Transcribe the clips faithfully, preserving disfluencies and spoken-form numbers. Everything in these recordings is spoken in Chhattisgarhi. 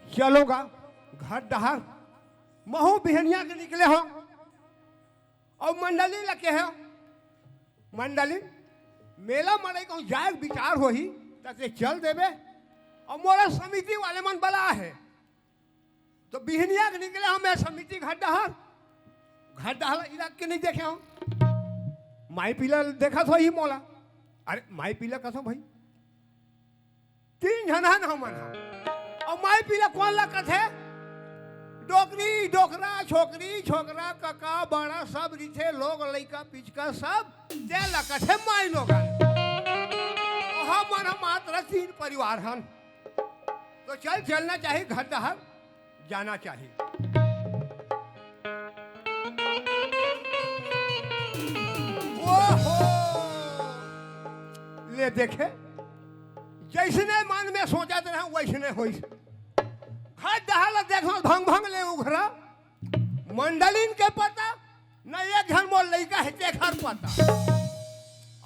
चलो गा घर डहर, महूं बिहनिया के निकले हों। अउ मंडली ल केहें, मंडली, मेला मड़ई कहूं जाए के विचार होही, त तें चल देबे। अउ मोला समिति वाले मन बलाय हे, त बिहनिया के निकले हों मैं समिति घर डहर, घर डहर ल इलाक के नइ देखे हों। माई पीला देखत होही मोला। अरे माई पीला कसम भाई, तीन झन हन हमन ह। अउ माई पीला कोन ला कथे? डोकरी, डोकरा, छोकरी, छोकरा, कका, बड़ा सब रिथे, लोग, लइका, पिचका सब, तेला कथे माई लोगन। अउ हमन ह मात्र तीन परिवार हन। त चल, चलना चाही घर डहर। जाना चाही। ओहो! ले देखे, जइसने मन में सोचत रहेंव, वइसने होइस। घर डहर ल देखंव, भंग भंग ले उघरा। मंडलिन के पता, न एक झन मोर लइका हे, तेखर पता।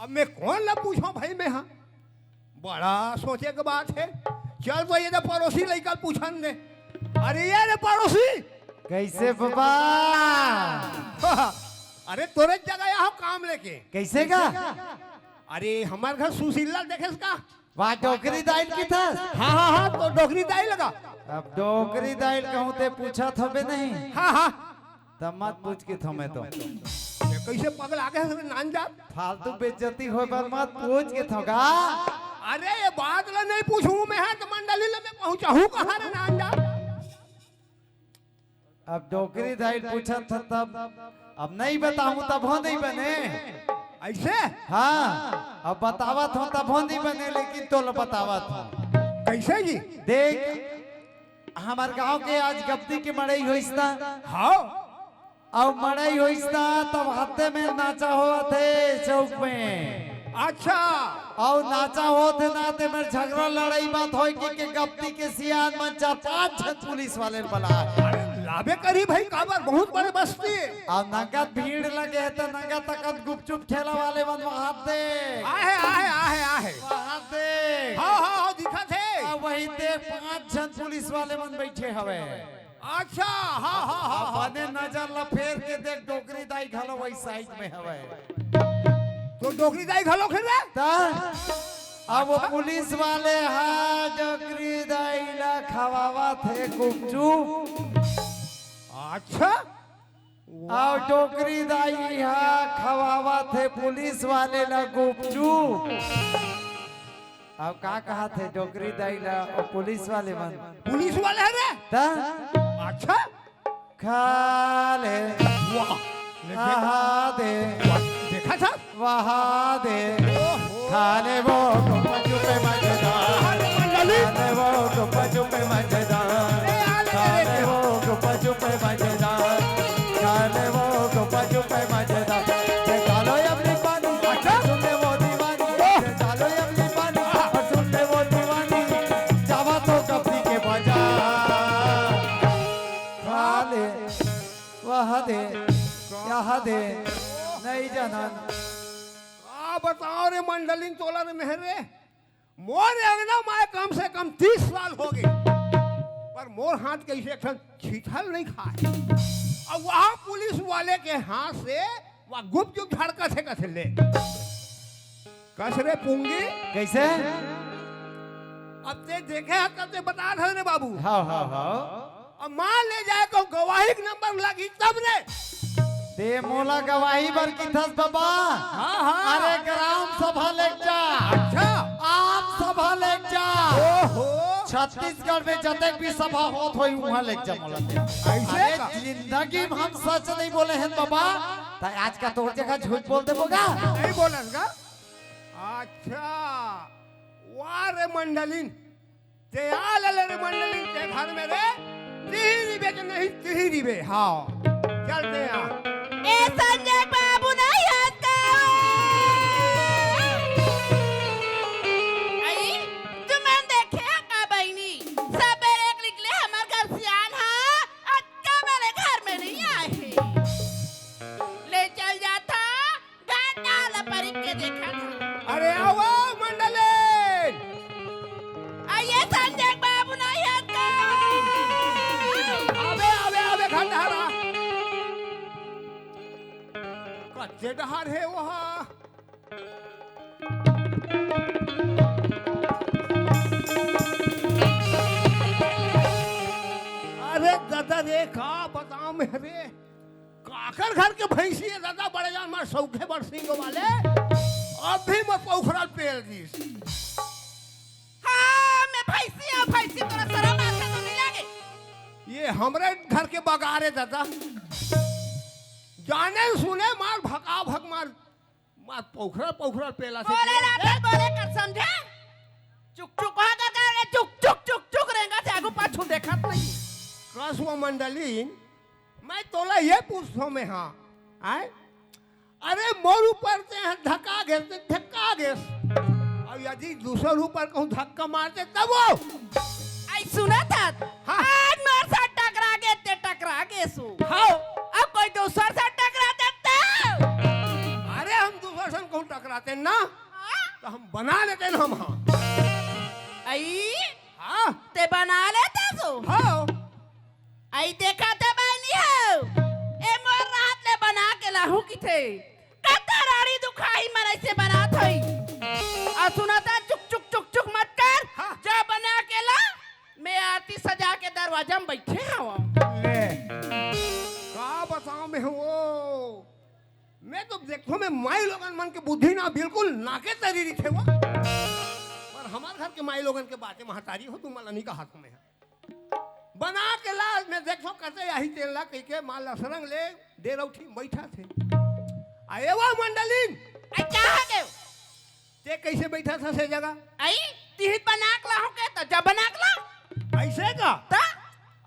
अब मैं कोन ल पूछंव भाई मैं हा? बड़ा सोचे के बात हे। चल तो ये दे पड़ोसी लइका ल पूछन दे। अरे ये रे पड़ोसी। कइसे बबा? अरे तोरे जगह आय हों काम लेके। कइसे गा? अरे हमर घर सुशीला ल देखेस का? वाह, डोकरी दाई ल किथस? हाँ, हाँ, हाँ, तो डोकरी दाई ल गा। अब डोकरी दाई ल कहूं तें पूछत हबे नहीं। हाँ, हाँ। त मत पूछ किथंव मैं तो। ये कइसे पगला गे हस रे नानजात? फालतू बेइज्जती होय बर मत पूछ किथंव गा। अरे ये बात ल नइ पूछहूं मैं हा त मंडली ल मैं पहुंचाहूं कहां रे नानजात? अब डोकरी दाई ल पूछत हस तब, अब नइ बताहूं तभो नइ बने। अइसे? हाँ, अब बतावत हों तभो नइ बने, लेकिन तोला बतावत हों। कइसे जी? देख, हमर गांव के आज गपती के मड़ई होइस ना। हाँ। अउ मड़ई होइस ना, तब हत्ते में नाचा होवत हे चौक में। अच्छा। अउ नाचा होत हे ना, तेमेर झगरा लड़ई बात होय के, के गपती के सियान मन चार पांच झन पुलिस वाले ल बलाय। अरे लाबे करही भाई, काबर बहुत बड़े बस्ती। अउ नंगत भीड़ लगे हे त नंगत तकत गुपचुप ठेला वाले मन वहां दे। आहे, आहे, आहे, आहे। वहां दे। हाँ, हाँ, हाँ, दिखत हे। अउ वही दे पांच झन पुलिस वाले मन बइठे हवे। अच्छा, हाँ, हाँ, हाँ, अब हाँ। बने नजर ल फेर के देख, डोकरी दाई घलो वही साइड में हवे। त डोकरी दाई घलो खेल रहा? त अब वो पुलिस वाले हा डोकरी दाई ला खवावत हे गुपचुप। अच्छा। अउ डोकरी दाई हा खवावत हे पुलिस वाले ला गुपचुप। अब का कहत हे डोकरी दाई ला अउ पुलिस वाले मन? पुलिस वाले हे रे? त? अच्छा। खा ले। वाह। ले देख। आहा दे। वाह, देखा था? वहा दे। ओहो। खा ले वो गुपचुप मजेदार। अरे मंडली। खा ले वो गुपचुप मजेदार। ले आ ले, खा ले ले ले। वो गुपचुप मजेदार। खा ले वो गुपचुप मजेदार। ये डालो अपनी पानी, अच्छा। सुन ले वो दीवानी। ओह। ये डालो अपनी पानी, और सुन ले वो दीवानी। जावा तो कभी के बाजार। खा ले, वहा दे, यहा दे, नइ जानन। का बताओ रे मंडलिन तोला रे मेहर रे, मोर अंगना में कम से कम तीस साल होगे, पर मोर हाथ के अइसे एक ठन छीछल नइ खाय। अउ वहा पुलिस वाले के हाथ से वहा गुपचुप झड़कत हे कथे ले। कस रे पुंगी। कइसे? अब तें देखे हस तब तें बता हस रे बाबू। हाँ, हाँ, हाँ। अब मान ले जाए कहूं गवाही के नंबर लगी तब रे। तें मोला गवाही बर किथस बबा। हाँ, हाँ। अरे ग्राम सभा लेग जा। अच्छा। आम सभा लेग जा। ओहो। छत्तीसगढ़ में जतेक भी सभा होत होही उहां लेग जा मोला तें। अइसे अरे का? जिंदगी में हम सच नइ बोले हन बबा। त आज का तोर जगह झूठ बोल देबो गा? नइ बोलन गा। अच्छा, वाह रे मंडलिन, तें आ ले रे मंडलिन, तें घर में रे, तिही रिबे के नहीं तिही रिबे, हाँ, चल तें आ। ए संजय बाबू नहीं हस का? आई, तुमन देखे हव का बहिनी? सबेरे के निकले हमर घर सियान हा, अतका बेर ले घर में नइ आए हे। ले चल जाथा, घर डाल परिक के देखा था। अरे आओ, आओ, मंडले। आ, ये संजय बाबू नहीं हस का? जे डहार हे ओहा। अरे ददा रे, का बतावं मैं रे, काकर घर के भैंसी हे ददा, बड़े जान मार सौखे बड़ सींग वाले, अभी मैं पौखरा पेल दिस। हाँ, मैं भैंसी हूँ, भैंसी, तोला सरम आथे तो नहीं लागे? ये हमरे घर के बगार हे ददा, जाने सुने मार भका भक मार, मार पौखरा पौखरा पेलथे। बोले ला, फिर बोले कर समझे? चुक चुक वहाँ कर कर चुक चुक चुक चुक रेंगथे, आगू पाछू देखत नहीं। कस वो मंडलीन, मैं तोला ये पूछथों मैं, हाँ, आय? अरे मोर ऊपर ते ह धक्का गेस, ते धक्का गेस। अउ यदि दूसर ऊपर कहूँ धक्का मार दे तब वो। आई सुनत हस? हाँ। आज मोर साथ टकरा गे ते टकरा गेसु। हाँ। अब कोई दूसर साथ टकरा दे तब। अरे हम दूसर सन कहूँ टकराते ना, हाँ? तो हम बना लेते ना हम, हाँ। आई? हाँ। ते बना लेते सो? हाँ। आई देखा ते बनी हो। ए मोर रात ले बना के लाहू किथे। कत्ता राड़ी दुखाही मन ऐसे बनात होई। आ सुनत हस चुक चुक चुक चुक मत कर। हाँ। जा बना के ला। मैं आरती सजा के दरवाजा में बैठे हवं। ले। का बतावं मैं वो? मैं तो देखो मैं माई लोगन मन के बुद्धि ना बिल्कुल नाके तरी रहिथे वो। पर हमार घर के माई लोगन के बातें महतारी हो, तुम मला नहीं कहा तुम्हें। बना के ला, मैं देखो कते आही तेल ला कहिके माँ लसरंग ले डेरौठी बैठा थे। आ एवा मंडलीन। आई का हो गयो? ते कैसे बैठा था से जगह? आई, तिही बना के लाहूं के, तो जब बना के ला। ऐसे का? ता?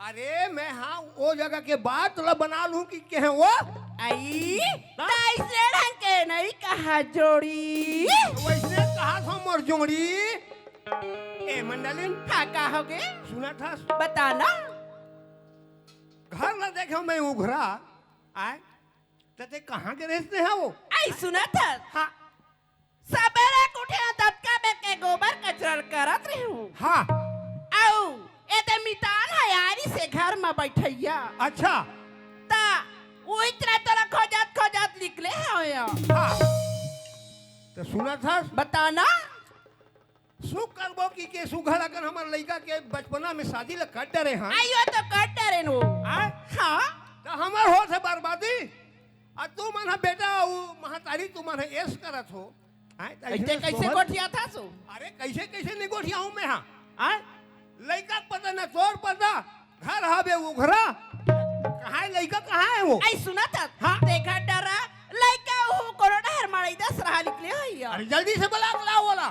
अरे, मैं हाँ वो जगह के बात ला बना लूं कि कहे वो? आई, ता? ता ऐसे ढंग के नहीं कहा जोड़ी। वैसे कहा था मोर जोड़ी। ए मंडलिन। हाँ, का हो गे? सुना था? बता ना। घर ला देखे मैं उघरा, आय, त ते कहाँ के रहते हैं वो? आई सुना था? हाँ। सबेरे के उठे दतका में के गोबर कचरा करत रहूं। हाँ। अउ एदे मितान हयारी से घर में बैठैया। अच्छा। ता वो इतना तोला खोजत खोजत निकले होया। हाँ। तो सुना था? बता ना। सुख करबो कि के सुघर अकन हमर लइका के बचपना में शादी ल कर डरे हन। आइयो तो कर डरे नो। आय? हाँ। त हमर होत हे बर्बादी। आ तू मन ह बेटा, उ महतारी तू मन ह ऐश करत हो। आय, त अइसे अइसने कैसे सोहर गोठियाथस? अरे कैसे, कैसे नहीं गोठियाहूं मैं हा? आय? लइका के पता न तोर पता, घर हवे उघरा। कहाँ हे लइका, कहाँ हे वो? आई सुनत हस? हाँ। ते घर डरा, लइका वो कोनो डहर माड़ई दस रहा निकले होइया। अरे जल्दी से बला के लाओ वाला।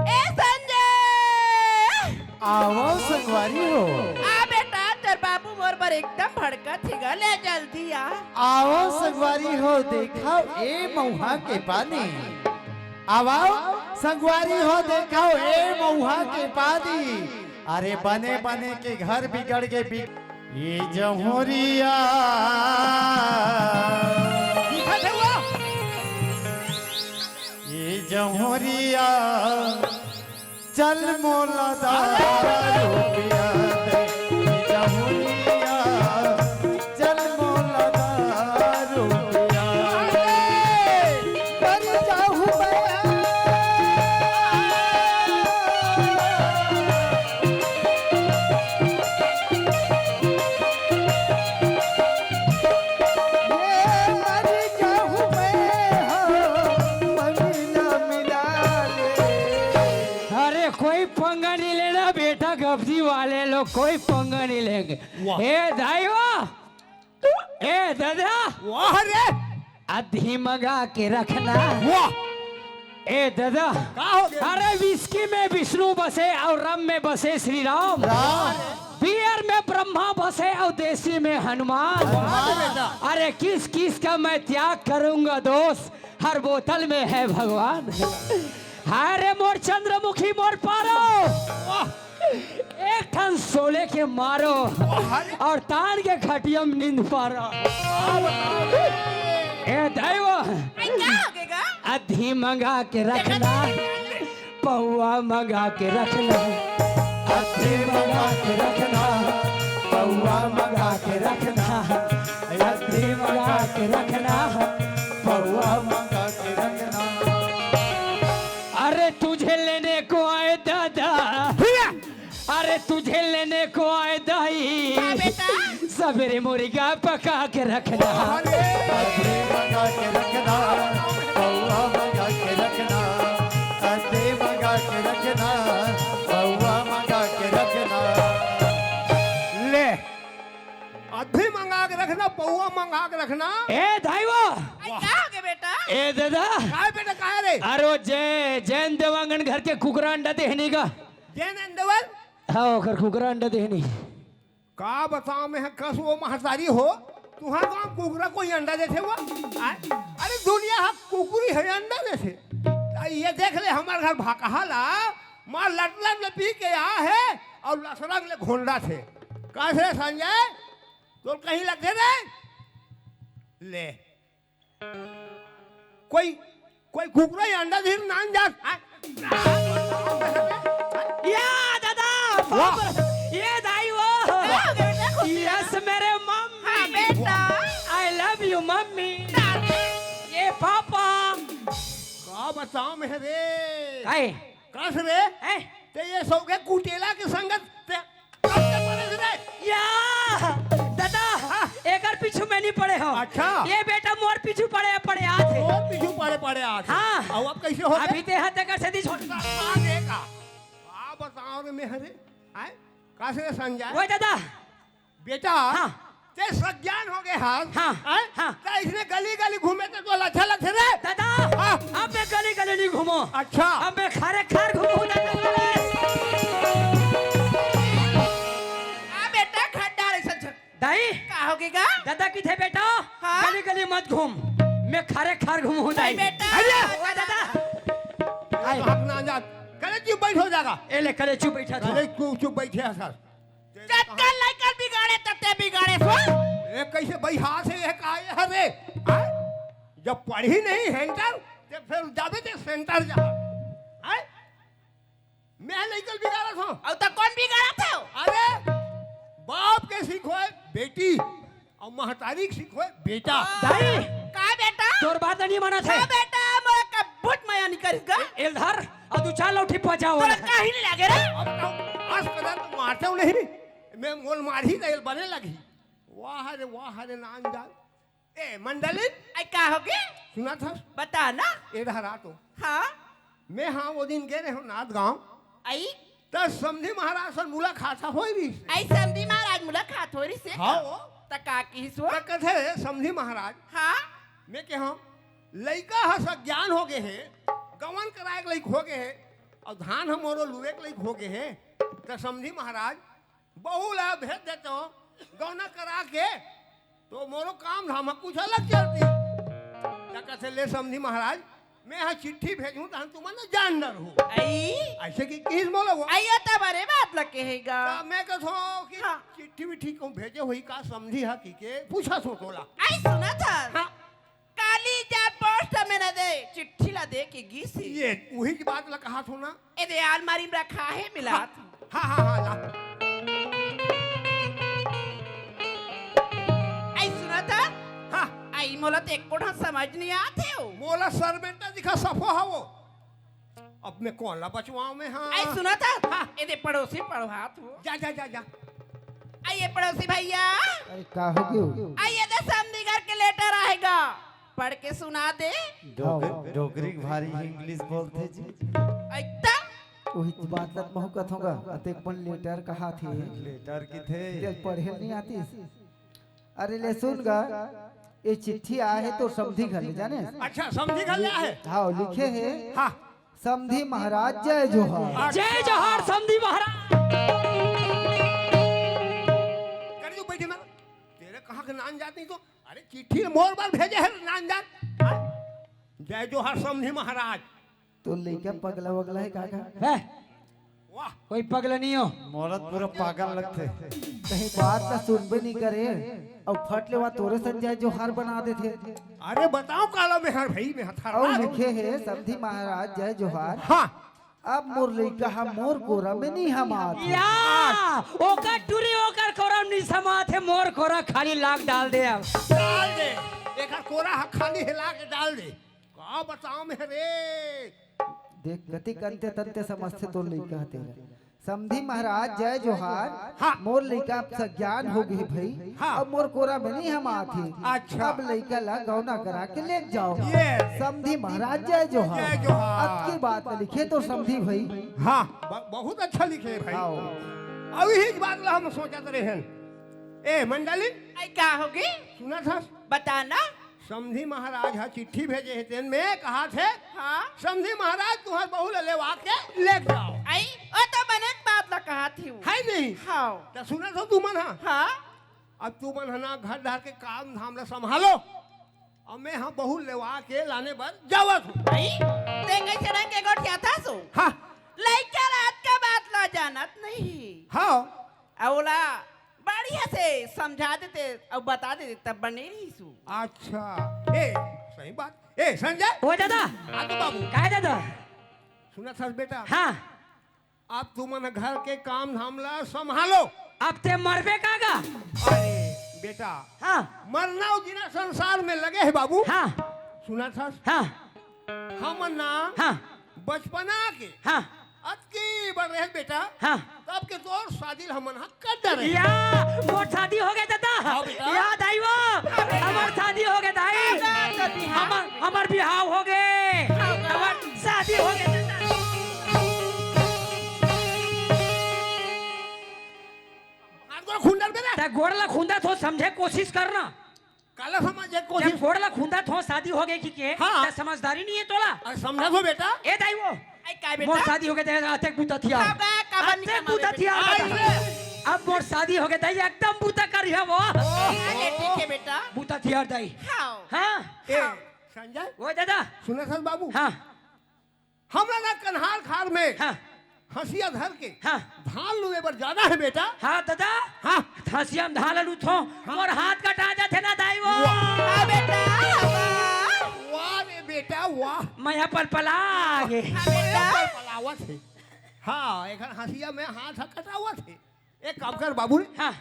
ए संजय! आवो संगवारी हो। आ बेटा, तोर बाबू मोर बर एकदम भड़कत हे गा, ले जल्दी आ। आवो संगवारी हो, देखव ए मउहा के पानी। आवव संगवारी हो, देखव ए मउहा के पानी। अरे बने बने के घर बिगड़ गे बि-, ये जहुरिया। दिखत हे वो? ये जहुरिया, चल मोला दारू पिया दे। ये जहुरिया, चल मोला दारू पिया दे। मर जाहूं मैं। ये मर जाहूं मैं, हो, मन ना मिला ले। अरे कोई पंगा नहीं लेना बेटा, गब्जी वाले लोग कोई पंगा नहीं लेंगे। वाह। ए दाई वाह, ए दादा, वाह रे। अद्धी मंगा के रखना। वाह। ए दादा, का हो गया? अरे विस्की में विष्णु बसे और रम में बसे श्री राम। राम। बियर में ब्रह्मा बसे और देसी में हनुमान। हनुमान बेटा। अरे किस किस का मैं त्याग करूंगा दोस्त, हर बोतल में है भगवान। हाय रे मोर चंद्रमुखी मोर पारो। वाह। एक ठन सोले के मारो अरे। और तान के खटिया में नींद पारो। ए दैव, आई, का हो गए गा? अद्धी मंगा के रखना, पौवा मंगा के रखना, अद्धी मंगा के रखना, पौवा मंगा के रखना, अद्धी मंगा के रखना, पौवा अरे तुझे लेने को आए दाई। हाँ बेटा। सवेरे मुर्गा पका के रखना। अरे मंगा के रखना, पौवा मंगा के रखना, अदे मंगा के रखना, पौवा मंगा के रखना। ले, अदे मंगा के रखना, पौवा मंगा के रखना। ए दाई वो। अरे का हो गया बेटा? ए दादा। काय बेटा, काय रे? अरे वो जय जयंत देवांगन घर के कुकरा अंडा देहनी का। जयंत देवांगन? हाँ, ओकर कुकरा अंडा देहनी। का बताओ मैं, कस वो महतारी हो, तुहार गांव कुकरा कोई अंडा देथे वो? आय? अरे दुनिया हा कुकरी है, अंडा देथे। आ, ये देख ले, हमार घर भाकहा ला, माँ लटलट ले पी के आ है और लसरंग ले घोंडा थे। कैसे संजय, तोर कहीं लगथे रे? ले, कोई, कोई कुकरा ही अंडा धीर नान जात। आय? या दादा, वाह। बाप, ये दाई वो। का हो गया बेटा, खुश रहो। यस मेरे मम्मी। हाँ बेटा। I love you mummy. दादी। ये पापा। का बताओ मैं रे? काय? कस रे? हैं? ते ये सौगे कुटेला के संगत ते कब ते पड़े रे? या दादा, हाँ। एकर पीछू मैं नहीं पड़े हो। अच्छा। ये बेटा मोर पीछू पड़े पड़े आथे। और पीछू पड़े पड़े आज। हाँ। अब अब कैसे हो अभी ते हाथ कर से छोड़। का देखा? का बताओ रे मैं रे? आय? कस रे संजय? वो दादा। बेटा, हाँ। ते सज्ञान हो गए हाल। हाँ, आय? हाँ। ते इसने गली गली घूमे ते तो अच्छा लगथे रे। दादा, हाँ। अब मैं गली गली नहीं घूमो। अच्छा। अब मैं खारे खार घूमू दादा। आ बेटा, खट डार ऐसा झ- दाई, का हो गया? दादा किथे बेटा? हाँ? गली गली मत घूम, मैं खारे खार घूमू दाई। बेटा। अरे! ओ दादा। आय। हाथ ना जा। करे चुप बैठ हो जाएगा। ए ले कले चुप बैठा था। करे चुप चुप बैठे है सर। चक्कर लेकर बिगाड़े तते बिगाड़े सो। ए कैसे भाई हाथ से ये का ये हरे? हाँ? जब पढ़ी नहीं हेंटर, ते फिर जाबे ते सेंटर जा। हाँ? मैं नहीं कल बिगाड़ा था। और तो कौन बिगाड़ा था? अरे बाप के सीखो है बेटी और महतारी के सीखो है बेटा। दाई, का बेटा? तोर बात नहीं माना थे। का बेटा, मोर का बुट माया नहीं करिस गा। एलधर, और तू चार लौठी पहुंचा तो वाला। कहीं नहीं लगे रे। अब तो आज कदर तो मारते हो नहीं, मैं मोल मार ही गए बने लगी। वाह रे वाह रे नान जान। ए मंडली, आई का हो गया? सुना था? बता ना। ए धरा तो हाँ। मैं हाँ वो दिन गए रहे हो नाथ गांव, आई त समधी महाराज सन मुलाकात होई रही। आई समधी महाराज मुलाकात हो रही से। हाँ वो। त का किहिस वो? त कथे समधी महाराज, हाँ। मैं के हम लइका ह सज्ञान हो गए है, गवन कराए के लइक हो गए है, और धान ह मोरो लुए के लइक हो गए है, त समधी महाराज बहू ला भेज देते हो गौना करा के, तो मोरो काम धाम ह कुछ अलग चलती। त कथे ले समधी महाराज, मैं हा चिट्ठी भेजूं तहन तुमन न जान डर हो। आई ऐसे कि किस बोलो वो? आई ये तो बरे बात लगे है गा। त मैं कथो कि हाँ। चिट्ठी विट्ठी कहूं भेजे होई का समधी हा कि के पूछा सो तोला। आई सुना था। हाँ। काली जा पोस्ट में न दे चिट्ठी ला दे के गीसी। ये वही की बात ला कहा थो ना। ए दे आलमारी में रखा है मिला। हाँ हाँ हाँ ला। आई सुना था। हाँ। आई मोला तो एक कोठा समझ नहीं आते हो। मोला सर बेटा दिखा सफो हा वो। अब मैं कौन ला बचवाऊं मैं हाँ। आई सुना था। हाँ। ए दे पड़ोसी पड़वात हो। जा जा जा जा। आई ये पड़ोसी भैया। अरे का हो गयो? आई ये दे समधी घर के लेटर आएगा। पढ़ के सुना दे। डोगरी डोगरी के भारी इंग्लिश बोलथे जी। एकदम। वही तो बात लत महू कथों का। अतेक बन लेटर कहा थे। लेटर किथे? तेल पढ़े नहीं आती। अरे ले सुन गा, ये चिट्ठी आए है तो समधी घर ले जाने। अच्छा समधी घर ले आए। हाँ लिखे है। हाँ। समधी महाराज जय जोहार। जय जोहार समधी महाराज। कर जो बैठे ना। तेरे कहाँ के नान जात नहीं तो। अरे चिट्ठी मोर बार भेजे है नान जात। हाँ? जय जोहार समधी महाराज। तो लइका पगला वगला है का का? है, वाह। कोई पगला नहीं हो। मोला पूरा पागल लगथे। कहीं बात ना सुनबे नहीं करे। और फट ले वहाँ तोरे सन जय जोहार बना देथे। अरे बताओ काला में हर भाई में हथारा। और लिखे है समधी महाराज जय जोहार। हाँ। अब मोर लइका हा मोर कोरा में नहीं हमात। या, ओकर टूरी ओकर कोरा नहीं समात है, मोर कोरा खाली लाग डाल दे अब। डाल दे। एक कोरा हा खाली हिला के डाल दे। का बताओ में रे। देख गति कंते तंते समझते तो लइका हा तेरा। समधी महाराज जय जोहार। हाँ। मोर लइका अब सज्ञान हो गे भाई। हाँ। अब मोर कोरा में नहीं हम आथे। अच्छा। अब लइका ला गौना करा के लेके जाओ। ये। समधी महाराज जय जोहार। जय जोहार। अतकी बात लिखे तो समधी भाई। हाँ, ब-, बहुत अच्छा लिखे भाई। हाँ। अब यही बात ला हम सोचत रहेन। ए मंडली, आई का होगे? सुनत हस? बता ना। समधी महाराज हा चिट्ठी भेजे हे, तेन में कहाथे, हाँ। समधी महाराज तुहर बहू ला लेवा के लेके जाओ। आई, ओ तो बने बात ला कहाथे। है नहीं? हाँ। त सुनत हो तुमन हा? हाँ। अब तुमन हा ना घर डहर के काम धाम ला संभालो, अउ मैं हा बहू लेवा के लाने बर जावत हूँ। आई, ते कैसे रंग के गोठियाथस? हाँ। लइका ला अतका बात ला जानत नहीं। हाँ। अउ ओला बढ़िया से समझा देते अउ बता देते तब बने रहिसु। अच्छा, ए, सही बात। ए, संजय। ओ दादा। आ तो बाबू। काय दादा? सुनत हस बेटा? हाँ। अब तुमन घर के काम धाम ला संभालो। अब ते मरबे का गा? अरे बेटा, हाँ। मरना अउ जीना संसार में लगे हे बाबू। हाँ। सुनत हस? हाँ। हमन ना हाँ। बचपना के हाँ। अतकी बड़ रहे बेटा, हाँ। तब के तोर शादी ल हमन हा कर डरे। या, मोर शादी हो गे दादा। हाँ बेटा। या दाई वो, हाँ बेटा। हमर शादी हो गे दाई। हाँ, हाँ, हाँ। हमर, हमर बिहाव हो गे। हाँ, हाँ। हमर शादी हो गे दादा। हाथ गोड़ खुंदर बेटा। ते गोड़ ला खुंदत हो, समझे कोशिश करना। काला समझे कोशिश। जब गोड़ ला खुंदत हो, शादी हो गे कि के, हाँ। त समझदारी नहीं है तोला। अरे समझत हो बेटा। ए दाई वो। आई का बेटा? मोर शादी हो गे, ते अतेक बुता थिया। का बा, का बा अतेक निकल बुता रे थिया। बेटा। आई रे। अब मोर शादी हो गे, दाई एकदम बुता करिहा वो। ओहो। ठीक है, ठीक है बेटा। बुता थिया दाई। हाँ। हाँ। ए, हाँ। संजय। ओ दादा। सुनत हस बाबू। हाँ। हमला ना कन्हार खार में हाँ। हंसिया धर के हाँ। धान लुए बर जाना हे बेटा। हाँ दादा। हाँ। हंसिया में धान लुथो, हाँ। मोर हाथ कटा जाथे ना दाई वो। वाह। हाँ बेटा, वाह। वाह रे बेटा, वाह। मैं हा पलपला गे। हाँ बेटा। पलपलावत हे। हाँ, एखर हंसिया में हाथ ह कटावत हे। एक काम कर बाबू रे। हाँ।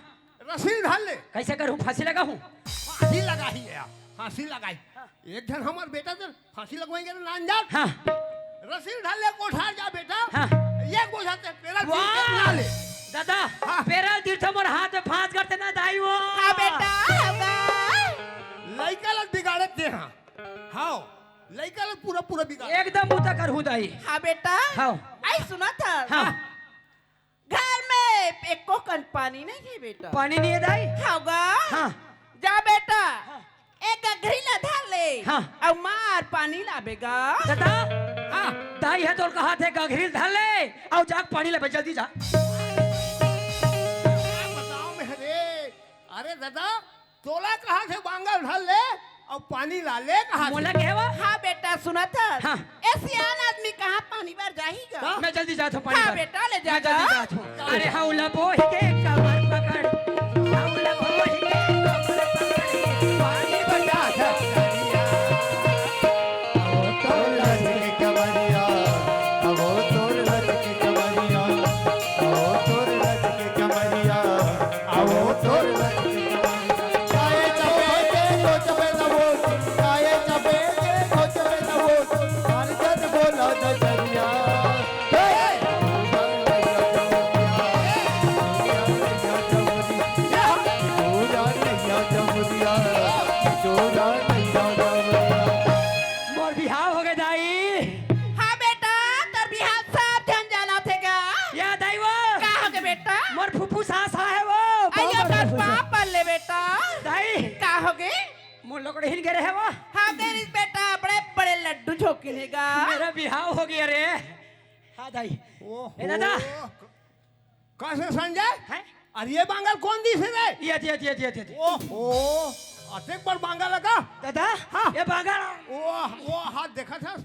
रस्सी ल धर ले। कैसे करूँ, फांसी लगाहूँ? फांसी लगाही है, फांसी लगाही। हाँ। एक झन हमर बेटा ते फांसी लगवाएंगे ना अनजान। हाँ। रस्सी ल धर ले, कोठार जा बेटा। हाँ। एक बोझा ते पेरा वाह। तीर के ला ले। दादा, हाँ। पेरा तीर तो मोर हाथ में फांस करते ना दाई वो। हाँ बेटा, हाँ। लइका ल बिगाड़त दे हाँ। हाँ, लइका ल पूरा पूरा बिगाड़। एकदम बुता करहूँ दाई। हाँ बेटा। हाँ। आई सुनत हस? हाँ। घर में एको कन पानी नहीं है बेटा। पानी नहीं है दाई? हाँ गा। हाँ। जा बेटा, हाँ। एक गघरी ला धर ले, हाँ। अउ मार पानी लाबे गा। दादा, हाँ। दाई ह तोर कहाथे गघरी ला धर ले, अउ जा पानी लाबे, जल्दी जा। का बताओ मैं रे, अरे दादा, तोला कहाथे बांगा ल धर ले, अउ पानी ला ले कहाथे। मोला कहे वो? हाँ बेटा, सुनत हस? हाँ। ए सियान आदमी कहाँ पानी बर जाही गा? हाँ। मैं जल्दी जात हूँ पानी हाँ बर। बेटा, ले जा मैं जल्दी गा। जात हूँ। अरे हौला बोही के कमर पकड़, हौला बोही के कमर पकड़, पानी बचा जा। ओ तोर लचकी कमरिया, ओ तोर लचकी कमरिया, ओ तोर लचकी कमरिया, ओ तोर लचकी कमरिया। काये चपेटे को चपेटा बोल, काये चपेटे को चपेटा बोल, हर जन बोला नजरिया। हे! मोर बिहाव हो गे दाई। हाँ बेटा, तोर बिहाव सब झन जानथे गा। या दाई वो। का हो गे बेटा? मोर फूफू सास आहे वो। अयो, बहुत बड़का तोर फूफू। पाप ले बेटा। दाई। का हो गे? मोर लकड़हीन गे रहे वो। हाँ, गे रहिस बेटा, बड़े बड़े लड्डू झोंकिन हे गा। मोर बिहाव हो गे रे। हाँ दाई। ओहो। ए दादा। कइसे संजय? हैं? अरे ये बांगा ल कोन दिस हे रे? ये, ये, ये, ये, ये। ओहो, अतेक बड़ बांगा लगा। दादा, हाँ। ये बांगा। ओ, ओ, हाँ, देखत हस?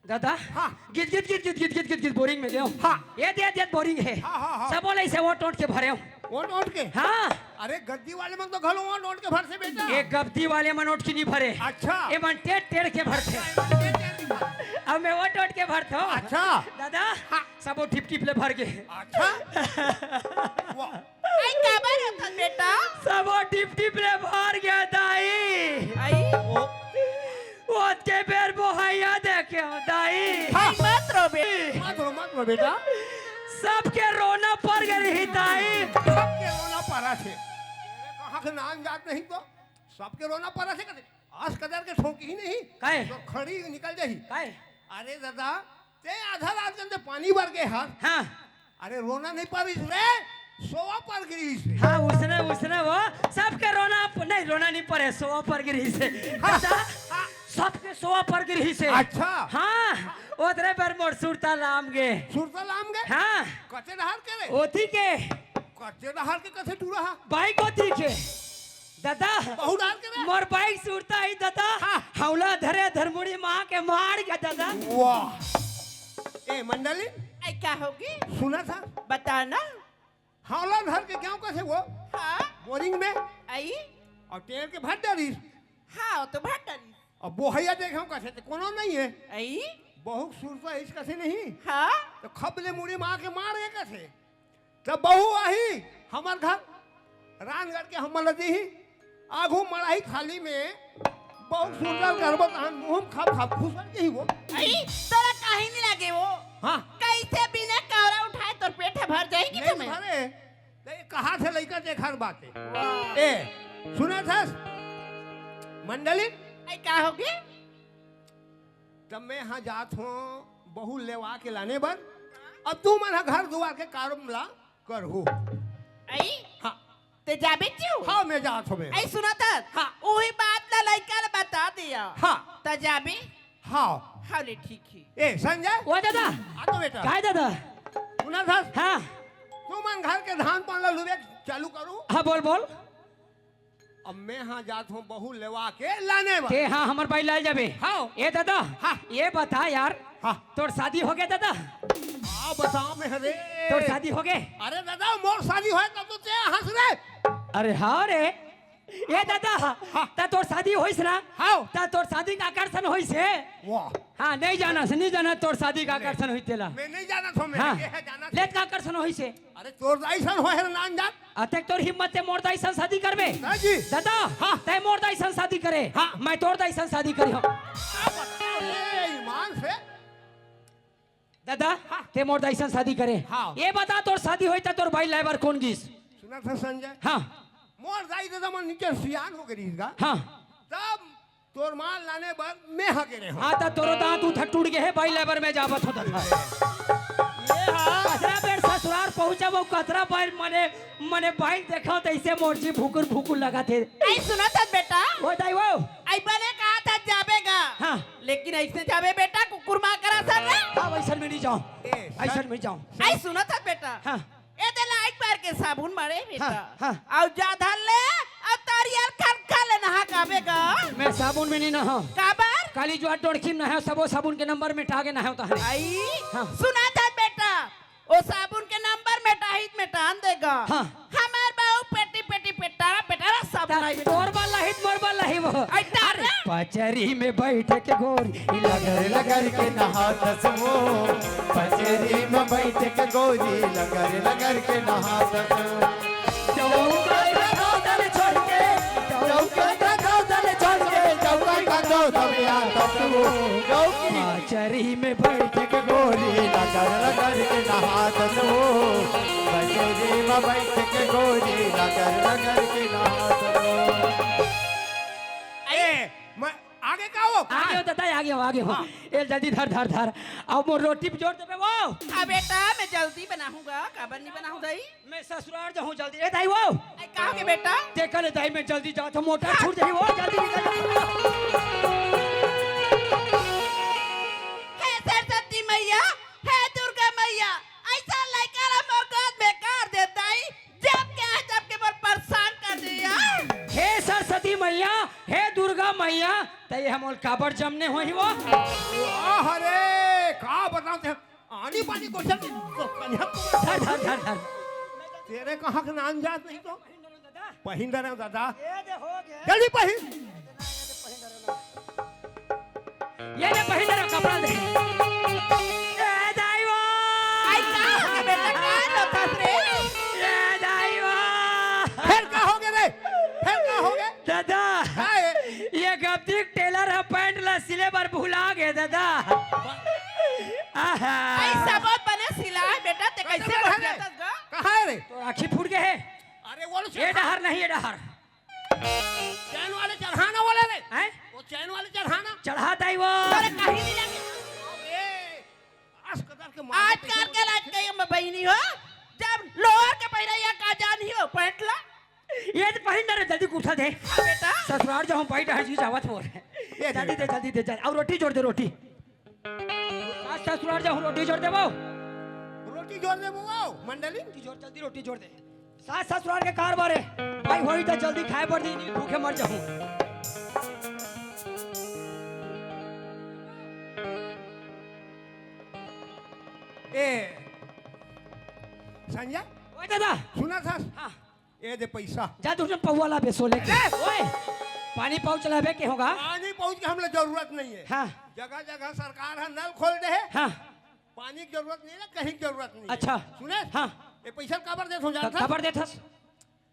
दादा, हाँ। गिद, गिद, गिद, बोरिंग में देव। हाँ। ये दे, दे, बोरिंग हे। हाँ, हाँ, हाँ। सबो ल अइसे ओट ओट के भरेव। ओट ओट के? हाँ। अरे गद्दी वाले मन तो घलो ओट ओट के भरथे बेटा। ये गद्दी वाले मन ओट के नहीं भरे। अच्छा। ये मन टेढ़ टेढ़ के भरथे। अब मैं ओट ओट के भरथों। अच्छा। दादा, हाँ। सबो टिप टिप ले भर गे। अच्छा। वाह। आई काबर होथन बेटा? सबो टिप टिप ले भर गे दाई। आई। ओ। ओतके बेर बोहइया देखे हो दाई। हाँ। मत रो बे। मत रो, मत रो बेटा। सबके रो कहाँ के नान जात नहीं तो सबके रोना पड़त हे कथे। अस कदर के ठोकही नहीं। काहे? तो खड़ी निकल जाही। काहे? अरे दादा, ते आधा रात के अंदर पानी भर के हाथ। हाँ। अरे रोना नहीं पड़िस रे, सोवा पड़ गिरिस हे। हाँ, उसने, उसने वो सबके रोना प-, नहीं, रोना नहीं पड़े, सोवा पड़ गिरिस हे। हाँ। दादा, हाँ। सबके सोवा पड़ गिरिस हे। अच्छा। हाँ, ओतरे बर मोर सुरता लाम गे। सुरता लाम गे? हाँ। कच्चे डहर के रे? ओती के। कच्चे डहर के कथे टूरा हा? बाइक ओती के। दादा, बहुत डहर के रे? मोर बाइक सुरता ही दादा। हाँ। हौला धरे धरमुड़ी माँ के मार गया दादा। वाह। ए मंडली, आई का होगे? सुना था? बता ना। हौला धर के क्यों कथे वो? हाँ। बोरिंग में? आई? और टेर के भर डरिस। हाँ, वो तो भर डरिस। अब बोहैया देखे कथे ते कोनो नहीं हे। आई? बहुत सुरता इस कथे नहीं। हाँ। तो खप ले मुड़ी मार के मार गए कथे। तब बहू आही हमर घर, रानगढ़ के हमर लदी ही, आघू मड़ाही खाली में बहुत सुंदर गरबा तहन मुहम खप खप खुसर के ही वो। आई, तोरा काहे नहीं लगे वो? हाँ। कैसे बिना कौरा उठाए तोर पेट भर जाएगी नहीं तुम्हें? भरे। तो ये कहा थे लइका देखार बात है। वाह। ए, सुना था मंडली? आई का होगे? तब मैं हाँ जात हूँ बहू लेवा के लाने बर। अब तू मन हा घर दुआर के काम ला करहू। आई? हाँ। ते जाबे क्यों? हाँ, मैं जात हूँ मैं। आई सुना था? हाँ। वही बात ला लइका ला बता दिया। हाँ। त जाबे? हाँ। हाँ, ले ठीक है। ए, संजय? ओ दादा। आ तो बेटा। काय दादा? सुना था? हाँ। तू मन घर के धान पान ला लुबे चालू करू। हाँ, बोल, बोल। अब मैं हाँ जात हूँ बहू लेवा के लाने बर। ते हाँ हमर बाई लाए जाबे। हाँ। ए दादा, हाँ। ये बता यार, हाँ। तोर शादी हो गया दादा? हाँ, बता मैं रे। तोर शादी हो गए? अरे दादा, मोर शादी होए तब तो ते हंस रे। अरे हाँ रे, ए दादा, हाँ। त तोर शादी होइस ना? हाँ। त तोर शादी का आकर्षण होइस हे? वाह। हाँ, नहीं जाना से, नहीं जाना तोर शादी का आकर्षण होइस तेला। मैं नहीं जाना था, मैं हाँ। ये है जाना था। लेत का आकर्षण होइस हे? अरे तोर दाई सन होए हे नान जान। अतेक तोर हिम्मत ते मोर दाई सन शादी करबे? दाई जी। दादा, हाँ। ते मोर दाई सन शादी करे। हाँ। मैं तोर दाई सन शादी करे हूँ। क्या बता रे ईमान से? दादा, हाँ। ते मोर दाई सन शादी करे। हाँ। ये बता तोर शादी होई त तोर बाई लाए बर कौन गिस? सुना था संजय? हाँ। मोर दाई दादा मन नीचे सियान हो गई का? हाँ। तब तोर माल लाने बर मैं हा गे रहे हूँ। हाँ, त तोरो दांत उठा टूट गए है, बाई लेबर में जाबत होता था। ये हाँ। कतरा बेर ससुराल पहुँचा वो कतरा बार मने, मने बाई देखा त इसे मोर जी भुकुर भुकुर लगा थे। आई सुना था बेटा? वो दाई वो। आई बने कहा था जाबेगा। हाँ। लेकिन ऐसे जाबे बेटा कुकुर माँ करा सर रे। हाँ, वैसन में नहीं जाओ। ए, सर। ऐसन में जाओ। आई सुना था बेटा? हाँ। ए दे ला एक बार के साबुन मारे बेटा। हाँ, हाँ। अउ जा धर ले, अउ तारियल खन खा ले नहा काबे गा। मैं साबुन में नहीं नहा। काबर? काली जो डोड़खी में नहा, सबो साबुन के नंबर में टागे नहा होता है। आई, हाँ। सुना था बेटा, ओ साबुन के नंबर में टाहित में टान देगा। हाँ। हमार बाऊ पेटी पेटी पेटारा पेटारा साबुन ता आई बेटा। तोर बा लाहित मोर बा लाही वो। आई तारा। अरे, पचरी में बैठ के गोरी लगड़ लगड़ के नहातस वो। पचरी में बैठ के गोरी लगड़ लगड़ के नहातस। चौका का दौदल छोड़ के, चौका का दौदल छोड़ के, चौका का दौदल आतस वो। चौकी। पचरी में बैठ के गोरी लगड़ लगड़ के नहातस वो। पचरी में बैठ के गोरी लगड़ लगड़ के नहातस वो। ए, मैं आगे का हो? आगे हो दादा, आगे हो, आगे हो। हाँ। ए, जल्दी धर, धर, धर। अब मोर रोटी पे जोर देबे वो। हाँ बेटा, मैं जल्दी बनाऊंगा, काबर नहीं बनाऊं दाई? मैं ससुराल जाऊं जल्दी। ए दाई वो। ए, कहाँ के बेटा? देखा ले दाई, मैं जल्दी जाता हूँ, मोटर छूट जाई वो, जल्दी निकल। हे सरस्वती मैया, हे दुर्गा मैया, ऐसा लइका ला मोर गोद में कर दे दाई, जब के आए तब के मोर परेशान कर दिया। हे सरस्वती मैया, हे दुर्गा मैया, त ये हमोल काबर जमने होही वो? वाह रे, का बताते हैं, आनी बानी question तो कन्या को धर, धर, धर, धर। तेरे कहाँ के नान जात नहीं तो? पहिन दे रहे हो दादा। ये दे हो गया। जल्दी पहिन। ये ले पहिन रहा कपड़ा दे। ए दाई वो। आई का हो गया बेटा, का होता रे? ए दाई वो। फिर का हो गया रे? फिर का हो गया? दादा, हाँ, ये ये गलती टेलर ह पैंट ला सिले बर भुला गे दादा। आहा। आई सबो बने सिला है बेटा, ते कैसे कैसे बोल बैठा जाता है? गा? कहाँ है रे? तो आँखी फूट गए है। अरे ए, वो वाला ये चढ़ा। डहर नहीं, ये डहर। चैन वाले चढ़ाना वाला रे। हैं? वो चैन वाले चढ़ाना। चढ़ाता ही वो। अरे, कहीं नहीं लगे। अरे, आस कदर के मारे आजकल पैसा के लाज कही हम बहिनी हो, जब लोअर के पहिरा या का जान ही हो, पैंट ला। ये तो पहिन डरे, जल्दी कुर्ता दे। हाँ, बेटा। ससुराल जो हम बैठ हर चीज आवत हो रहे। ये दे जल्दी दे, बेटा। जल्दी दे, जल्दी। और रोटी जोर दे, रोटी। आज ससुराल जो हम रोटी जोर दे वो। रोटी जोर दे वो, मंडली। रोटी जोर, जल्दी रोटी जोर दे। सास ससुराल के कार बारे। भाई होई त जल्दी खाए बर दी, नहीं भूखे मर जाहूं। ए, संजय, ओए दादा। सुना था? हाँ। ए दे पैसा। जा तू पौवा ला बेसो लेके। ए! ओए, पानी पाउच लाबे के होगा? पानी पाउच के हमला जरूरत नहीं है। हाँ। जगह जगह सरकार है नल खोल दे है। हाँ। पानी की जरूरत नहीं है, कहीं की जरूरत नहीं है। अच्छा। सुने? हाँ। ये पैसा काबर देत हो जानत हस? काबर देत हस?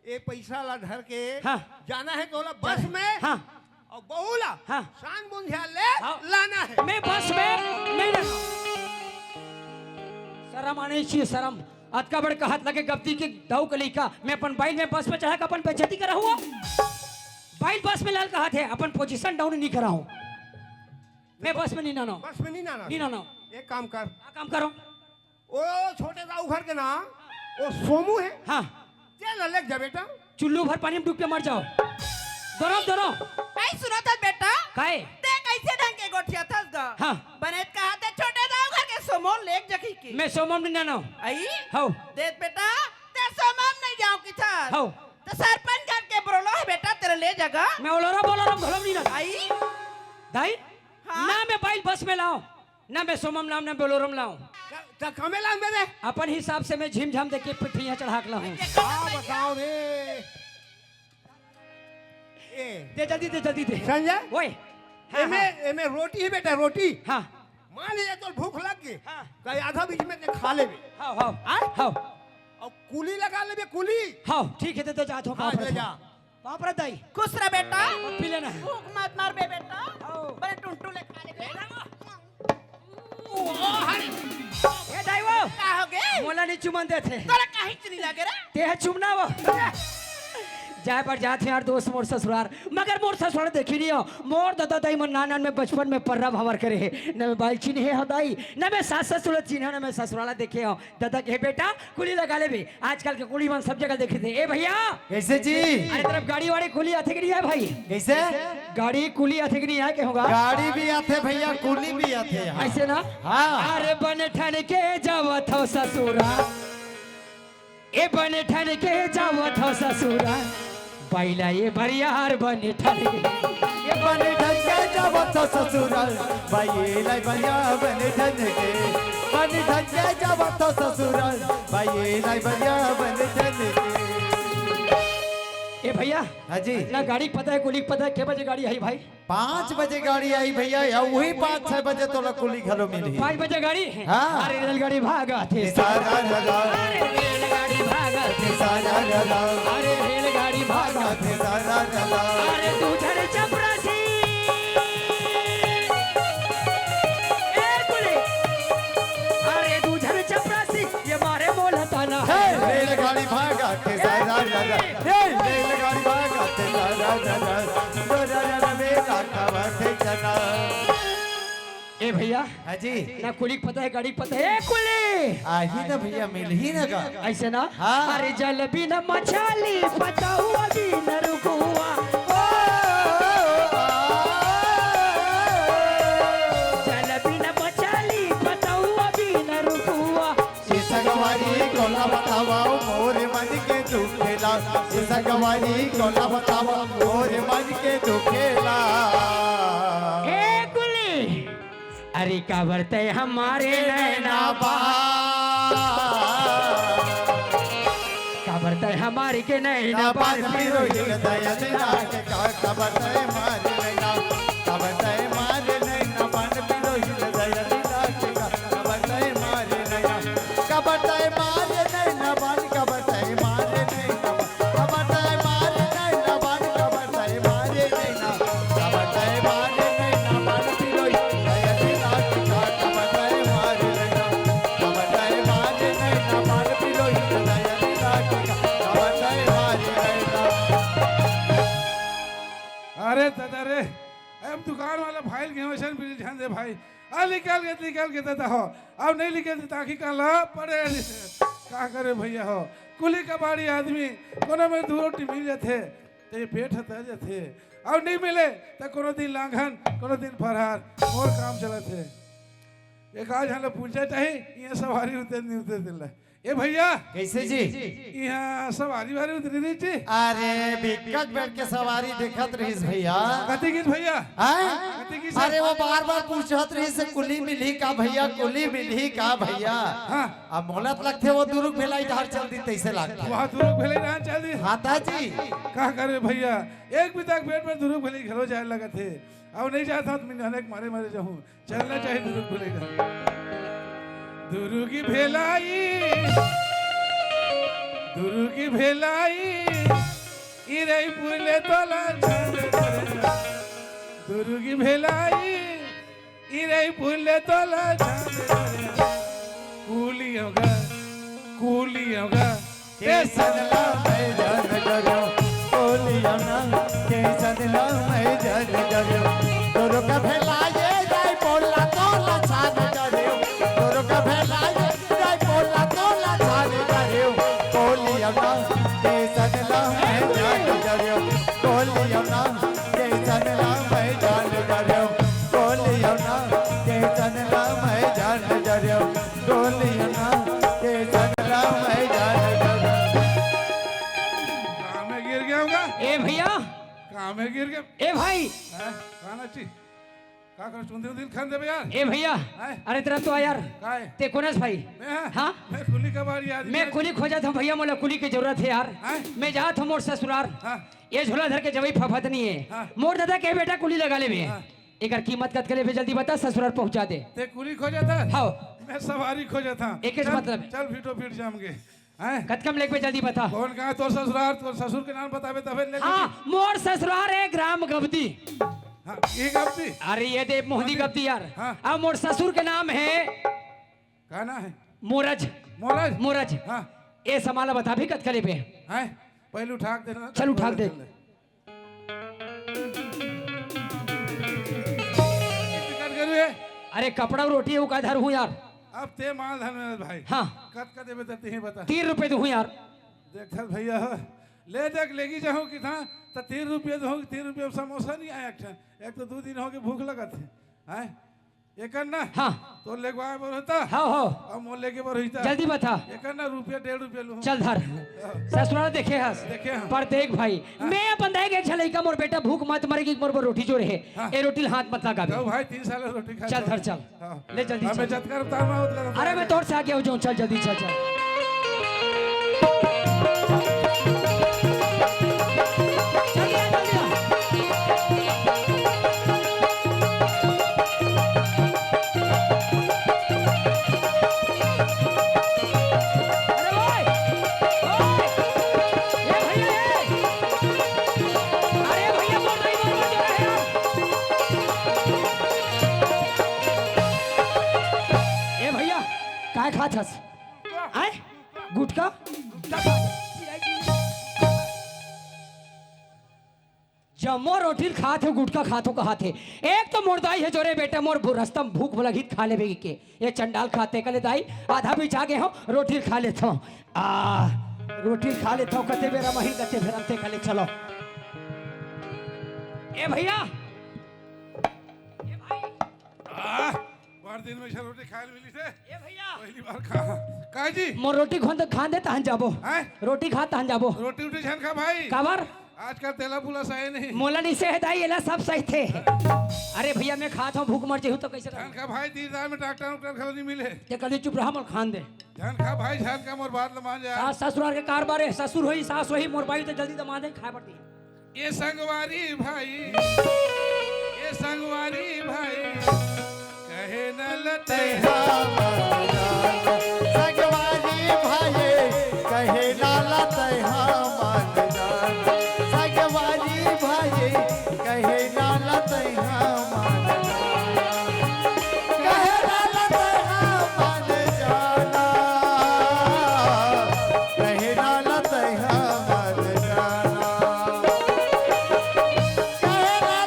ये पैसा ला धर के हाँ। जाना है तोला बस में। हाँ। और बहू ला हाँ। शान बुंधिया ले हाँ। लाना है। मैं बस में नहीं रहना। शर्म आने चाहिए, शर्म। अतका बड़ कहत लगे गलती के दाऊ के लइका, मैं अपन बाइल में बस में चढ़ा के अपन बेइज्जती करा हुआ। बाइल बस में लाल कहत है, अपन पोजीशन डाउन नहीं करा हूँ। मैं बस में नहीं नानो। बस में नहीं नाना। नहीं नानो। एक काम कर। का काम करो? ओ छोटे दाऊ घर के ना, वो सोमू है। हाँ। चल ना, लेके जा बेटा। चुल्लू भर पानी में डूब के मर जाओ। दोनों, दोनों। आई सुनो था बेटा। काहे? ते कैसे ढंग के गोठिया थस गा? हाँ। बने कहा ते छोटे दाऊ घर के सोमू लेके जखी के। मैं सोमू नहीं नानो। आई? हौ। देख बेटा, ते सोमू नहीं जाओ की था। हौ। तो सरपंच घर के बोलो है बेटा, तेरे ले जगह। मैं ओलोरा बोलोरा घोलम नहीं नानो। आई? दाई? हाँ? ना मैं बाइल बस में लाओ। ना मैं सोमम लाऊं, ना बोलोरम लाऊं। त, त कमे लाऊं बे? अपन हिसाब से मैं झिमझाम देके पिठिया चढ़ा के लाऊं। का बताओ रे? ए। दे जल्दी, दे जल्दी, दे। संजय? ओए। हाँ, एमे, हाँ। एमे रोटी है बेटा, रोटी। हाँ। मान ले तो भूख लग गई। हाँ। कहीं आधा बीच में ते खा लेबे। हाँ, हाँ। हाँ? हाँ। और कुली लगा लेबे, कुली। हाँ, ठीक है, दे, दे, जा, धो, हाँ, बाप रे, ले धो। जा। बाप रे दाई। खुश रह बेटा। पी लेना है। भूख मत मर बे बेटा। आओ। बड़े टुनटुन ले खा ले। ओ, हरी। ए दाई वो। का हो गे? मोला नहीं चुमन देथे। तोला काहे चुनी लगे रे? ते है चुमना वो। जाए पर जात है यार दोस्त मोर ससुरार। मगर मोर ससुरार देखी नहीं हो। मोर दादा दाई मन नानन में बचपन में पर्रा भंवर करे है। न मैं बाल चिन्हे हो दाई, न मैं सास ससुर चिन्हे, न मैं ससुराला देखे हो। दादा कहे, "बेटा, कुली लगा लेबे।" आजकल के कुली मन सब जगह देखे थे। ए भैया! कैसे जी? अरे, तरफ गाड़ी वाड़ी कुली आथे कि नहीं आय भाई? कैसे? गाड़ी कुली आथे कि नहीं आय, के होगा? गाड़ी भी आथे भैया, कुली भी आथे यहाँ। ऐसे ना? हाँ। अरे, बन ठन के जावत हो ससुरा। ए बन ठन के जावत हो ससुरा, बाइला ए बरियार बन ठन के। ए बन ठन के जावत हो ससुरा, बाइला ए बरियार बन ठन के। बन ठन के जावत हो ससुरा, बाइला ए बरियार बन ठन के। ए भैया, हाँ जी। ना गाड़ी के पता है, कुली के पता है, के बजे गाड़ी है भाई? पाँच बजे गाड़ी आई भैया, या वही पाँच छह बजे तोला कुली घलो मिलही। पाँच बजे गाड़ी? हाँ। अरे रेलगाड़ी भागत हे। सारा रा रा। अरे रेलगाड़ी भागत हे। सारा रा रा। अरे रेलगाड़ी भागत हे। सारा रा रा। अरे दू झन चपरासी। ए कुली। अरे दू झन चपरासी। ये मारे मोला ताना। हे, रेलगाड़ी भागत हे, सारा रा रा। हे, रेलगाड़ी भागत हे, सारा रा रा। दो रा रा रा, मेरा खावत हे चना। ए भैया, हाँ जी। ना कुली के पता है, गाड़ी के पता है। ए कुली! आही ना भैया, मिलही ना गा। ऐसे ना? हाँ। अरे जल बिना मछली पतौआ बिन रुकुआ। ओ, आ। जल बिना मछली पतौआ बिन रुकुआ। ए सगवारी कोला बतावा मोर मन के दुखेला। ए सगवारी कोला बतावा मोर मन के दुखेला। ए कुली, अरे काबर तै हमारे नैना बा, काबर तै हमारे के नैना बा। बात पिरो हिल दया दिला के का, काबर तै हमारे नैना, काबर तै हमारे नैना बा। पिलो हिल दया दिला के का, काबर तै हमारे नैना, काबर तै हमारे नैना बा, काबर तै हमारे नैना बा। काबर तै हमारे नैना बा, काबर तै हमारे नैना, काबर तै हमारे नैना बा। पिलो हिल दया दिला के का, काबर तै हमारे नैना, काबर तै हमारे नैना बा। पिलो हिल दया दिला के का, काबर तै हमारे दादा रे, अब दुकान वाला फाइल के वैसन बिल झन दे भाई। आ निकल के, निकल के दादा हो। अब नहीं निकल के ताकि काला पड़े। का करे भैया हो, कुली कबाड़ी आदमी, कोनो में दू रोटी मिल जाथे, तो ये पेट हता जाथे। अब नहीं मिले, तो कोनो दिन लांघन, कोनो दिन फरहार, मोर काम चलत हे। एक आज हम लोग पूछे चाही, ये सवारी उतरे नहीं उतरे दिन ला। ए भैया, कैसे जी? यहाँ सवारी वारी उतरी रही जी? अरे, बिकट बैठ के सवारी देखत रहिस भैया। कति किस भैया? हैं? कति किस? अरे, वो बार-बार पूछत रहिस से कुली मिलही का भैया, कुली मिलही का भैया? हाँ। अब मोला त लगथे वो दुरुग भेलाई डहर चल दी तैसे लागथे। वहाँ दुरुग भेलाई डहर चल दी। हाँ, ता जी। का करे भैया, एक भी तक पेट में दुरुग भेलाई घलो जाए लगत हे। अब नहीं जात हूँ, तो मैं अनेक मारे मारे जाहूँ। चलना चाहिए दुरुग भेलाइगा। दुरुगी भेलाई, दुरुगी भेलाई, इरई पुले तोला झाल करे। दुरुगी भेलाई, इरई पुले तोला झाल करे। कूली होगा, कूली होगा। के सनला मैं जान डरियो, बोलियो ना, के सनला मैं जान डरियो। तोरो का भेलाए जाय बोला तो लछान डरियो, तोरो का भेलाए जाय बोला तो लछान डरियो। बोलियो ना, के सनला मैं जान डरियो, बोलियो ना, के सनला मैं जान डरियो, बोलियो ना, के सनला मैं जान डरियो। डोलिया ना के सनला मैं जान डरियो। कहाँ में गिर गया होगा? ए भैया। कहाँ में गिर गया? ए भाई। हैं? कहाँ नाची? का कर चुंदी उंदी खान देबे यार? ए भैया। हैं? अरे तेरा तो यार। काय? ते कोनस भाई? मैं? हाँ? मैं कुली कबाड़ी आदमी। मैं कुली खोजत हूँ भैया, मोला कुली की जरूरत है यार। हैं? मैं जात हूँ मोर ससुरार। हाँ। ये झोला धर के जवई फफत नहीं है। हाँ। मोर दादा के बेटा कुली लगा ले बे। हाँ। एकर कीमत कतका लेबे जल्दी बता, ससुरार पहुंचा दे। ते कुली खोजत हस? हाँ। मैं सवारी खोजत हूँ। एकेच चल, मतलब। चल फिटो फिट जाम गे। हैं? कतका म लेबे जल्दी बता। कौन कहाँ तोर ससुरार, तोर ससुर के नाम बताबे तबे ले हाँ, लेबे। मोर ससुरार है ग्राम गबती। हाँ, ये गबती? अरे ये दे मोहदी हाँ, गबती यार। हाँ। अब मोर ससुर के नाम है का नाम है? मोरज। मोरज? मोरज। हाँ। ए समाला बता भी कतका लेबे। हैं? पहले उठा के देना। चल उठा के दे। चल। कितने कट गए रे? अरे कपड़ा अउ रोटी हे, वो का धर हूँ यार। अब ते माल धन में भाई। हाँ। कत का देबे ते ही बता। तीन रुपए दूँ यार। देख भैया, ले देख लेगी जाहूँ कि था, तो तीन रुपये दूँ, तीन रुपये में समोसा नहीं आया एक ठन। एक तो दो दिन हो गए भूख लगत है। हैं? एकर ना? हाँ। तोर लेगवाए बर होता? हाँ, हाँ। अउ मोर लेगे बर होता? जल्दी बता। एकर ना रुपया डेढ़ रुपया लूँ। चल धर। हाँ। ससुरार देखे हस? देखे हँव। पर देख भाई, हाँ। मैं अपन दाई के एक झन लइका मोर बेटा भूख मत मरे कि मोर बर रोटी जोरे हे। हाँ। ए रोटी ल हाथ मत लगाबे। तो भाई तीन साल रोटी खा चल धर चल। हाँ। ले जल्दी हाँ, चल। मैं जतका रफ्तार में उतका रफ्तार अरे मैं में। तोर से आगे हो जाऊँ, चल जल्दी चल चल। जल्दी आ, जल्दी आ। अरे ओए, ओए, ए भैया, ए। अरे भैया, बोल रही, बोल, बोल, बोल रहे यार। ए भैया, काय खात हस? आय? गुटखा? जम्मो रोटी ल खात हे, गुटखा खात हो, कहत हे। एक तो मोर दाई हे जोरे बेटा, मोर भू-, रस्ता म भूख लगही त खा लेबे के। ये चंडाल खाते कले दाई, आधा बिछा गे हो, रोटी ल खा लेथो। आ, रोटी ल खा लेथो, कते बेरा महीन, कते बेरा ते कले चलो। ए भैया, ए भाई। आह, बड़ दिन में इसे रोटी खाए ल मिली से। ए भैया। पहली बार खा। का जी? मोर रोटी खोन दे, खान दे, तहन जाबो। हैं? रोटी खा, तहन जाबो। रोटी उटी झन खा भाई। काबर? आजकल तेला बुला सहे नहीं। मोला नहीं सहे दाई, एला सब सही थे। अरे भैया, मैं खात हूँ, भूख मर जहूँ तो कैसे रहूँ? झन खा भाई, दीदार में डॉक्टर उक्टर खलो नहीं मिले। ते कल चुप रहा, मोर खान दे। झन खा भाई, झन खा, मोर बात ल मान जा। सास ससुरार के कारबार हे, ससुर होई, सास होई, मोर बाई तो जल्दी दमाद हे, खाए पड़ती है। ए संगवारी भाई, ए संगवारी भाई, कहे न लते संगवारी भाई, कहे ना लते हमार जान। संगवारी भाई, कहे ना लते हमार जान। कहे ना लते हमार जाना। कहे ना लते हमार जाना। कहे ना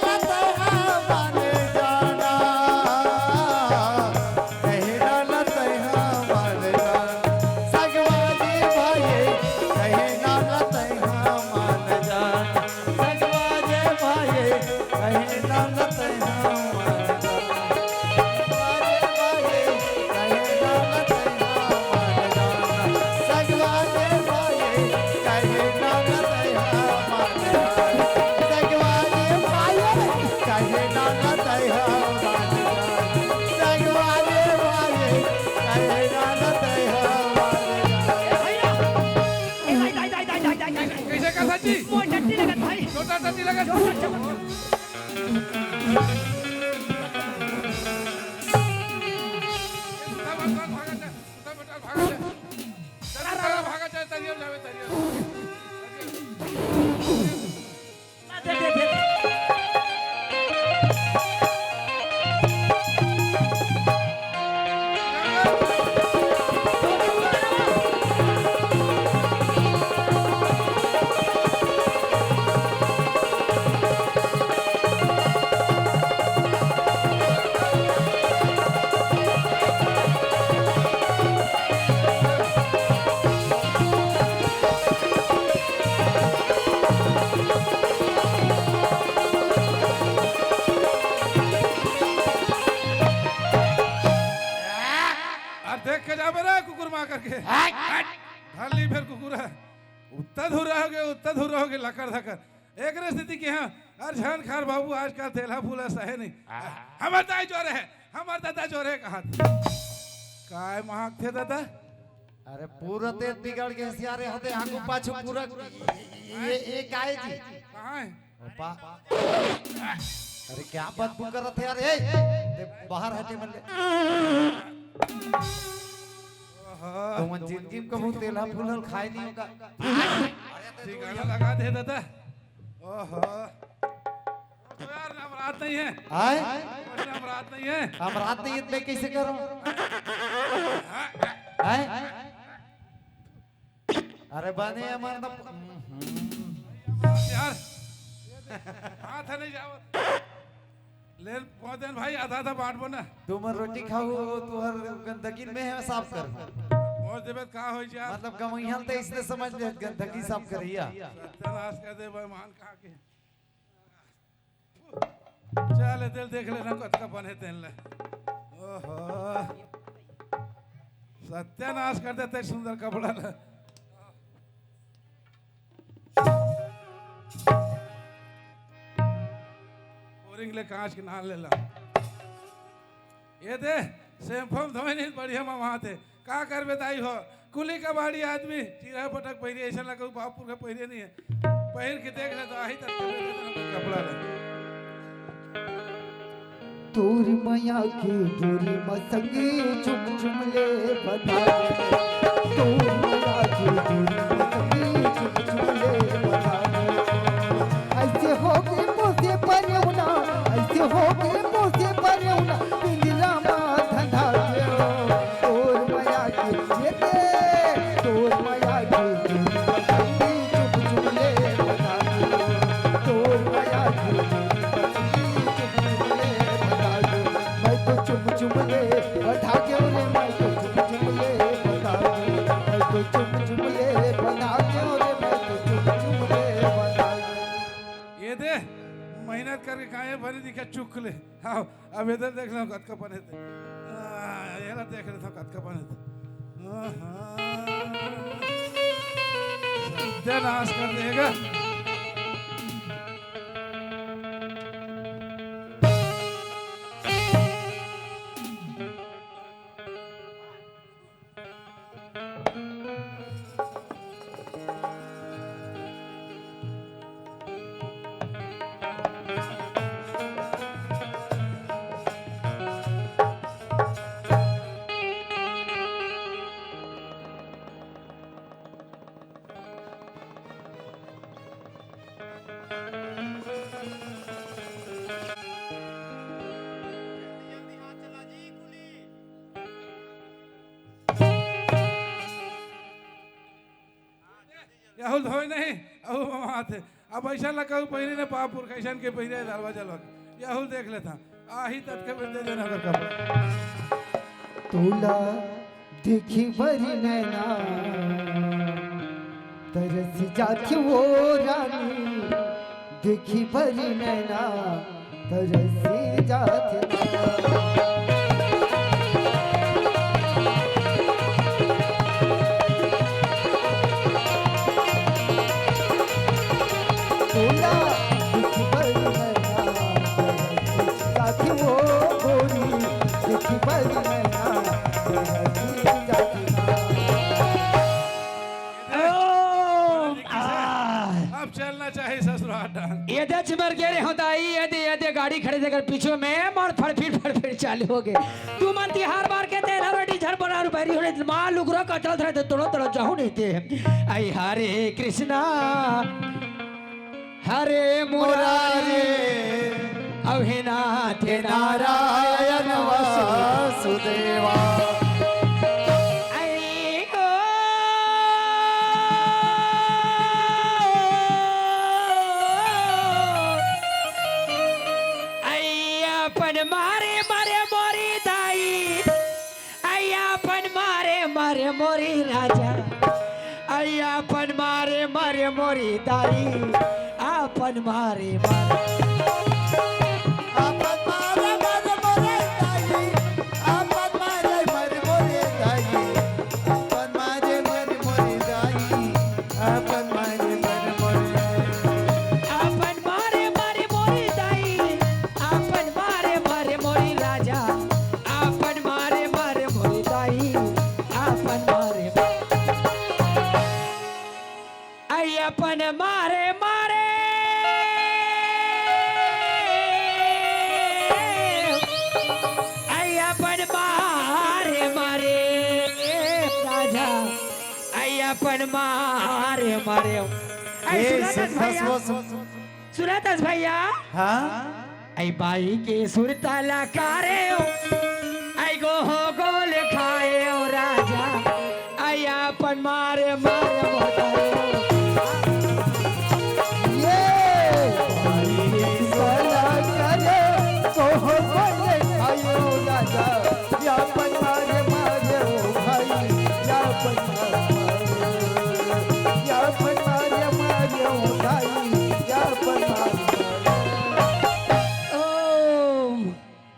सच्ची? वो टट्टी लगत भाई। छोटा टट्टी लगत। छोटा चमक। ये दूसरा बात, बात भागा जा, दूसरा बेटा भागा जा। चल, चल, भागा जा, तरिया जावे, तरिया। दे, दे, दे। अरे देख के जाबे रे कुकुर मार करके। हट। धर ली फेर कुकुर हे। उत्ता धुरा होगे, उत्ता धुरा होगे, लकर धकर। एकरे सेती किहंव, अरे झन खार बाबू, आजकल तेलहा फूलहा सहे नहीं। आहा। हमर दाई जोरे हे, हमर ददा जोरे हे कहत। काय महकथे ददा? अरे पूरा तें बिगड़ गे हस यार, एदे आगू पाछू पूरा ये, ये काय जी? कहाँ हे? ओपा। अरे क्या बदबू करत हे यार, ए, दे बाहर हटे मन ले। ओहो। तुमन जिंदगी में कभू तेलहा फूलहा ल खाए नहीं होगा। ठिकाना लगा दे ददा। ओहो। तो यार, नवरात नहीं हे। आय? नवरात नहीं हे। नवरात नहीं हे, त मैं कइसे करंव? आय? अरे बने हमार तो, हम्म। यार, हाथ नहीं जावत। ले, पहुंच देन भाई, आधा आधा बांटबो ना। तुमन रोटी खाहू, तुंहर गंदगी ल मैं साफ करहूं। पहुंच देबे त का होई यार? मतलब गंवइहा ल त इसने समझ ले, गंदगी साफ करइया। सत्यानाश कर दे भाई, मान कहाँ के। चल, तेला देख लेना, कतका बने तेन ले। ओहो, सत्यानाश कर देते सुंदर कपड़ा ले। बोरिंग ले कांच के नान ले ला। ये दे, शैम्पू म धोए नहीं, बढ़िया ममाथे। का करबे दाई हो, कुली कबाड़ी आदमी, चिरहा फटक पहिरे, अइसन ला कहूं बाप पुरखा पहिरे नहीं हे। पहिर के देख ले त आही तक के कपड़ा ले। तोर मया के डोरी म संगी चुम चुम ले बंधा दे। तोर मया के डोरी म संगी चुम चुम ले बंधा दे। अइसे होगे मोसे परेवना, अइसे होगे मोसे परेवना, पिंजरा म धंधा दे। तोर मया के ये दे, तोर मया के डोरी म संगी चुम चुम ले बंधा दे। तोर मया के डोरी म संगी चुम चुम ले बंधा दे। मैं तो चुम चुम ले बंधा गेंव रे, मैं तो चुम चुम ले बंधा गेंव। मैं तो चुम चुम ले बंधा गेंव रे, मैं तो चुम चुम ले बंधा गेंव। ये दे, मेहनत करके खाए, बने दिखे चुकले। हाँ, अब इधर देख लो, कतका बने थे। आ, ये ला देख लेथंव, कतका बने थे। आहा। सत्यानाश कर देगा। यहू ल धोए नहीं, अउ ममाथे। अब अइसन ला कहूं पहिरे ने पापुर, कइसन के पहिरे दरवाजा लग। यहू ल देख लेथंव। आही ततके बेर दे देना अगर कपड़ा। तोला देखी बर नैना तरस जाथे वो रानी, देखी बर नैना तरस जाथे ना। तोला देखी बर नैना तरस जाथे वो गोरी, देखी बर नैना तरस जाथे ना। ओम आ। चलना चाहिए ससुराल डांग। ये दे चिमर गे रे हो दाई, ये दे, ये दे गाड़ी खड़े देकर पीछे में मार फड़फिर फड़फिर चालू हो गए। तू मन तिहार बार के तेरा रोटी झर बना रू बैरी होने माँ लुगरा का चल धरे तोड़ो तोड़ो जाहू नहीं ते। आई हरे कृष्णा, हरे मुरारी, अविनाथ नारायण वासुदेवा। आई ओ, आई अपन मारे मारे मोरी दाई, आई अपन मारे मारे मोरी राजा, आई अपन मारे मारे मोरी दाई, अपन मारे मारे। अपन मारे मारे मोरे दाई, अपन मारे मारे मोरे दाई, अपन मारे मारे मोरे दाई, अपन मारे मारे मोरे। अपन मारे मारे मोरे दाई, अपन मारे मारे मोरे राजा, अपन मारे मारे मोरे दाई, अपन मारे। आई अपन मारे मारे, आई अपन मारे मारे राजा, आई अपन मारे मारे। आई ए, सुनत हस सुन, भैया, सुन, सुन। सुनत हस भैया। हाँ? आई बाई के सुरता ला कारे हो, आई गो हो गोल खाए हो राजा, आई अपन मारे मारे मोटाए हो। ये बाई के सुरता ला कारे हो, गो हो गोल खाए हो राजा, या अपन मारे मारे हो भाई, या अपन मारे मारे हो, या अपन मारे मारे हो भाई, या अपन मारे मारे हो। ओम।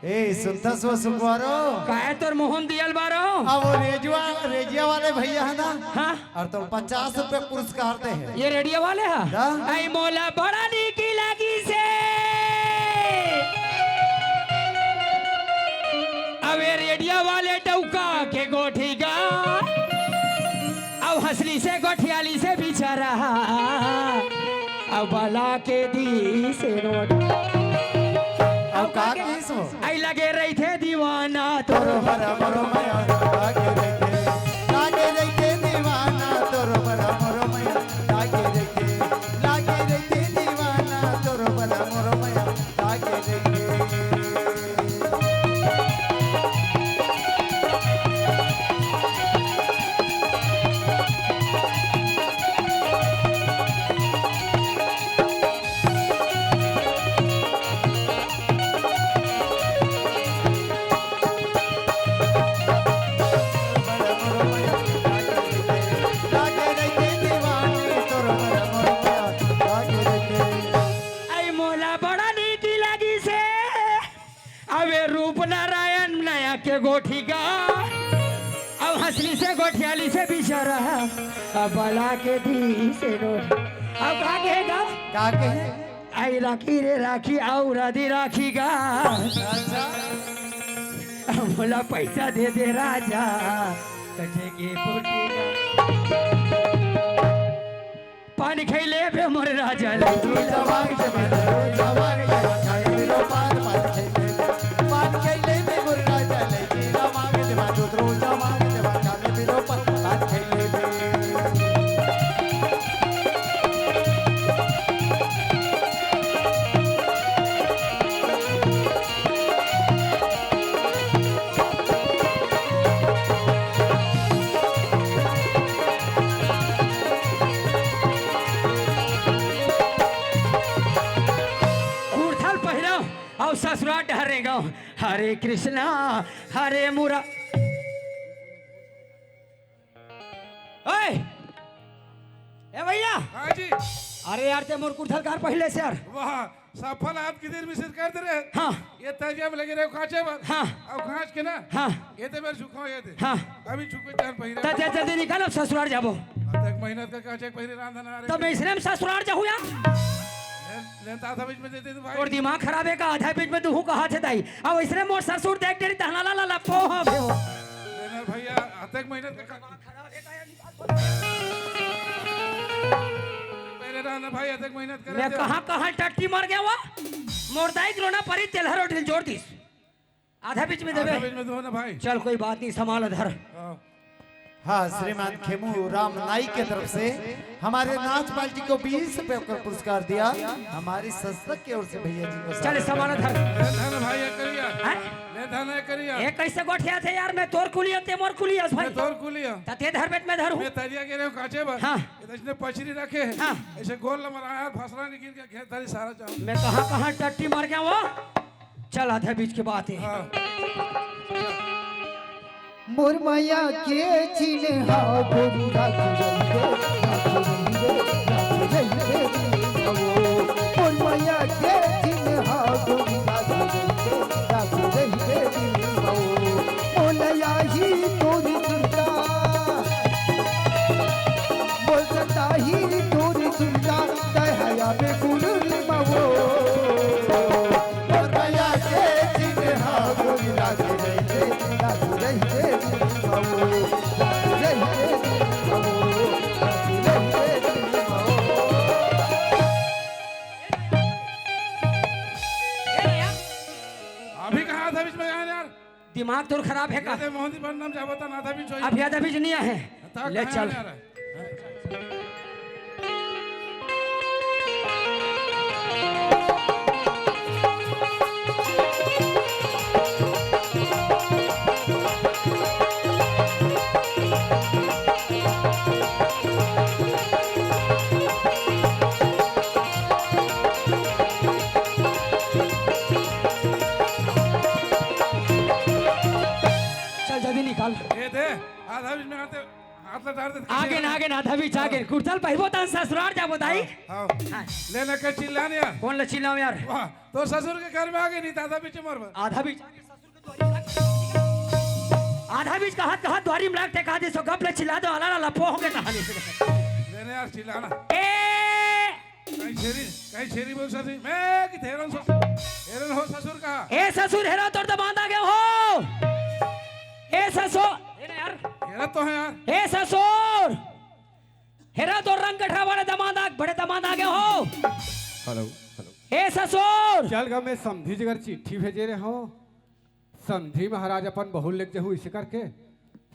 ए, सुनथस वो सुखवारो? काहे तोर मुंह म दियल बारो? अब वो रेजुआ, रेजिया वाले भैया है ना? हाँ। और तो पचास रुपए पुरस्कार दे है। ये रेडियो वाले हा? हाँ। आई मोला बड़ा नीकी लागी से। अब ये रेडियो वाले डौका के गोठी गा। अब हंसली से गोठियाली से बिचारा। अब बला के दी से नोट। अब का किस हो? आई लगे रहिथे दीवाना तोर तोर भरा मोरो मया लागे रहिथे, लागे रहिथे दीवाना तोर भरा मोरो मया लागे रहिथे, लागे रहिथे दीवाना तोर भरा मोरो मया लागे रहिथे। आई मोला बड़ा नीक लागिस हे। अबे रूप नारायण नया के गोठी गा, अब हंसली से गोठियाली से बिचारा, अब बला के दी से नोट। अब का कहे गा? का कहे? आई राखी रे राखी, अउ राधी राखी गा। अच्छा। अब मोला पैसा दे दे राजा, कटे के पोटी गा। पान खैले बे मोर राजा, लइकी जवान के मन, जवान के मन, खाए बिलो पान, पान खैले बे, पान खैले बे मोर राजा, लइकी जवान के मन, दूध रो जवान के मन, खाए बिलो पान, पान खैले बे। कुर्था ल पहिरव अउ ससुराल डहर रेंगव। हरे कृष्णा, हरे मुरा-, ओए! ए भैया! हाँ जी। अरे यार, ते मोर कुर्था ल काबर पहिरे हस यार? वाह, सफल हाथ की देर में सिर कर दे रहे। हाँ। ये तजिया में लगे रहे कांचे पर। हाँ। अब कांच के ना। हाँ। ये तो मैं झुकाओ ये दे। हाँ। अभी झुको जान पहिरे। त जा जल्दी निकल, अब ससुराल जाबो। अब तक मेहनत का कांचे पहिरे रांधना रे। तब मैं इसने में ससुराल जाहूँ यार। ले, ले ता था बीच में दे दे तू भाई। तोर दिमाग खराब हे का? आधा बीच में तू हूँ कहा थे दाई। अब इसने मोर ससुर देख डेरी तहना ला ला ला पो हो गयो। ले ना भैया, अब तक मेहनत का का- पहले ना भाई, अतेक मेहनत करे मैं थे। कहाँ कहाँ टट्टी मर गया हुआ। मोर दाई के रोना परी तेलहर और ढिल जोर दिस। आधा बीच में आधा देबे। बीच में दो ना भाई। चल कोई बात नहीं, संभाल धर। हाँ। हाँ, श्रीमान खेमू राम नाई के तरफ से हमारे नाच पार्टी को बीस रुपए का पुरस्कार दिया। हमारी संस्था की ओर से भैया जी को चल साथ संभाल धर। ले धन भाई, ये करिया। हैं? ले धन, ये करिया। ये कैसे गोठिया थे यार? मैं तोर कुलिया, ते मोर कुलिया भाई। मैं तोर कुलिया। त ते धर बेट, मैं धरू। मैं तरिया के रहे हूँ काचे बस। हाँ। ये तो इसने पछरी रखे है। हाँ। ऐसे गोल नंबर आया, फसला नहीं गिर के घेर थारी सारा चावल। मैं कहाँ कहाँ टट्टी मर गया वो। चल, आधा बीच के बात है। हाँ। मोर मया के चिन्हा गोरी राखी रहिबे, राखी रहिबे, राखी रहिबे। मोर मया के चिन्हा गोरी राखी रहिबे, राखी रहिबे। मोलया ही तोरी दुर्गा, बोल सकता ही तोरी दुर्गा, कहया बे गुरु मावो। मोलया के चिन्हा गोरी राखी रहिबे, राखी रहिबे, मावो, राखी रहिबे, मावो, राखी रहिबे, मावो। अभी कहाँ था बीच में यार? दिमाग तोर खराब है का? ये दे मोहन जी बदनाम जाबो ता ना था भी चाहिए। अभी आधा बीच नहीं है। ता ले कहाँ चल। आ रहा है? चल जल्दी निकाल। ये दे, आधा बीच में आते, हाथ लटा दे। आगे ना, आगे ना, आधा बीच आगे। हाँ। कुर्तल पहिबो तन ससुरार जाबो दाई। हाँ, हाँ। हाँ। ले लेके चिल्लाने यार। कौन ले चिल्लाओ यार? वाह, तो ससुर के घर में आगे नहीं, आधा बीच मर। आधा बीच आगे ससुर के द्वारी में लाग। आधा बीच कहत कहत द्वारी में लाग टेका दे सो गप ले चिल्ला दो, अलाला लपो होंगे कहानी से। लेने यार चिल्लाना। ए कहीं छेरी, कहीं छेरी बोल ससुर, मैं कि हेरन ससुर, हेरन हो ससुर का। ए ससुर, हेरा तोर दमांद आ गया हो। ए ससुर, हेरा यार। हेरा तो है यार। ए ससुर, हेरा तोर रंग गठरा वाले दमांद आ, बड़े दमांद आ गया हो। Hello, hello. ए ससुर। चल गा, मैं समधी जगर चिट्ठी भेजे रहे हो। समधी महाराज अपन बहू लेके जहू इसे करके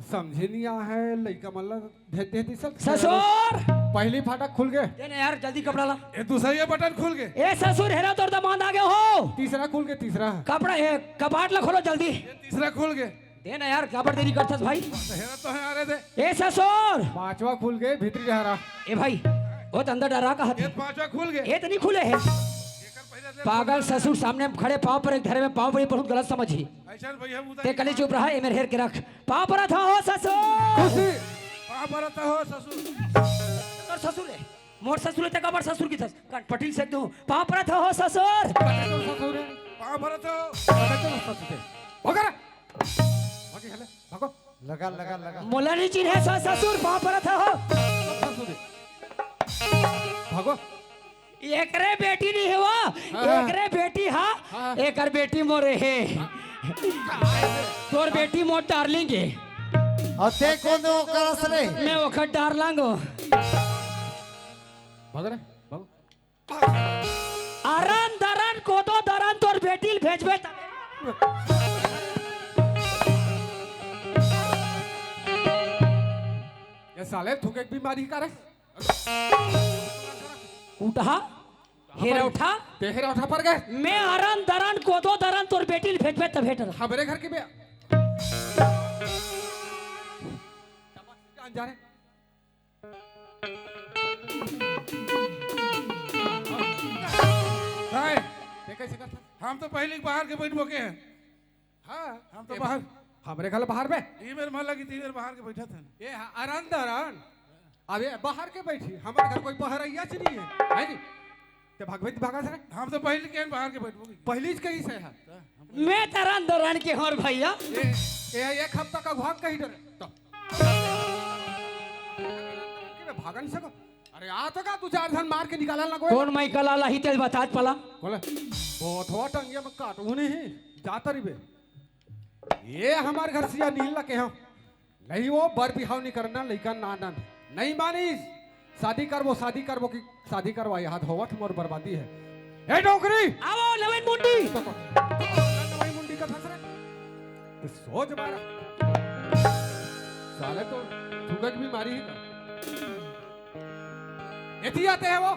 समझे नहीं आ है, लइका मन ला भेज दे दी सब। ससुर! पहली फाटक खुल गए। दे ना यार, जल्दी कपड़ा ला। ए, दूसरा ये बटन खुल गए। ए ससुर, हेरा तोर दमांद आ गए हो। तीसरा खुल गए, तीसरा। कपड़ा, ए, कपाट ला खोलो जल्दी। ये तीसरा खुल गए। दे ना यार, काबर देरी करथस भाई? हेरा तो है, आ रहे थे। ए ससुर! पांचवा खुल गए, भीतरी डहरा। ए भाई, वो तो अंदर डहरा का ये हथे। पांचवा खुल गए। ए तो नहीं खुले है। एकर पहले से पागल ससुर, सामने में खड़े पाँव पर एक धरे में पाँव पर ही बहुत गलत समझी। ऐसा भैया मुदा ते कली चुप रहा, ए मेरे हेर के रख। पाँव परत हो ससुर। खुशी। पाँव परत हो ससुर। तोर ससुर है, मोर ससुर है, ते काबर ससुर की थस? कटपटिल से दूं। पाँव परत हो ससुर। कटे तोर ससुर है। पाँव परत हो। कटे तोर ससुर है। भगरा। भागी हले, भागो। लगा, लगा, लगा। मोला नहीं चिन्हे स-, ससुर, पाँव परत हो। ससुर है। भागो। एकरे बेटी नहीं है वो, हाँ। एकरे बेटी हा, हाँ। एकर बेटी मोरे है। हाँ। तोर बेटी मोर डार्लिंग है। और ते कौन दे ओकर असरे? मैं ओकर डार्लिंग हूँ। भाग रे, भाग। अरन दरन कोदो दरन तोर बेटी ल भेजबे तबे। ये साले थूके के बीमारी का रे? उठा, हेरा उठा। ते हेरा उठा पर गए। मैं अरन दरन कोदो दरन तोर बेटी ल भेजबे तब हेटर। हमरे घर के बे। जान जा रे। काय? ते कैसे करता? हम तो पहले बाहर के बैठ बोके हैं। हाँ, हम तो ए, बाहर। हमरे घर बाहर में। ये मेरे मन लगी तीन बाहर के बैठा था। ये हाँ, अरन दरन। अब ये बाहर के बैठी, हमारे घर कोई बहरैया से नहीं है, है जी? ते भगवती भागा से रे? हम तो पहले के बाहर के बैठ बोके। पहली से कहीं से है? मैं तरन दरन के हर भैया। ये, ये एक हफ्ता का घुआक कहीं डरे। तो। भागन से को। अरे आ तो का दू चार धन मार के निकाला ना कोई। कौन माई कला लाही तेल बताज पला? बोले, बहुत हुआ टंगिया में काटू नहीं, जाता रही बे। ये हमारे घर से या नील लगे हो। नहीं वो बर बिहाव नहीं करना, लइका नानन। नहीं मानिस। शादी करबो, शादी करबो कि शादी करवा, याद होवत मोर बर्बादी है। ए डोकरी! आवो, नवीन मुंडी! तो, तो, नवीन मुंडी का फंस रहा। तो सोच मारा। साले तो थूकक भी मारी ही ना। एती आते हैं वो।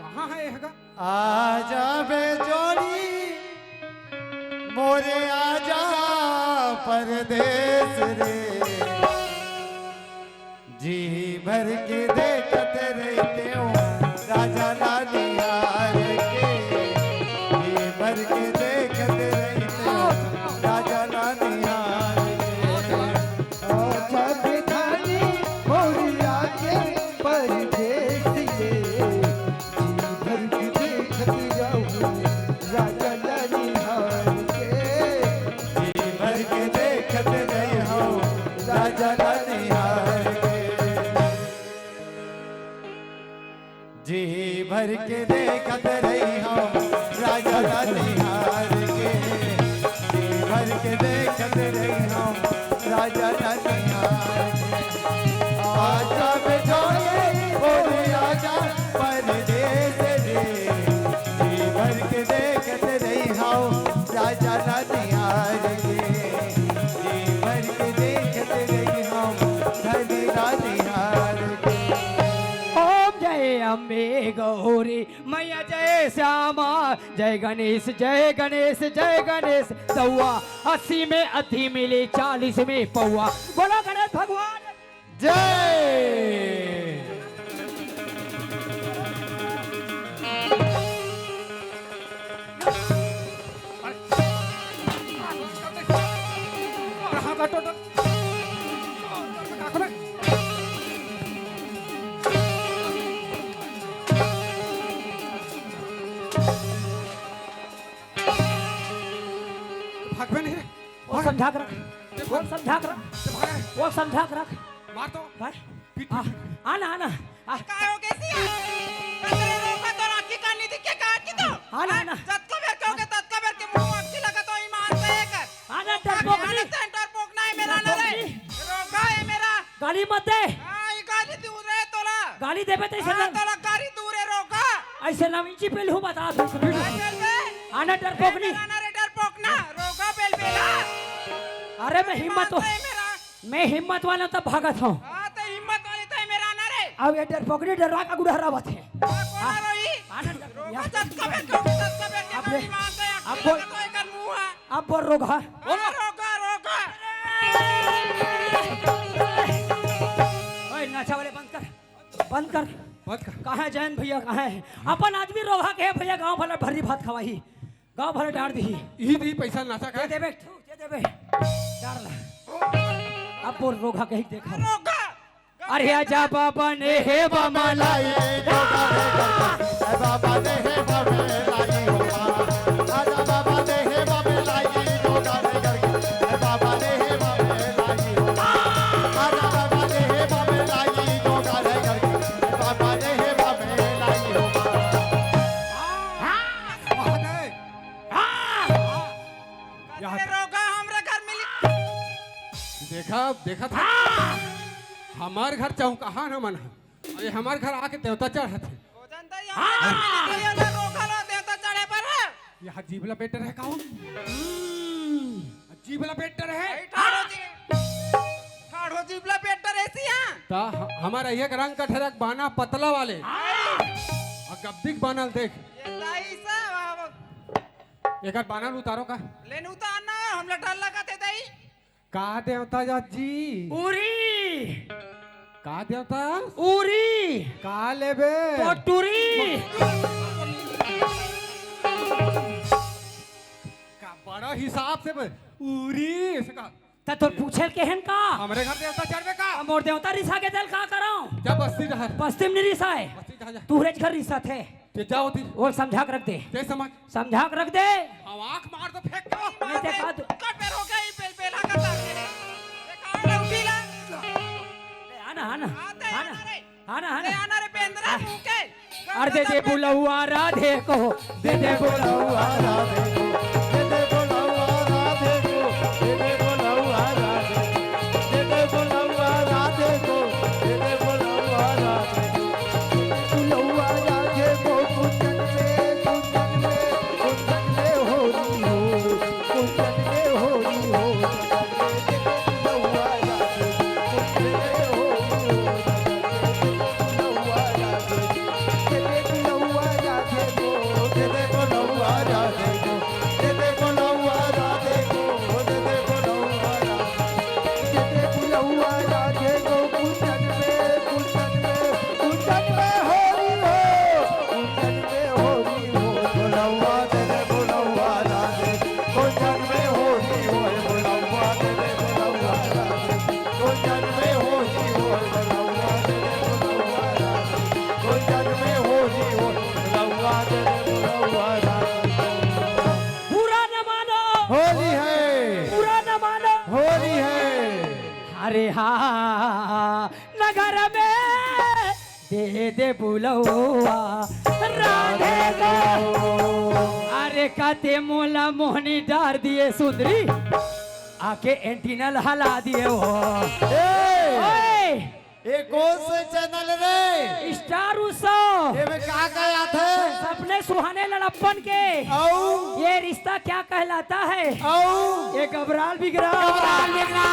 कहाँ है ये हगा? आजा बे जोड़ी, मोरे आजा परदेस रे। जी भर के देखत रहितेंव राजा ला निहार के। जी भर के देखत रहितेंव राजा ला निहार के। आजा बे जोड़ी, मोरे आजा परदेस रे। जी भर के देखत रहूं राजा ला निहार के। जी भर के देखत रहूं राजा ला निहार के। जी भर के देखत रहूं राजा ला निहार के। जी भर के देखत रहूं राजा ला निहार के। आजा बे जोड़ी, मोरे आजा परदेस रे। जी भर के देखत रहूं राजा ला निहार के। जी भर के देखत रहूं धनी ला निहार के। ओम जय अम्बे गौरी मैया, जय श्यामा, जय गणेश, जय गणेश, जय गणेश। सौवा अस्सी में अति मिली, चालीस में पौवा। बोलो गणेश भगवान। जय। भागबे नहीं रे। वो समझा के रख। वो समझा के रख। वो समझा के रख। मार तो। भाई। पीट, आ, पीट, पीट। आना, आना। आ। काय हो गे सिया? कतरे रोका तो राखी का नहीं दिखे का की तो? आना, आना। जतको बेर कहोगे, ततको बेर के मुंह अक्की लगा तो ईमान से कर। आना, डरपोकनी। आना, डरपोकना है मेरा ना रे। डरपोकनी। रोका है मेरा। गाली मत दे। हाँ, ये गाली दूर है तोला। गाली देबे तो ऐसे हाँ, ना। तोला गाली दूर है, रोका। ऐसे ना इंची पेल हूँ बता दो। काय पेल बे? आना, डरपोकनी। ए, मेरा ना रे, डरपोकना। रोका पेल बेला। अरे, मैं हिम्मत तो ईमान से मेरा। मैं हिम्मत वाला तब भागत हूँ। हाँ, तो हिम्मत वाली तो है मेरा ना रे। अब ये डरपोकनी डरा का गुड़हरा बात है। हाँ, कौन आ रही? आनंद रोको, तब कबे, कबे, तब कबे, के अब बोल, मारी मान से अब आखिर बोल। लगा तो एक मुंह है। अब बोल रोगा। हाँ, रोगा, रोगा। ओए, नाचा वाले बंद कर, बंद कर। बंद कर। कहाँ है जैन भैया, कहाँ है? अपन आदमी रोगा के है भैया, गांव भला भर्री भात खवाही। गाँव भर डार दिही। इही दिही पैसा नाचा का? दे देबे, दे देबे। डार ला। अब बोल रोगा कहीं देखा। रोगा। अरे आजा बाबा ने हे बाबा लाई। बाबा ने हे बाबा लाई हो बाबा। आजा बाबा ने हे बाबा लाई हो बाबा। बाबा ने हे बाबा लाई हो बाबा। आजा बाबा ने हे बाबा लाई हो बाबा। बाबा ने हे बाबा लाई हो बाबा। हाँ। हाँ। यहाँ अरे रोगा हमरा घर मिली। देखा, देखा था। हाँ। हमार घर चौकाहा न मन है। अरे हमार घर आके देवता चढ़त है। ओ जनता यहाँ हाँ। मिली तो ये ना रोगा लो देवता चढ़े पर। यहाँ जीभ लपेट रहे का हो? हम्म। जीभ लपेट रहे। ऐ ठाड़ो जी। ठाड़ो जीभ लपेट रहे सिया। ता ह-, हमारा एक रंग का ठरक बाना पतला वाले। हाँ। और गब्दिक बानल देख। ये ताई सा, एकर बानल उतारो का? लेन उतार ना, हमला डर लगत हे दाई। का देवता जात जी? उरी। का देवता? उरी। का लेबे? पटुरी। का बड़ा हिसाब से बे-, उरी, ऐसे का? त तोर पूछे ल केहेन का? हमरे घर देवता चढ़बे का? अब मोर देवता रिसा गे तेल का करंव? जा बस्ती डहर। बस्ती म नी रिसाय। बस्ती जा, जा। तुहरेच घर रिसथे। ते जा ओती। ओला समझा के रख दे। ते समझ। समझा के रख दे। अब आँख मार दो फेंक दो। मैं ते का दू। कट बेर हो गया, ये बेल बेला का तार के रे। ये कहाँ रे उठी ला? ए, आना, आना। आते आना। आना रे। आना, आना। ए, आना रे बेंदरा आ। मुँह के। अरे दे दे बुलौआ राधे को, दे दे बुलौआ राधे को, दे दे बुलौआ राधे को, दे दे बुलौआ राधे को, दे दे बुलौआ राधे को, दे दे बुलौआ राधे को। रे हाँ, नगर में दे दे बुलौआ, राधे दे। अरे कते मोला मोहनी डार दिए सुंदरी, आके एंटीना हला दिए हो। ए! ओए! ए कौन से चैनल रे? स्टार उत्सव। एमे का का आथे? सपने सुहाने लड़प्पन के। अऊ? ये रिश्ता क्या कहलाता है? अऊ? ये घबराल बिगड़ा। घबराल बिगड़ा।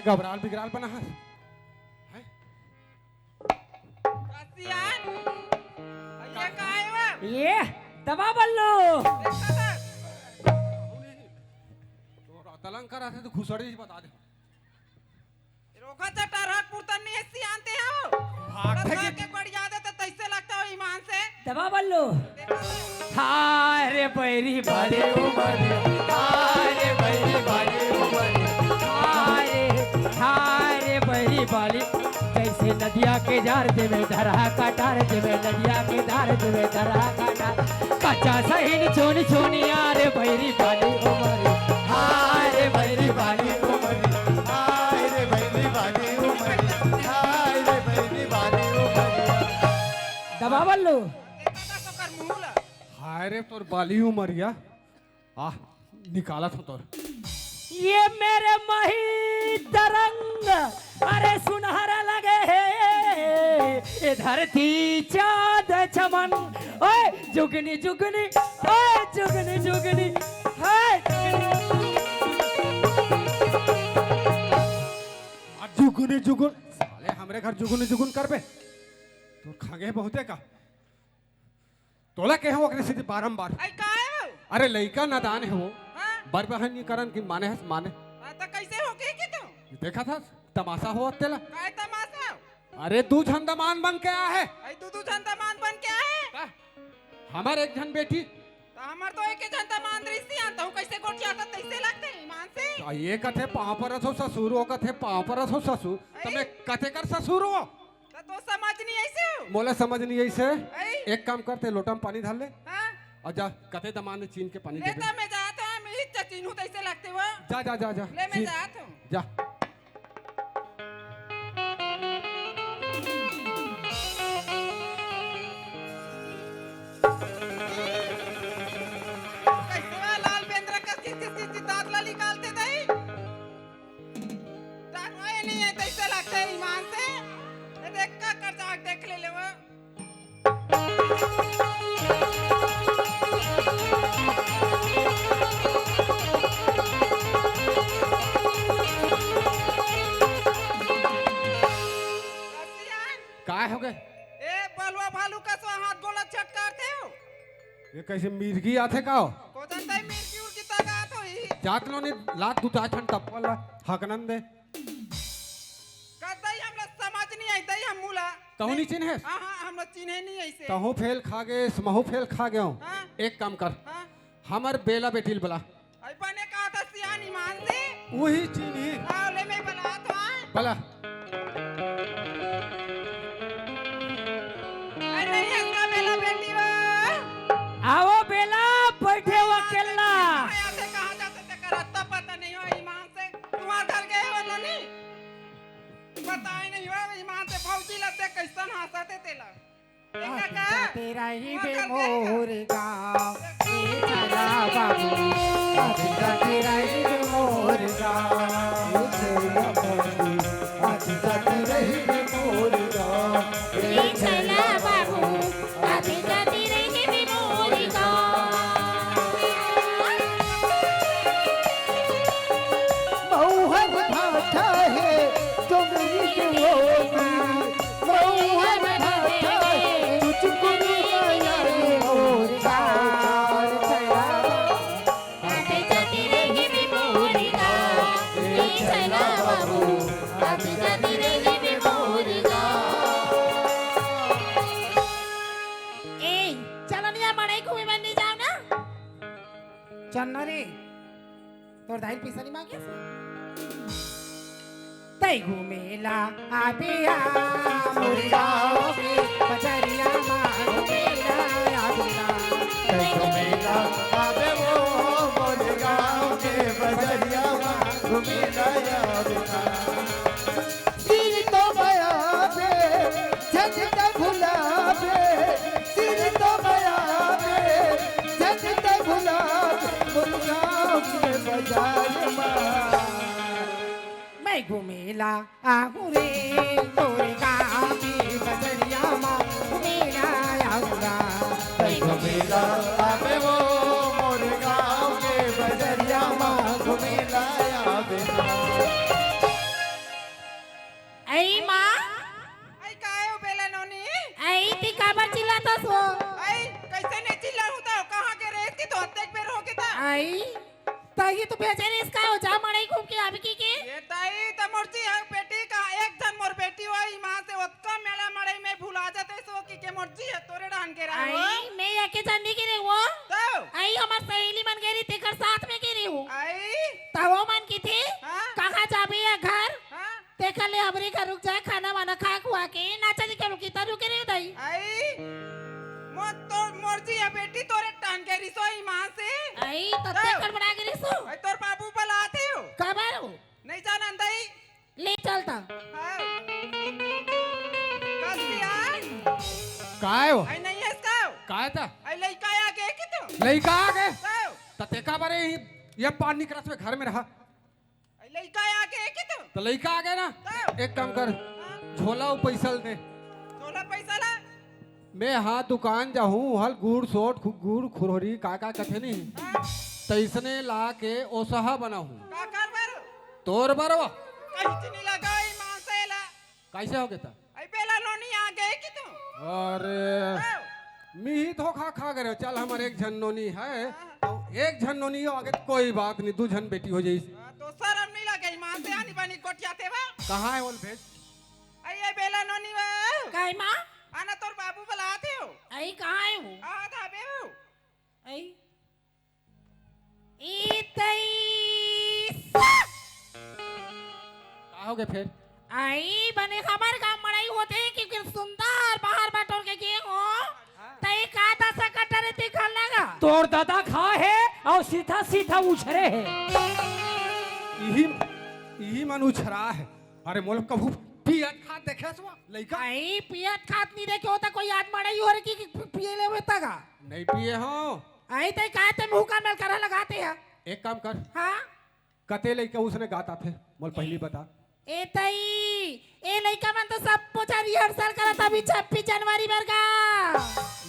घबराल बिगराल बना है। हैं? का सियान? भैया का आए बा? ये दबा बल्लू। देखा था? तोरा तलंग करा थे तो घुसड़ी जी बता दे। रोका चटारा पुरतन नहीं है सियान ते हो। भाग तब थे भाग कि के बढ़िया दे तो तैसे लगता हो ईमान से। दबा बल्लू। देखा था? हाय रे बैरी बाली उमर, हाय रे बैरी बाली उमर, हाय रे, हाय रे बैरी बाली। जैसे नदिया के धार देवे धरा कटार देवे, नदिया के धार देवे धरा कटार। कच्चा सहीन चोनी चोनी आ रे बैरी बाली उमर, हाय रे बैरी बाली उमर, हाय रे बैरी बाली उमर, हाय रे बैरी बाली उमर। दबा बल्लू। देखा था ओकर मुंह ला। हाय रे तोर बाली उमरिया। आह, निकालत हो तोर। ये मेरे मही तरंग, अरे सुनहरा लगे है ये धरती चाँद चमन। ओए जुगनी जुगनी, ओए जुगनी जुगनी, हाय जुगनी। आ जुगनी जुगुन, साले हमरे घर जुगनी जुगुन करबे। तू खंगे बहुते का। तोला कहे हो ओकरे सेती बारंबार। आई का है वो? अरे लइका नादान है वो। हाँ? बर बहन नहीं करन कि माने हस माने। हाँ, तो कैसे हो गए कि तू? देखा था तमाशा हो तेला। काय तमाशा? अरे दू झन दमान बन के आ है। आई दू दू झन दमान बन के आ है? का? हमर एक झन बेटी। तो हमर तो एक ही झन दमान रही सी, आन तहु कैसे गोठिया था तैसे लगते ईमान से। आ, ये कथे पाँव परत हो ससुर, वो कथे पाँव परत हो ससुर। आई? तो मैं कथे कर ससुर हो? त तो समझ नहीं ऐसे हो। मोला समझ नहीं ऐसे। ऐ? एक काम करते, लोटा में पानी धर ले। हाँ। और जा, कते दमान ने चीन के पानी ले दे दे। त मैं जात हूँ, मैं ही चीन हूँ, तैसे लगते हो। जा, जा, जा, जा। ले मैं चीन। जात हूँ। जा। कैसे वा लाल बेंद्रा कस किस किस किस दांत ला निकालते दई? जानवर ये नहीं है, तैसे लगते हैं ईमान से। ये देख का कर जाके देख ले ले वो। रसियान। काय हो गए? ए, बलुआ भालू का सो हाथ गोला छटकारते हो। ये कैसे मिर्गी आथे का हो? कोजन तई मिर्गी उर्गी तक आत होही। जात लो नहीं, लात दू चार ठन टप्पल ला, हकनन दे। का दई हमला समझ नहीं आई, दई हम मुला। तहु नहीं चिन्हेस? हाँ, हाँ, हमला चिन्हे नहीं ऐसे। तहु फेल खा गेस, महु फेल खा गेव। हाँ। एक काम कर। हाँ। हमर बेला बेटी ल बला। आई बने कहा था सियान ईमान से। वही चिन्ही। आओ ले मैं बला तो हाँ। बला। आई नहीं है इसका बेला बेटी वो। आओ बेला, बैठे हो अकेला। आया थे कहाँ जाते थे, का रस्ता पता नहीं हो ईमान से। तुम्हार घर गए हो ननी? बताए नहीं हो ईमान से, भौजी लगते कैसन हंसते तेला। देखा आधी का? जाते रही वहाँ बे कर देगा। मोर गाँव, ए चला बाबू। आधी जाते रही बे मोर गाँव, ए चला बाबू। आधी जाते रही बे मोर गाँव, ए ए चला बाबू, आधी जाते रही बे मोर गाँव। मऊहर भाठा हे, डोंगरी के ओरी। मऊहर भाठा हे, चुचुकुनी माया रे मोर गाँव। आधी जाते रही बे मोर ए, चलो नहीं, मड़ई घूमे बर नहीं जाओ ना। चल ना रे, तोर दाई पैसा नहीं मांगे से। तई घूमेला आबे आ, मोर गाँव के बजरिया मा घूमेला आबे आ। तई घूमेला आबे वो, मोर गाँव के बजरिया मा घूमेला आबे आ। सिर तो बयाबे, झट त भुलाबे, सिर तो बयाबे, झट त भुलाबे, मोर गाँव के बजार मा। मैं घूमेला आहूँ रे, तोरे गाँव के बजरिया मा घूमेला आहूँ गा। मैं घूमेला आबे वो, मोर गाँव के बजरिया मा घूमेला आबे गा। ऐ माँ। ऐ, काय हो बेला नोनी? ऐ, ती काबर चिल्लाथस वो? ऐ, कैसे नहीं चिल्लाहूँ त? कहाँ गे रहेस कि तो अतेक बेर हो गे त? ऐ, तही तो भेजे रहेस का हो, जा मड़ई घूम के आबे कहिके? ए दाई, त मोर जी ह बेटी का, एक झन मोर बेटी हो, ईमान से ओतका मेला मड़ई में भुला जाते सो कहिके मोर जी ह तोरे डाहन गे रहा हो। ऐ, मैं एके झन नहीं गे रहेंव वो। तो? ऐ, हमर सहेली मन गे रही, तेकर साथ में गे रहेंव। ऐ? त वो मन कहिथे, हाँ? कहाँ जाबे या घर? हाँ? तेकर ले हमरे घर रुक जाए, खाना वाना खा खुआ के नाचा जी के रुकी त रुके रे दाई। ऐ, मो-, तोर, मोर जी या बेटी तोरे डाहन गे रहिस हो ईमान से। ऐ, त तो? तेकर बना गे रहिस हो। ऐ, तोर बाबू बलात हे हो। काबर हो? नहीं जानन दाई। ले चलता। हाँ। कस यार? काय हो? ऐ नहीं है इसका। काय त? ऐ लइका आ गे कि तो? लइका आ गे? तो? त तेकर बर ही ये पानी निकरत में घर में रहा। ऐ लइका आ गे कि तो? त लइका आ गे ना? तो? एक काम कर, हाँ। झोला अउ पैसा ल दे। झोला पैसा ला? मैं हा दुकान जाहूँ, हल गुड़ सोट, खु-, गुड़ खुरहोरी, का का कथे नहीं? हाँ। तइसने ला के ओसहा बनाहूँ। का कर बर? तोर बर वो। कहीं चीनी लगाई माँ से ला। कैसे हो गे त? ऐ बेला नोनी आ गे कि तो? अरे, हाँ। मिही धोखा खा गे रहे। चल, हमर एक झन नोनी है, हाँ। तो एक झन नोनी हो आगे त कोई बात नहीं, दू झन बेटी हो जाइस। हाँ, तो शरम नहीं लगे, माँ से आनी बानी गोठियाथे बा। कहाँ है वो भेज? ऐ, ऐ बेला नोनी बा। काय माँ? आना तोर बाबू बलात हे हो। ऐ कहाँ है वो? आ धाबे हो। ऐ। ई तई सा। का हो गे फेर? ऐ बने हमर गाँव मड़ई होथे कि, कि सुंदर बाहर बटोर के गे हो। हाँ। तई का दसा कटरे ती खा लगा। तोर दादा खा हे अउ सीधा सीधा उछरे हे। इही, इही मन उछरा हे। अरे मोला कभू पियत खात देखेस वो लइका? ऐ पियत खात नहीं देखे हो त कोई आज मड़ई हो रे कि, कि पिए लेवे तगा। नहीं पिए हो। ऐ तई काय ते मुँह का मेल करा लगाते हैं। एक काम कर। हाँ? कते लइका उसने गात आथे, मोला पहिली बता। ए तई, ए लइका मन तो सब पोछा rehearsal करत अभी छब्बीस जनवरी बर गा।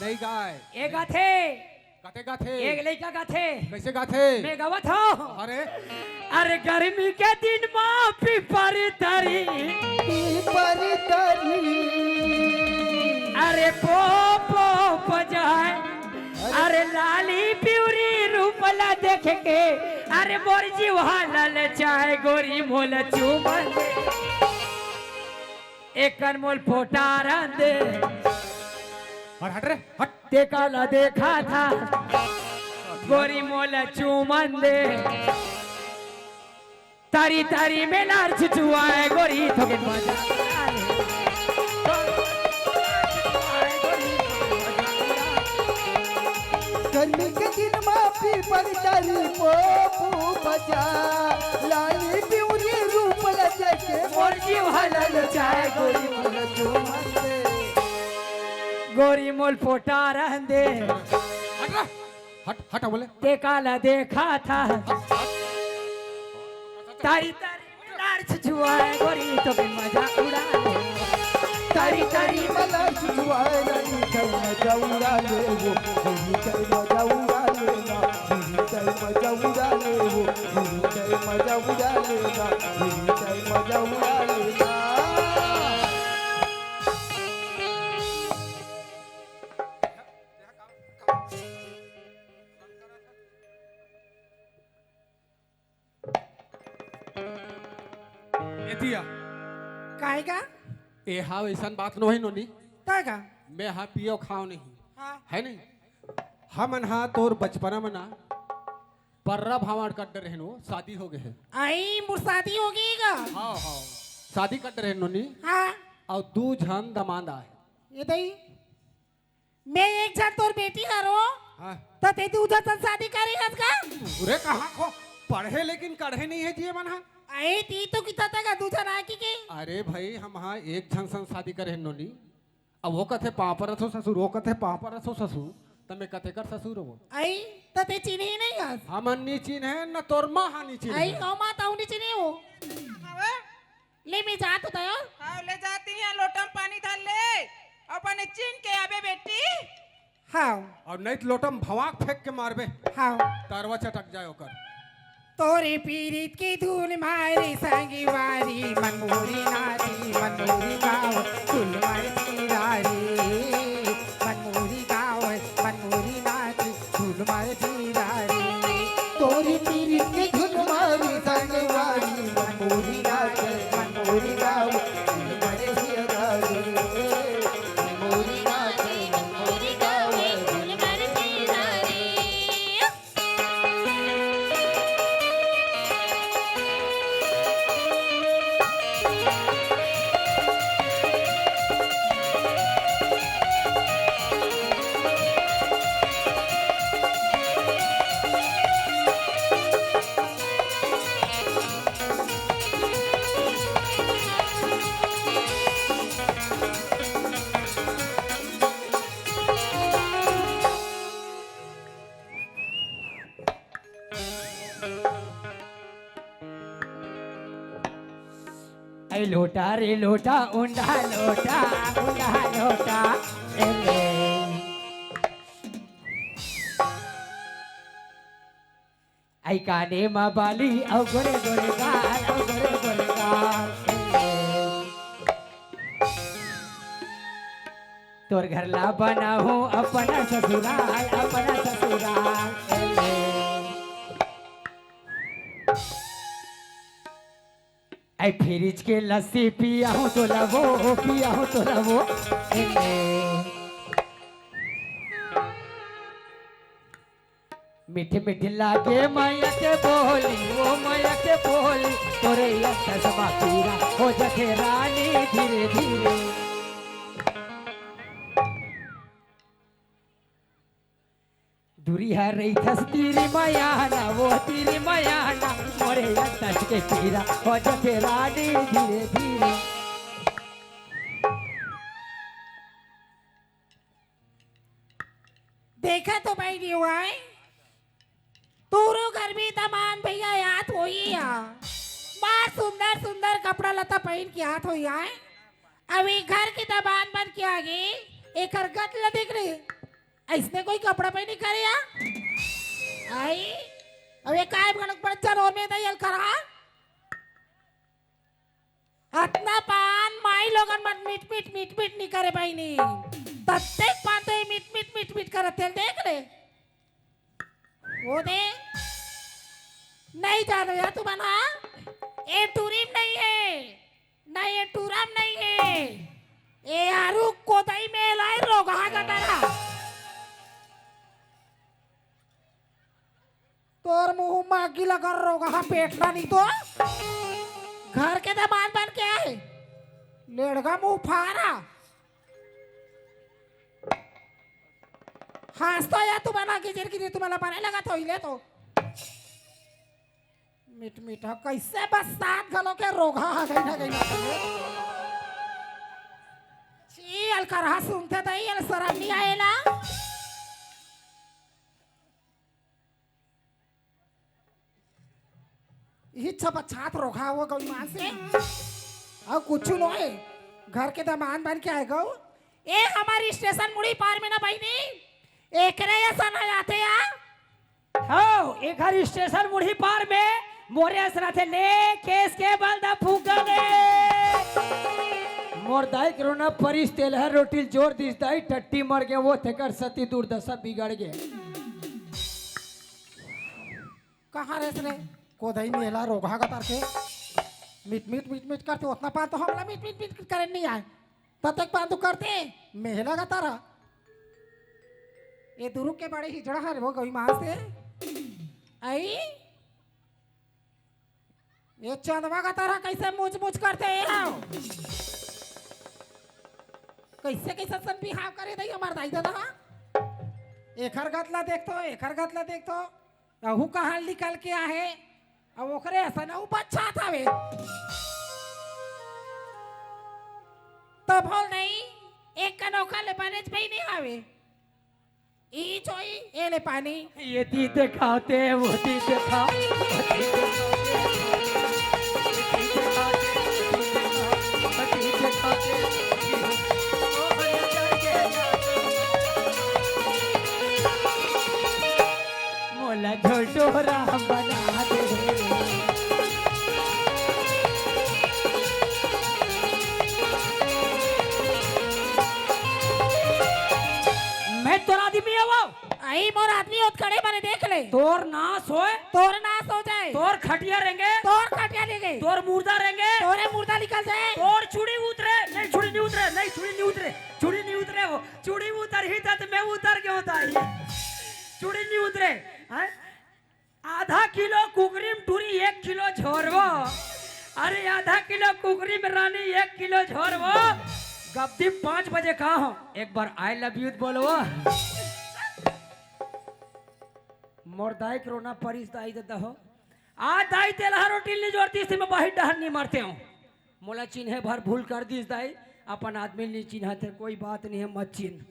नहीं गाय। ए गाथे। कते गाथे? एक लइका गाथे। कैसे गाथे? मैं गावत हूँ। अरे। अरे गर्मी के दिन मा पीपर तरी। पीपर तरी। अरे पो पो बजाए। अरे लाली पिवरी रूप ला देख के, अरे मोर जीवा ललचाए गोरी मोला चूमन दे। एकन मोल पोटारन दे। अरे हट रे, हट। तेका ला देखा था, गोरी मोला चूमन दे। तारी तारी में लार छुछुआए गोरी थोकिन मजा। गर्मी के दिन मा पीपर डारी पोपू बजा, लाली पिवरी रूप लजे के मोर जीव हलल चाहे गोरी मोर चूमन दे। गोरी मोल पोटा रहन दे। हट रे, हट, हट बोले। तेका ला देखा था। तारी तारी में लार छुछुआए गोरी तो भी मजा उड़ा ले। तारी तारी में लार छुछुआए गोरी तो मजा उड़ा ले वो। गोरी तो मजा उड़ा लेना। गोरी तो मजा उड़ा ले वो। गोरी तो मजा उड़ा लेना। गोरी तो मजा उड़ा लेना। एतिया। काहे का? ए हा, ऐसन बात नोहे नोनी। तय का? मैं हा पियो खाओ नहीं। हाँ। है नहीं? हमन हा तोर बचपना में ना पर्रा भांवड़ कट डरे हन, शादी हो गए है। आई, मोर शादी हो गई गा? हाँ, हाँ, शादी कट डरे हन नोनी। हाँ। अउ दू झन दमांद आए। ये दई, मैं एक झन तोर बेटी हरो, हाँ। त ते दू झन संग शादी करे हस का? अरे कहाँ को पढ़े, लेकिन कढ़े नहीं है जी मन हा। आई, ती तो किता तक दू झन आए की के? अरे भाई, हम हा एक झन संग शादी करे हन नोनी। अब वो कथे पाँव परत हो ससुर, वो कथे पाँव परत हो ससुर, त मैं कते कर ससुर हो? आई, त ते चिन्हे नहीं हस? हमन नी चिन्हे, न तोर माँ हा नी चिन्हे। आई, ओ माँ, तऊ नी चिन्हे हो। हवे? ले, मैं जात हो तयो। हाँ, ले जाती है, लोटम पानी धर ले। अपने चिन के आबे बेटी। हाँ। अउ नहीं त लोटम भवाक फेंक के मारबे। हाँ। तरवा चटक जाए ओकर। तोरे पीरित के धुन मारे संगवारी, मन मोरी नाची, मन मोरी गाव, धुन मारे चिरारी। मन मोरी गाव, मन मोरी नाची, धुन मारे चिरारी। तोरे पीरित के धुन मारे संगवारी, मन मोरी नाची, मन मोरी गाव, धुन मारे चिरारी। मन मोरी नाची, मन मोरी गाव, धुन मारे चिरारी। ऐ लोटा रे लोटा, उंडा लोटा, उंडा लोटा, ए ले। ऐ काने मा बाली, अउ गोरे गोरे गाल, अउ गोरे गोरे गाल, ए ले। तोर घर ला बनाहूँ अपना ससुराल, अपना ससुराल। ऐ फ्रिज के लस्सी पियाहूँ तोला वो, पियाहूँ तोला वो। मीठ मीठ लागे मैया के बोली, ओ मैया के बोली, तोरे अंतस मा पीरा हो जथे रानी धीरे धीरे। दूरी हर रहिथस तीरी मयाना, वो तीरी मयाना, मोरे अंतस के पीरा हो जथे रानी धीरे धीरे। देखा तो भाई नहीं हुआ है, तोरो घर में दमान भैया याद होई है। बार सुंदर सुंदर कपड़ा लता पहन के आत होई आए। अब ये घर के दमान बन के आगे एकर गत ल देख रहे। ऐसने कोई कपड़ा पहनी करे या? आई। अब ये काय भनक बड़ चरोर में दई अलकरा। अतना पान माई लोगन मन मिट मिट मिट मिट नी करे बहिनी। तत्तेक पान तो ये मिट मिट मिट मिट करत तेल देख रे। वो दे। नहीं जानो या तुमन हा? ए टूरी म नहीं है। नहीं, ये टूरा म नहीं है। ए आरू कोदई में लाई रोगहा गदरा। तोर मुंह मा आगी लगा रोगहा पेटना नहीं तो। घर के दमान बन के आए। लेड़गा मुंह फारा। हंस तो या तुमन हा गिजिर गिजिर तुमन ला बने लगत होई ले तो। मिट मिट ह, कैसे बस सात घलो के रोगहा ह गई ना गई ना। छी, अलकरहा सुनथे तई, अल शरम नहीं आएला। इही छपछात रोगहा हो गई मान से। अउ कुछ नो है, घर के दमान बन के आए गऊ। ए, हमारी स्टेशन मुड़ी पार में ना बहिनी, एकरे असन आते या। हव, एकर स्टेशन मुड़ी पार में मोरे असन आथे ले, केस के बल द फूंका दे। मोर दाई के रोना परिस तेल हर रोटी ल जोर दिस दाई, टट्टी मर गे वो तेकर सती दुर्दशा बिगड़ गे। कहाँ रेस रे? कोदई मेला रोगहा गतर के। मिट मिट मिट मिट करते, ओतना पान तो हमला मिट मिट मिट करे नहीं आए। ततेक पान तो करते, मेला गतर। ए दुरुग के बड़े हिजड़ा हरे वो गई माँ से। आई, ये चंदवा का तरह कैसे मुच मुच करथे ये हव? कैसे कैसे सन बिहाव करे दई हमर दाई ददा हा? एखर गत ला देख तो, एखर गत ला देख तो। अहू कहाँ निकल के आहे, अउ ओकरे असन अउ बच्छात हवे। तो भोल नहीं, एक कन ओकर ले बनेच भी नहीं हवे। ई जोई, ए ले पानी। ये ती देखाते, वो ती देखा, वो ती देखाते, वो ती देखाते, वो ती देखाते, वो ती देखाते। मोला झोटोरा बना दे। मैं तोर आदमी हवं। आई मोर आदमी होत खड़े बने देख ले। तोर नाश होय। तोर नाश हो जाए। तोर खटिया रेंगे। तोर खटिया रेंगे। तोर मुर्दा रेंगे। तोरे मुर्दा निकल जाए। तोर चूड़ी उतरे। नहीं, चूड़ी नहीं उतरे, नहीं, चूड़ी नहीं उतरे, चूड़ी नहीं उतरे, वो चूड़ी उतर ही था तो मैं उतर के होता ही। चूड़ी नहीं उतरे। हैं? आधा किलो कुकरी में टूरी, एक किलो झोरवो। अरे, आधा किलो कुकरी में रानी, एक किलो झोरवो। गब्दी पाँच बजे का हो, एक बार I love you बोलवो। मोर दाई के रोना परिस दाई ददा हो। आ दाई तेलहा रोटी नी जोरती, इसी में बाहिर डहर नी मरते हो। मोला चिन्हे भर भूल कर दिस दाई, अपन आदमी नी चिन्हत हे, कोई बात नहीं है, मत चिन्ह।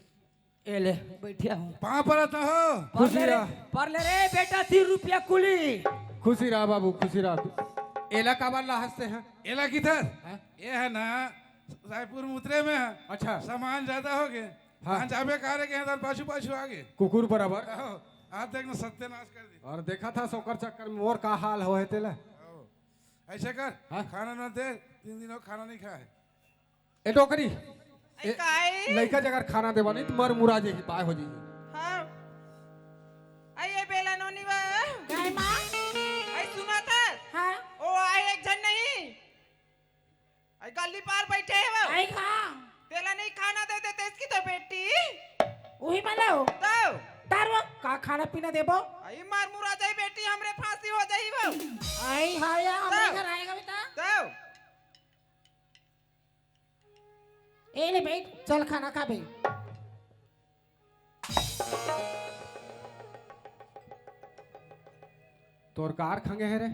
ए ले, बैठिया हूँ। पाँव परत हो। पर ले रे, खुशी रहा। पर ले रे बेटा, तीन रुपया कुली। खुशी रहा बाबू, खुशी रहा। एला काबर ला हंसते हैं? एला किधर? हाँ? ये है ना, रायपुर में उतरे में है। अच्छा। सामान ज्यादा हो गए। हाँ। हाँ, जाबे कारे के हैं, पाछू पाछू आ गए। कुकुर बराबर। आओ, आज देख ना सत्यानाश कर दी। और देखा था सोकर चक्कर में मोर का हाल हो है तेला। आओ। ऐसे कर, हाँ? खाना ना दे, तीन दिन हो खाना नहीं खाया है। ए डोकरी, ए, ए, काई? लइका जगर खाना देवा नहीं तो मर मुरा जे ही, बाय हो जी। हाँ। आई ये बेला नोनी बा। काय माँ? आई सुना था? हाँ। ओ आई एक जन नहीं। आई गली पार बैठे है वो। आई हाँ। तेला नहीं खाना दे देते इसकी तो बेटी। वही बोलो। तो? तार वो का खाना पीना देबो? आई मर मुरा जाई बेटी, हमरे फांसी हो जाई वो। आई हाँ या, हमरे तो? घर आएगा बेटा। तो? ए ले बैठ, चल खाना खा बे। तोर कार खंगे है रे?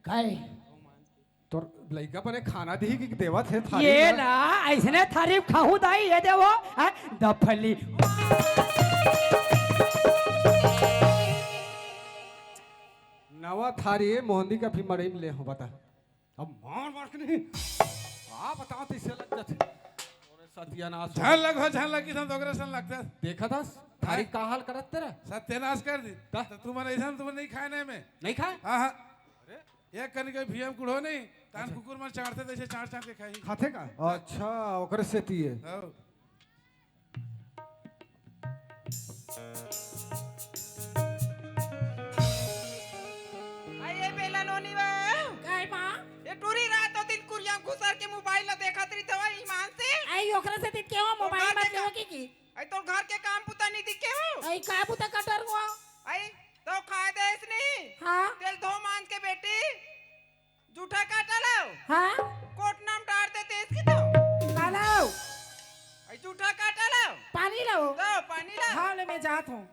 काय? तोर लइका बने खाना दी कि देवत है थारी ये में? ला, ऐसने थारी खाहू दाई, ये देवो, हैं? दफली। नवा थारी मोहंदी का भी मड़ई में ले हो बता। अब मार मार के नहीं। आ बताओ तो इसे लग जाते। अरे सत्यानाश हो। झन लग हो, झन लग, किसन तो ओकरे सन लगता। देखा था? थारी हाँ? का हाल करत तेरा? सत्यानाश कर दी। का? तो तुमन ऐसा तुमन नहीं खाए नहीं में। नहीं खाए? हाँ, हाँ। अरे? एक कनी के भीम कुड़ो नहीं, तान अच्छा। कुकुर मन चाटथे तैसे चाट चाट के खाही। खाथे का? अच्छा, ओकरे सेती है। हाँ। आई ये बेला नोनी बा। काय माँ? ये टूरी रात हो दिन कुरिया में घुसर के मोबाइल ला देखत रही थवा ईमान से। आई ओकरा से दिन केवा मोबाइल मत देखा। लेवा की की? आई तोर घर के काम पुता नहीं दिखे हो? आई का पुता कटर हुआ? आई तो खाए देस नहीं? हाँ। तेल धो मांज के बेटी। जूठा काटा लाओ। हाँ? कोटना में डार देते इसकी तो। का लाओ? आई जूठा काटा लाओ। पानी लाओ। लाओ, पानी लाओ। हाँ, ले मैं जात हूँ।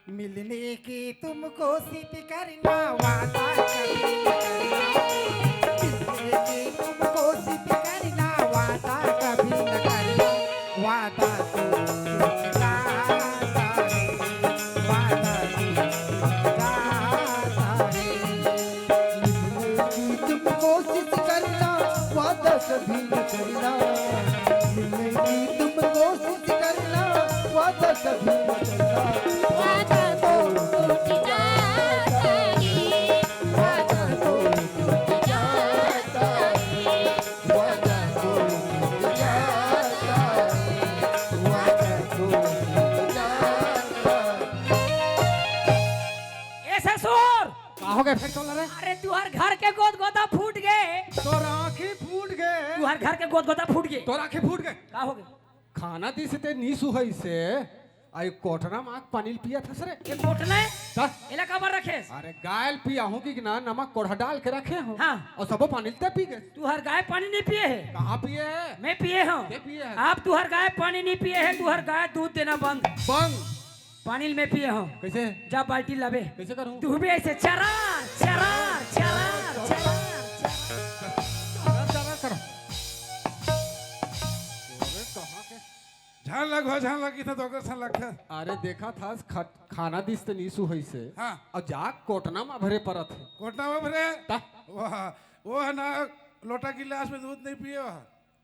मिलने की तुम कोशिश करना, वादा कभी न करना। मिलने की तुम कोशिश करना, वादा कभी न करना। वादा तो टूट जाता है, वादा तो टूट जाता है। मिलने की तुम कोशिश करना, वादा कभी न करना। मिलने की तुम कोशिश करना, वादा कभी न करना। वादा तो टूट जाता है, वादा तो टूट जाता है। वादा तो टूट जाता है, वादा तो टूट जाता है। ए ससुर! का हो गए फिर तोला रे? अरे तुहर घर के गोद गोदा फूट गए। तोर आँखी फूट गए। तुहर घर के गोता फूट गे। तोर आँखी फूट गे। का हो गे? खाना दिस ते नी सुहइसे, अउ कोटना म आके पानी ल पियत हस रे। ये कोटना हे? त? एला काबर रखेस? अरे गाय ल पियाहूँ कि ना, नमक कोढ़ा डाल के रखे हँव। हाँ। अउ सबो पानी ल ते पी गेस। तुँहर गाय पानी नी पिये हे? कहाँ पिये हे? मैं पिये हँव। ते पिये हे? अब तुँहर गाय पानी नी पिये हे, तुँहर गाय दूध देना बंद। बंद। पानी ल मैं पिये हँव। कइसे? जा बाल्टी लाबे। कइसे करहूँ? तू भी अइसे चरार, चरार, चरार, चरार, चरार। चरार, चरार करहूँ। अरे कहाँ के? झन लग हो, झन लग, इतना तो ओकर सन लगथे। अरे देखत हस, खा-, खाना दिस ते नी सुहइसे। हाँ। अउ जाके कोटना म भरे परत हे। कोटना म भरे? त? वाह, वो हे ना, लोटा गिलास में दूध नहीं पिये हो।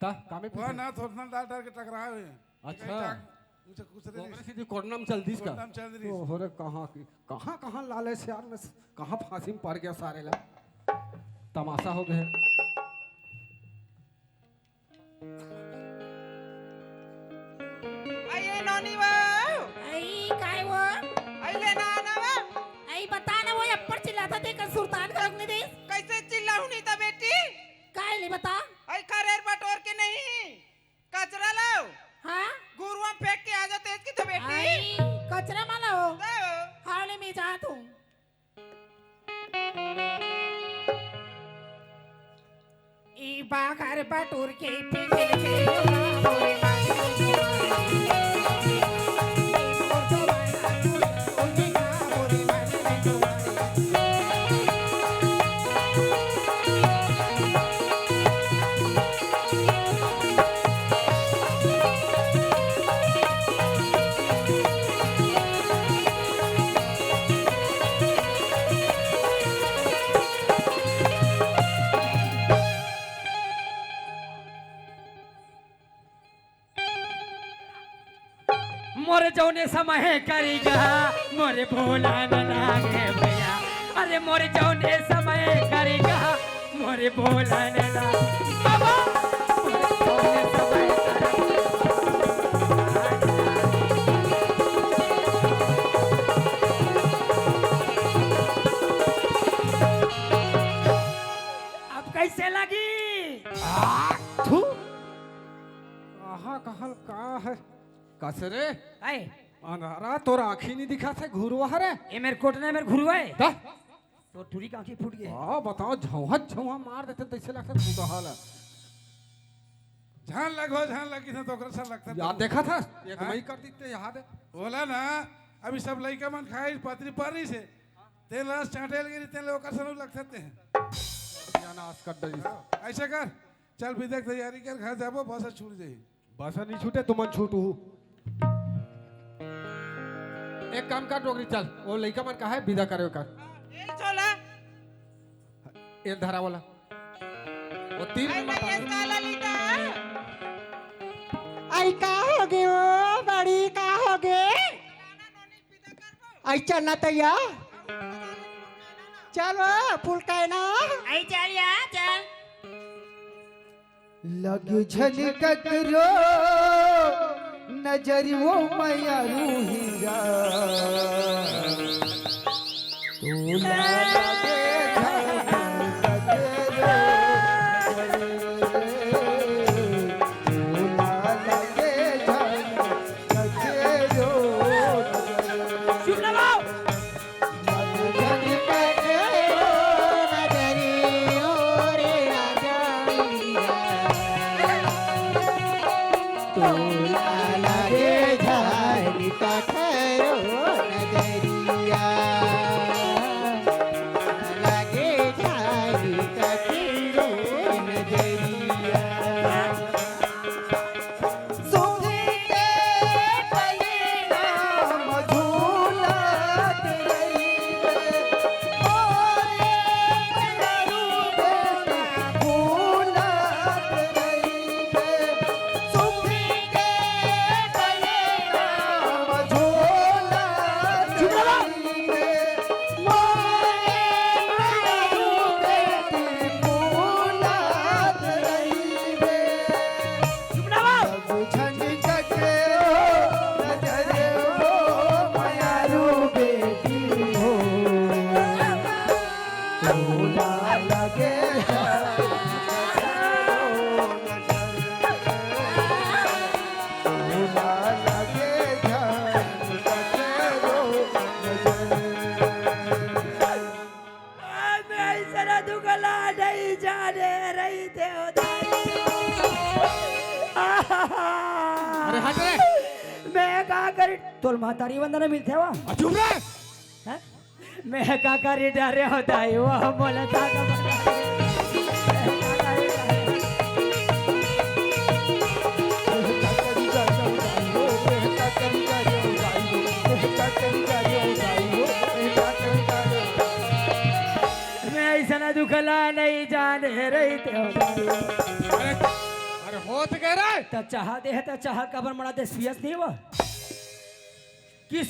त, का में वो पीथे? ना, थोरना डाल डाल के टकराए हुए हैं। अच्छा। कहीं टाक, कुछ, कुछ नहीं। ओकरे सेती कोटना म चल दिस का? कोटना म चल दिस। ओहो रे, कहाँ की, कहाँ, कहाँ लाले से यार, मैं स-, कहाँ फांसी में पड़ गया सारे ला। तमाशा हो गए। अई, ए नोनी वो। अई, काय वो? अई, ले ना, ना वो। अई, बता ना वो, अब्बड़ चिल्लात हे, कल सुरतान घलोक नइ दिस। कइसे चिल्लाहूँ नहीं त बेटी? काय ले बता? अई, खरेर बटोर के नहीं, कचरा लाव। हाँ? घुरुवा म फेंक के आ जा तेज की तो बेटी। अई, कचरा म लाव। तो। हाँ ले, मैं जात हँव। ई बाखर बटोर के फेंके के मोर जौने समय करी गा, मोर भोला न लागे भैया। अरे मोर जौने समय करी गा, मोर भोला न लागे। बाबा, मोर जौने समय करी गा। अब कइसे लगी? आ, थू। कहाँ कहल का हे? कस रे? आय। अंधारा तोर आँखी नी दिखत हे, घुरुवा हरे? ए मेर कोटना, ए मेर घुरुवा हे। त? तोर टुरी के आँखी फूट गे। हाँ, बताओ, झौंहा, झौंहा मार देते, तइसे लगथे फूटा हाल हे। झन लग हो, झन लग, किसे तो ओकरे सन लगथे। यार, देखत हस? एक हाँ? मई कर देते, याद हे। बोला ना, अभी सब लइका मन खाए, पतरी पर रही से। तेन ला चाटे लगे रही, तेन ला ओकर सन लगथे ते। या नाश कर डरिस। हाँ, अइसे कर, चल, बिदा के तैयारी कर, घर जाबो, बस छूट जाही। बस नी छूटे, तुमन छूटहू। एक काम कर डोकरी, चल, वो लइका मन कहाँ हे, बिदा करे ओकर। ए छोला। ए धरा वाला। वो तीर अई में मत भैया, आवे। काला लीता। अई का हो गे वो बड़ी, का हो गे? अई चल ना तैया। चल वो फुलका हे ना। अई चल या, चल। लग झन ककरो नजर वो मयारू हीरा। तोला लगे झन ककरो नजर, तोला लगे झन ककरो नजर। चुप ना रहो। हट रे। मैं का करी? तोर महतारी वंदना मिलथे वा? आ, चुप रे। हैं? मैं का करी डरे हो दाई, वो मोला का का बता। मैं ऐसा ना दुखला नहीं जाने रही थे। अरे, अरे होत के रे? त चाहा दे, त चाहा कबर मड़ा दे, सीरियस नहीं हुआ? किस,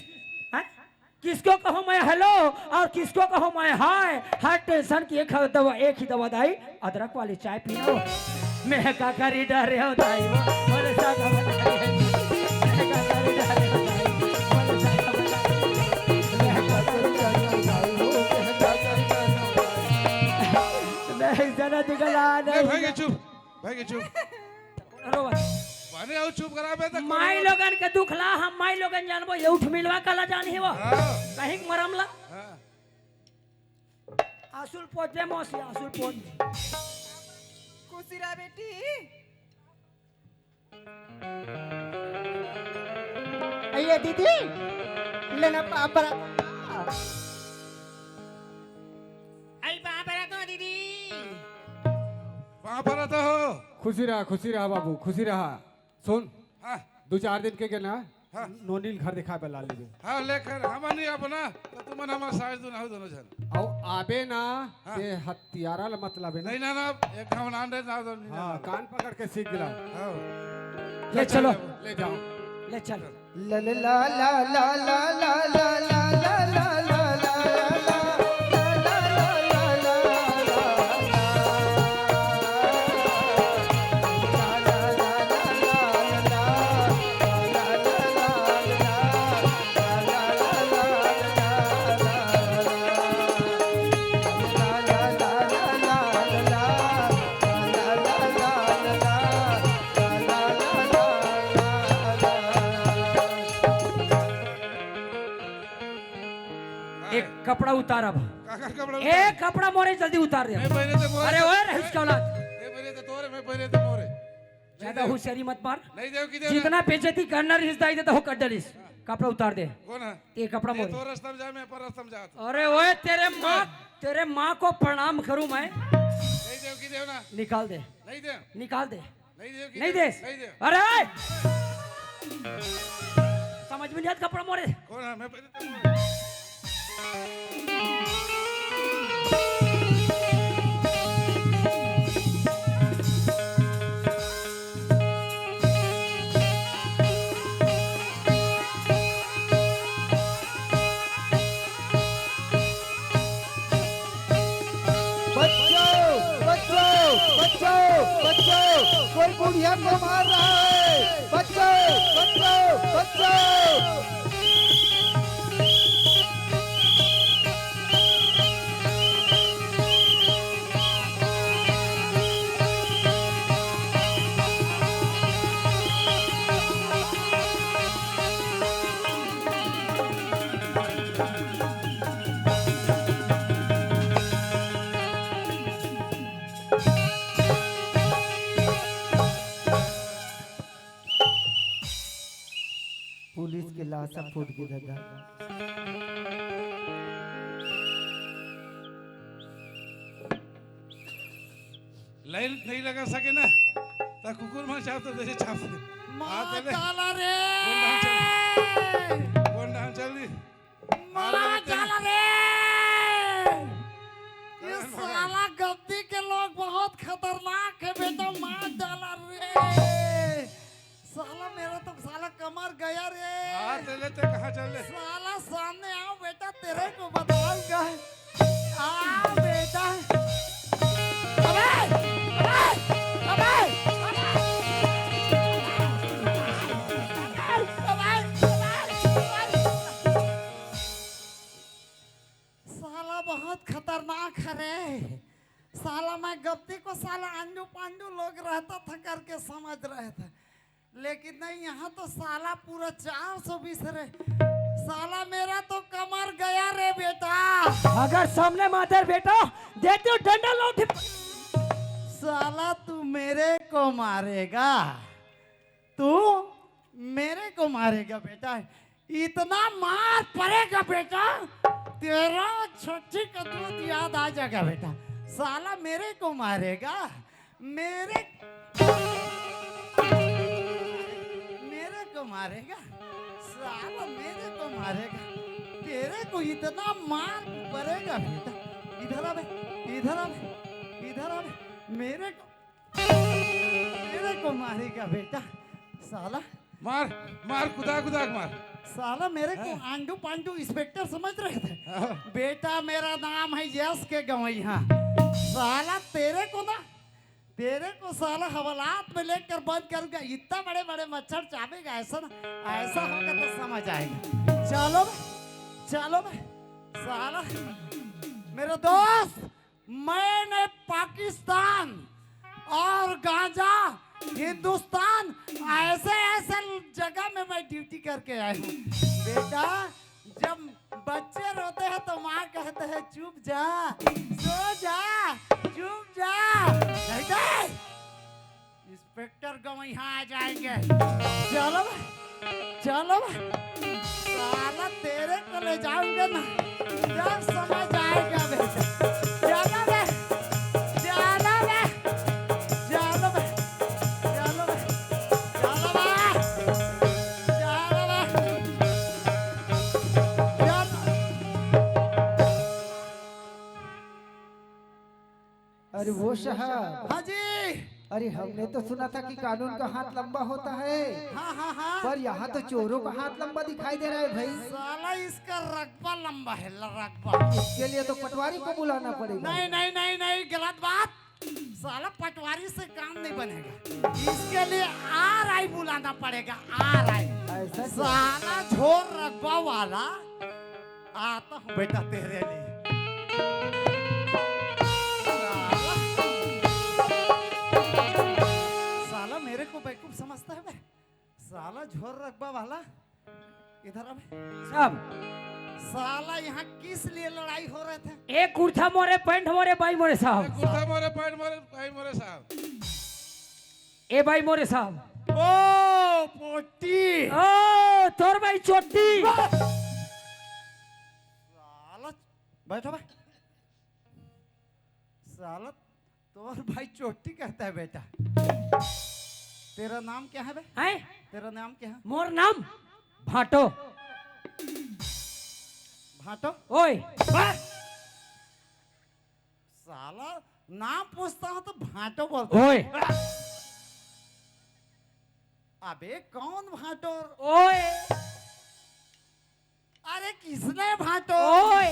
हैं? किसको कहूँ मैं हेलो और किसको कहूँ मैं हाय? हर टेंशन की एक दवा, एक ही दवा दाई, अदरक वाली चाय पी लो। मैं का करी डरे हो दाई, बोले सागा बना दे। मैं का करी डरे हो दाई, बोले सागा बना दे। मैं का करी डरे हो दाई, मैं का करी डरे हो दाई। मैं जना दुगला ले नहीं। भाई के चुप, भाई के चुप। रो बस। माने आओ चुप करा बे तक माई लोगन के दुख ला, हम माई लोगन जानबो, ये उठ मिलवा कला जान ही वो। हाँ। कहीं के मरम ला। हाँ। आसुल पोत दे मौसी, आसुल पोत। खुशी रहा बेटी। अये दीदी, लेना पापड़ा। आई पापड़ा तो दीदी। पापड़ा तो हो। खुशी रहा, खुशी रहा बाबू, खुशी रहा। सुन, हाँ। दू चार दिन के, के ना, हाँ। नोनी ल घर दिखाए बर ला लेबे। हाँ, लेकर हमन नहीं अपना, तो तुमन हमर सास दुनहु दोनों झन। अउ आबे ना, हाँ। ते हत्यारा ल मत लाबे ना। नहीं ना, ना, एक घाव नान रे, ना दो, नहीं हाँ, ना। कान पकड़ के सीख गिला। हाँ। ले चलो। ले जाओ। ले चल। एक कपड़ा उतार अब। काकर कपड़ा ए, उतार? कपड़ा मोरे जल्दी उतार दे। मैं पहले तो मोरे अरे तो ओए, रहीस के औलाद। मैं पहले तो तोरे, मैं पहले तो मोरे। ज्यादा होशियारी मत मार। नहीं देव की देव ना। जितना बेइज्जती करना रहीस दाई दे तो हो कर डरिस। कपड़ा उतार दे। कौन है? ये कपड़ा ये मोरे। तो रस्ता में जाए, मैं पर रस्ता में जात। अरे ओए, तेरे माँ, तेरे माँ को प्रणाम करूँ मैं। नहीं देव की देव ना। निकाल दे। नहीं देव। निकाल दे। नहीं दे, नहीं दे। नहीं दे। अरे! समझ में नहीं आता कपड़ा मोरे। कौन है? मैं पहले तो बच्चों, बच्चों, बच्चों, बच्चों, कोई बुढ़िया को मार रहा है। बच्चों, बच्चों, बच्चों। पुलिस के लाशा फूट गे दादा। लाइन नहीं लगा सके ना, त कुकुर मन चाप तो जैसे चाप। माँ आ, चले। काला रे। कौन डाल चल? कौन डाल चल दी? मार डाला रे। ये साला गद्दी के लोग बहुत खतरनाक है बेटा, मार डाला रे। साला मेरा तो साला कमर गया रे। हाँ, चले ते कहाँ चले? साला सामने आओ बेटा, तेरे को बताऊंगा। आ बेटा। अबे! अबे! अबे! साला बहुत खतरनाक हरे। साला मैं गप्ती को साला आंजू पांजू लोग रहता था करके समझ रहे थे, लेकिन नहीं, यहाँ तो साला पूरा चार सौ बीस रे। साला मेरा तो कमर गया रे बेटा। अगर सामने मातर बेटा देते हो डंडा लौट। साला तू मेरे को मारेगा, तू मेरे को मारेगा बेटा, इतना मार पड़ेगा बेटा, तेरा छठी का दूध याद आ जाएगा बेटा। साला मेरे को मारेगा, मेरे मेरे को मारेगा, साला मेरे को मारेगा, तेरे को इतना मार पड़ेगा बेटा। इधर आ बे, इधर आ बे, इधर आ बे, मेरे को मेरे को मारेगा बेटा। साला मार, मार, कुदा कुदा के मार। साला मेरे को आंडू पांडू इंस्पेक्टर समझ रहे थे। बेटा, मेरा नाम है यस के गवैया। साला तेरे को ना, तेरे को साला हवालात में लेकर बंद करूंगा। इतना बड़े बड़े मच्छर चाबेगा ऐसा ना, ऐसा होगा तो समझ आएगा। चलो बे, चलो बे, साला मेरे दोस्त, मैंने पाकिस्तान और गांजा हिंदुस्तान ऐसे ऐसे जगह में मैं ड्यूटी करके आया हूँ। बेटा, जब बच्चे रोते हैं तो माँ कहते हैं, "चुप जा, सो जा, चुप जा।" नहीं तो इंस्पेक्टर गवैया आ जाएंगे। चलो बे, चलो बे, साला तेरे को ले जाऊंगा ना, जब समझ आएगा बेटा। चलो बे, चलो बे, चलो बे, चलो बे, चलो बे, चलो बे, चलो। अरे वो साहब। हाँ जी। अरे, हमने तो सुना था कि कानून का हाथ लंबा होता है, हाँ, हाँ, हाँ। पर यहाँ तो चोरों का हाथ लंबा दिखाई दे रहा है भाई। साला इसका रकबा लंबा है, ल-, रकबा। इसके लिए तो पटवारी को बुलाना पड़ेगा। नहीं, नहीं, नहीं, नहीं, गलत बात। साला पटवारी से काम नहीं बनेगा, इसके लिए आरआई बुलाना पड़ेगा, आरआई। ऐसा क्या? साला झोर रकबा वाला आता हूँ बेटा तेरे लिए। साला, साला मेरे को बेवकूफ समझता है बे? साला झोर रकबा वाला, इधर आ बे। साहब। साला यहाँ किस लिए लड़ाई हो रहे थे? ए कुर्ता मोरे, पैंट मोरे, बाई मोरे साहब। ए कुर्ता मोरे, पैंट मोरे, बाई मोरे साहब। ए बाई मोरे साहब। ओ पोटी। ओ तोर बाई चोटी। साला बैठो बे। साला तोर भाई चोटी कहता है बेटा। तेरा नाम क्या है बे? हैं? तेरा नाम क्या है? मोर नाम भाटो। भाटो। ओए। बे! साला नाम पूछता हूँ तो भाटो बोलता है। ओए। अबे कौन भाटो? ओए। अरे किसने भाटो? ओए।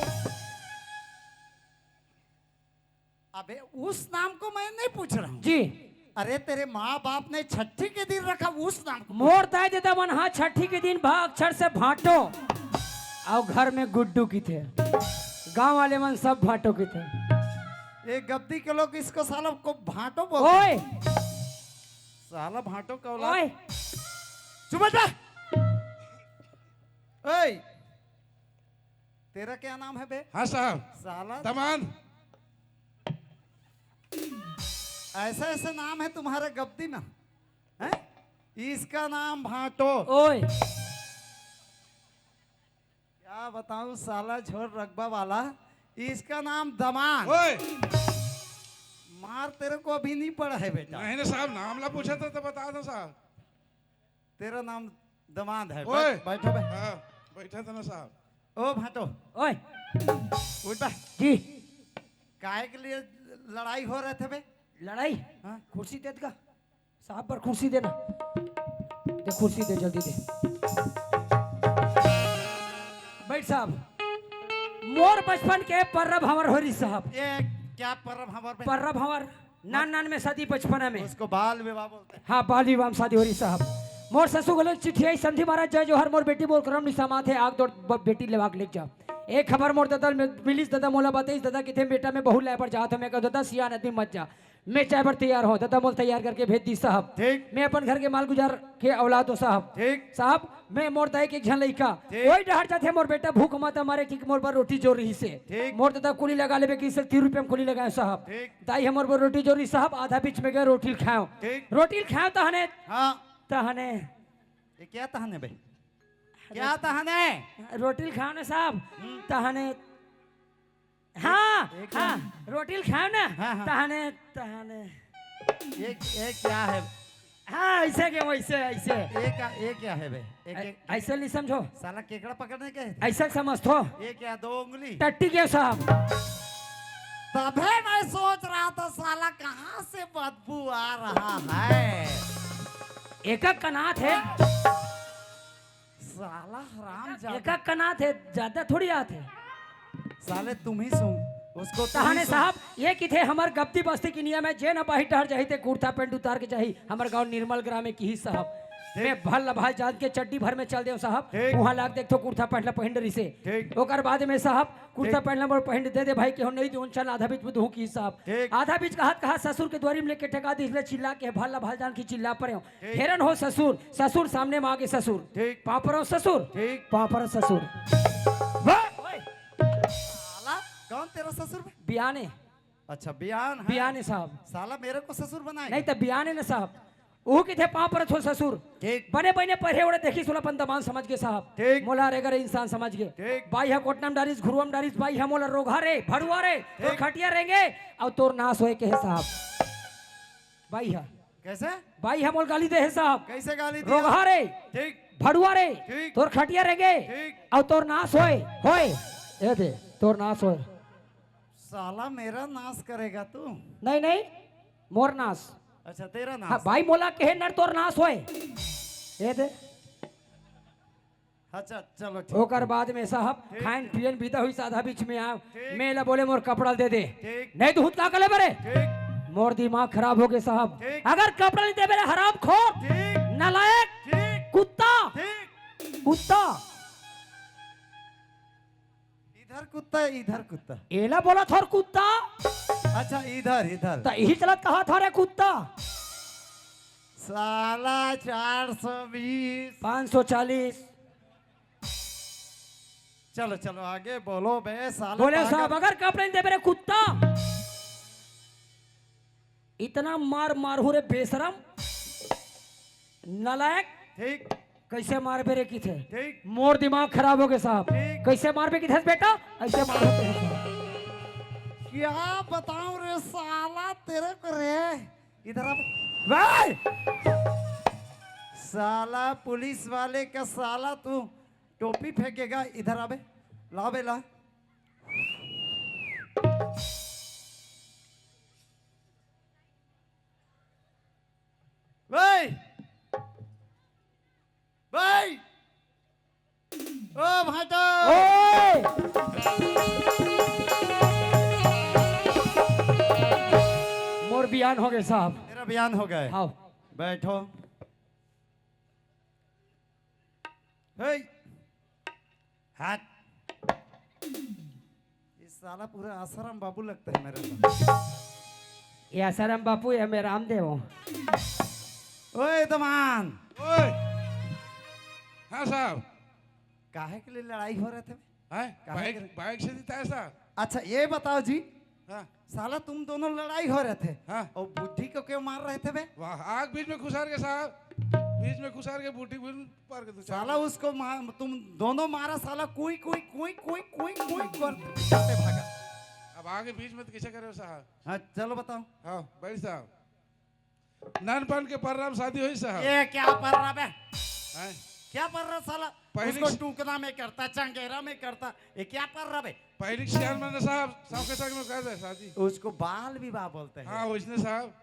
अबे उस नाम को मैं नहीं पूछ रहा हूँ। जी। अरे तेरे माँ बाप ने छठी के दिन रखा उस नाम को। मोर दाई ददा मन हा छठी के दिन भा अक्षर से भाटो अउ घर में गुड्डू किथे। गांव वाले मन सब भाटो किथे। ये गद्दी के लोग इसको साला को भाटो बोलते हैं। ओए। साला भाटो का औलाद। ओए। चुप बैठ जा। ओए। तेरा क्या नाम है बे? हाँ साहब। साला दमान। ऐसा ऐसा नाम है तुम्हारे गद्दी में, हैं? इसका नाम भाटो। ओए। क्या बताऊं साला झोर रकबा वाला, इसका नाम दमान। ओए। मार तेरे को अभी नहीं पड़ा है बेटा। नहीं ना साहब, नाम ला पूछा था तो बता दो साहब। तेरा नाम दमांद है। ओए। बैठ, बैठो बे। हाँ, बैठा था ना साहब। ओ भाटो। ओए। उठ बे। जी। काय के लिए लड़ाई हो रहे थे बे? लड़ाई? हाँ। कुर्सी दे दगा। साहब पर कुर्सी देना। दे कुर्सी दे, जल्दी दे। बैठ साहब। मोर बचपन के पर्रब हमर होरी साहब। ये क्या पर्रब हमर बे? पर्रब हमर नान नान में शादी बचपना में। उसको बाल विवाह बोलते हैं। हाँ, बाल विवाह में शादी होरी साहब। मोर ससुर घलो चिट्ठी आई, समधी महाराज जय जोहार, मोर बेटी मोर करम निशामात है, आग दौड़ ब-, बेटी लेवाक लेके जा। एक खबर मोर ददा ल मिलिस, ददा मोला बताइस, ददा किथे बेटा में बहू लाए बर जात हो, मैं कहा ददा सियान आदमी मत जा, मैं जाए बर तैयार हो। ददा मोल तैयार करके भेज दी साहब। ठीक। मैं अपन घर के माल गुजार के औलाद हो साहब। ठीक। साहब, मैं मोर दाई के एक झन लइका, ठीक। वही डहर जाथे मोर बेटा भूख मत मारे कि मोर बर रोटी जोर रही से। ठीक। मोर ददा कुली लगा लेबे कि से तीन रुपया में कुली लगाए साहब। ठीक। दाई हमर बर रोटी जोरी साहब, आधा बीच में गए रोटी ल खाएव। ठीक। रोटी ल खाएव तहने, हाँ। तहने ये क्या तहने बे? क्या तहने? रोटी ल खाव ना साहब। हम्म। तहने। हाँ, एक हाँ, रोटी ल खाव ना। हाँ, हाँ। तहने, तहने। ये, ये क्या है? हाँ, ऐसे के वैसे, ऐसे। ये क्या, ये क्या है बे? एक, ऐ-, एक ऐसे नहीं समझो। साला केकड़ा पकड़ने के है? ऐसे समझ थो। ये क्या, दो उंगली? टट्टी के साहब। तबे मैं सोच रहा था, साला कहाँ से बदबू आ रहा है? एक एक कनात है। साला हराम जादा। एक एक कनात है, ज्यादा थोड़ी आत है। साले तुम ही सुन, उसको तुम ही तहने सुन। साहब, ये किथे हमर गब्दी बस्ती के नियम है, जे न बाही टहर जाही ते कुर्ता पैंट उतार के जाही। हमर गांव निर्मल ग्राम में किही साहब। ठीक। मैं भल भाई जान के चड्डी भर में चल देव साहब। ठीक। वहां लाग देखथो कुर्ता पैंट ला पहिन डरी से। ठीक। ओकर बाद में साहब कुर्ता ठीक। पैंट ला मोर पहिन दे दे भाई, केहू नहीं दे, उन चल आधा बीच में दूं किही साहब। ठीक। आधा बीच कहत कहत ससुर के द्वारी में लेके टका दिस ले चिल्ला के भल भाई जान की चिल्ला परे हो। ठीक। हेरन हो ससुर, ससुर सामने में आगे ससुर। ठीक। पापरो ससुर। ठीक। पापरो ससुर। वाह! ओए! साला, कौन तेरा ससुर बे? बियाने। अच्छा, बियान है? बियाने साहब। साला मेरे को ससुर बनाएगा? नहीं तो बियाने ना साहब। वो किथे पापरो थो ससुर। ठीक। बने बने पढ़े ओढ़े देखी सुला अपन दमान समझ के साहब। ठीक। मोला रेगर इंसान समझ के। ठीक। बाई हा कोटना में डारिस, घुरुआ में डारिस, बाई हा मोला रोगहा रे, भड़ुआ रे, तोर ठीक। खटिया रेंगे, और तोर नाश होए के है साहब। बाई हा। कैसे? बाई हा मोला गाली दे है साहब। कैसे गाली दिया? रोगहा रे। ठीक। भड़ुआ रे। ठीक। तोर खटिया रेंगे। ठीक। और तोर नाश होए, होए। ए दे, तोर नाश होए। साला मेरा नाश करेगा तू? नहीं, नहीं, मोर नाश। अच्छा, तेरा नाश। हाँ, बाई मोला कहे नर तोर नाश होए। ए दे। अच्छा, चलो, ठीक। ओकर बाद में साहब ठीक, खाइन ठीक। पियन बीता हुई साधा बीच में आव। ठीक। मैं ला बोले मोर कपड़ा दे दे। ठीक। नहीं तो हुत का कले बरे? ठीक। मोर दिमाग खराब हो गए साहब। ठीक। अगर कपड़ा नहीं दे मेरे हराम खोर, ठीक। नालायक, ठीक। कुत्ता, ठीक। कुत्ता। इधर कुत्ता, इधर कुत्ता। एला बोला थोर कुत्ता। अच्छा, इधर, इधर। तो यही चलत कहा था रे कुत्ता। साला चार सौ बीस। पाँच सौ चालीस। चलो, चलो, आगे बोलो बे, साला बोले पागल। साहब, अगर कपड़े नहीं दे मेरे कुत्ता, इतना मार मारू रे बेशरम, नालायक। ठीक। कैसे मारबे रे किथे? ठीक। मोर दिमाग खराब हो गया साहब। ठीक। कैसे मारबे किथे बेटा? ऐसे मारबे किथे? क्या बताऊं रे साला तेरे को रे। इधर आ बे। साला पुलिस वाले का साला तू टोपी फेंकेगा। इधर आ बे। ला बे, ला। भाई, भाई, ओ भाटो। ओए! मोर बियान हो गए साहब। तेरा बियान हो गए। हाँ। बैठो। हे, हाथ। ये साला पूरा आसाराम बापू लगता है मेरे को। ये आसाराम बापू या मैं रामदेव हूँ। ओए दमान। ओए। हाँ साहब। काहे के लिए लड़ाई हो रहे थे? हैं? काहे बाइक, के लिए? बाइक से जीता है साहब। अच्छा, ये बताओ जी। हाँ। साला तुम दोनों लड़ाई हो रहे थे। हाँ। और बुढ़ी को क्यों मार रहे थे बे? वाह, आग बीच में घुसार के साहब, बीच में घुसार के बुढ़ी भी पार कर दो। साला उसको मार, तुम दोनों मारा साला, कुई, कुई, कुई, कुई, कुई, कुई कर, करते भागा। अब आगे बीच में तो कैसे करे हो साहब? हाँ, चलो बताओ। हाँ, भाई साहब। नानपन के पर्रा में शादी होई साहब। ये क्या पर्रा बे? हैं? क्या पर्रा साला? पहली उसको स- टूकना में करता, चंगेरा में करता, ये क्या पर्रा बे? पहली सियान मैंने साहब, सबके संग में कर दे शादी। उसको बाल विवाह बोलते हैं। हाँ, उसने साहब,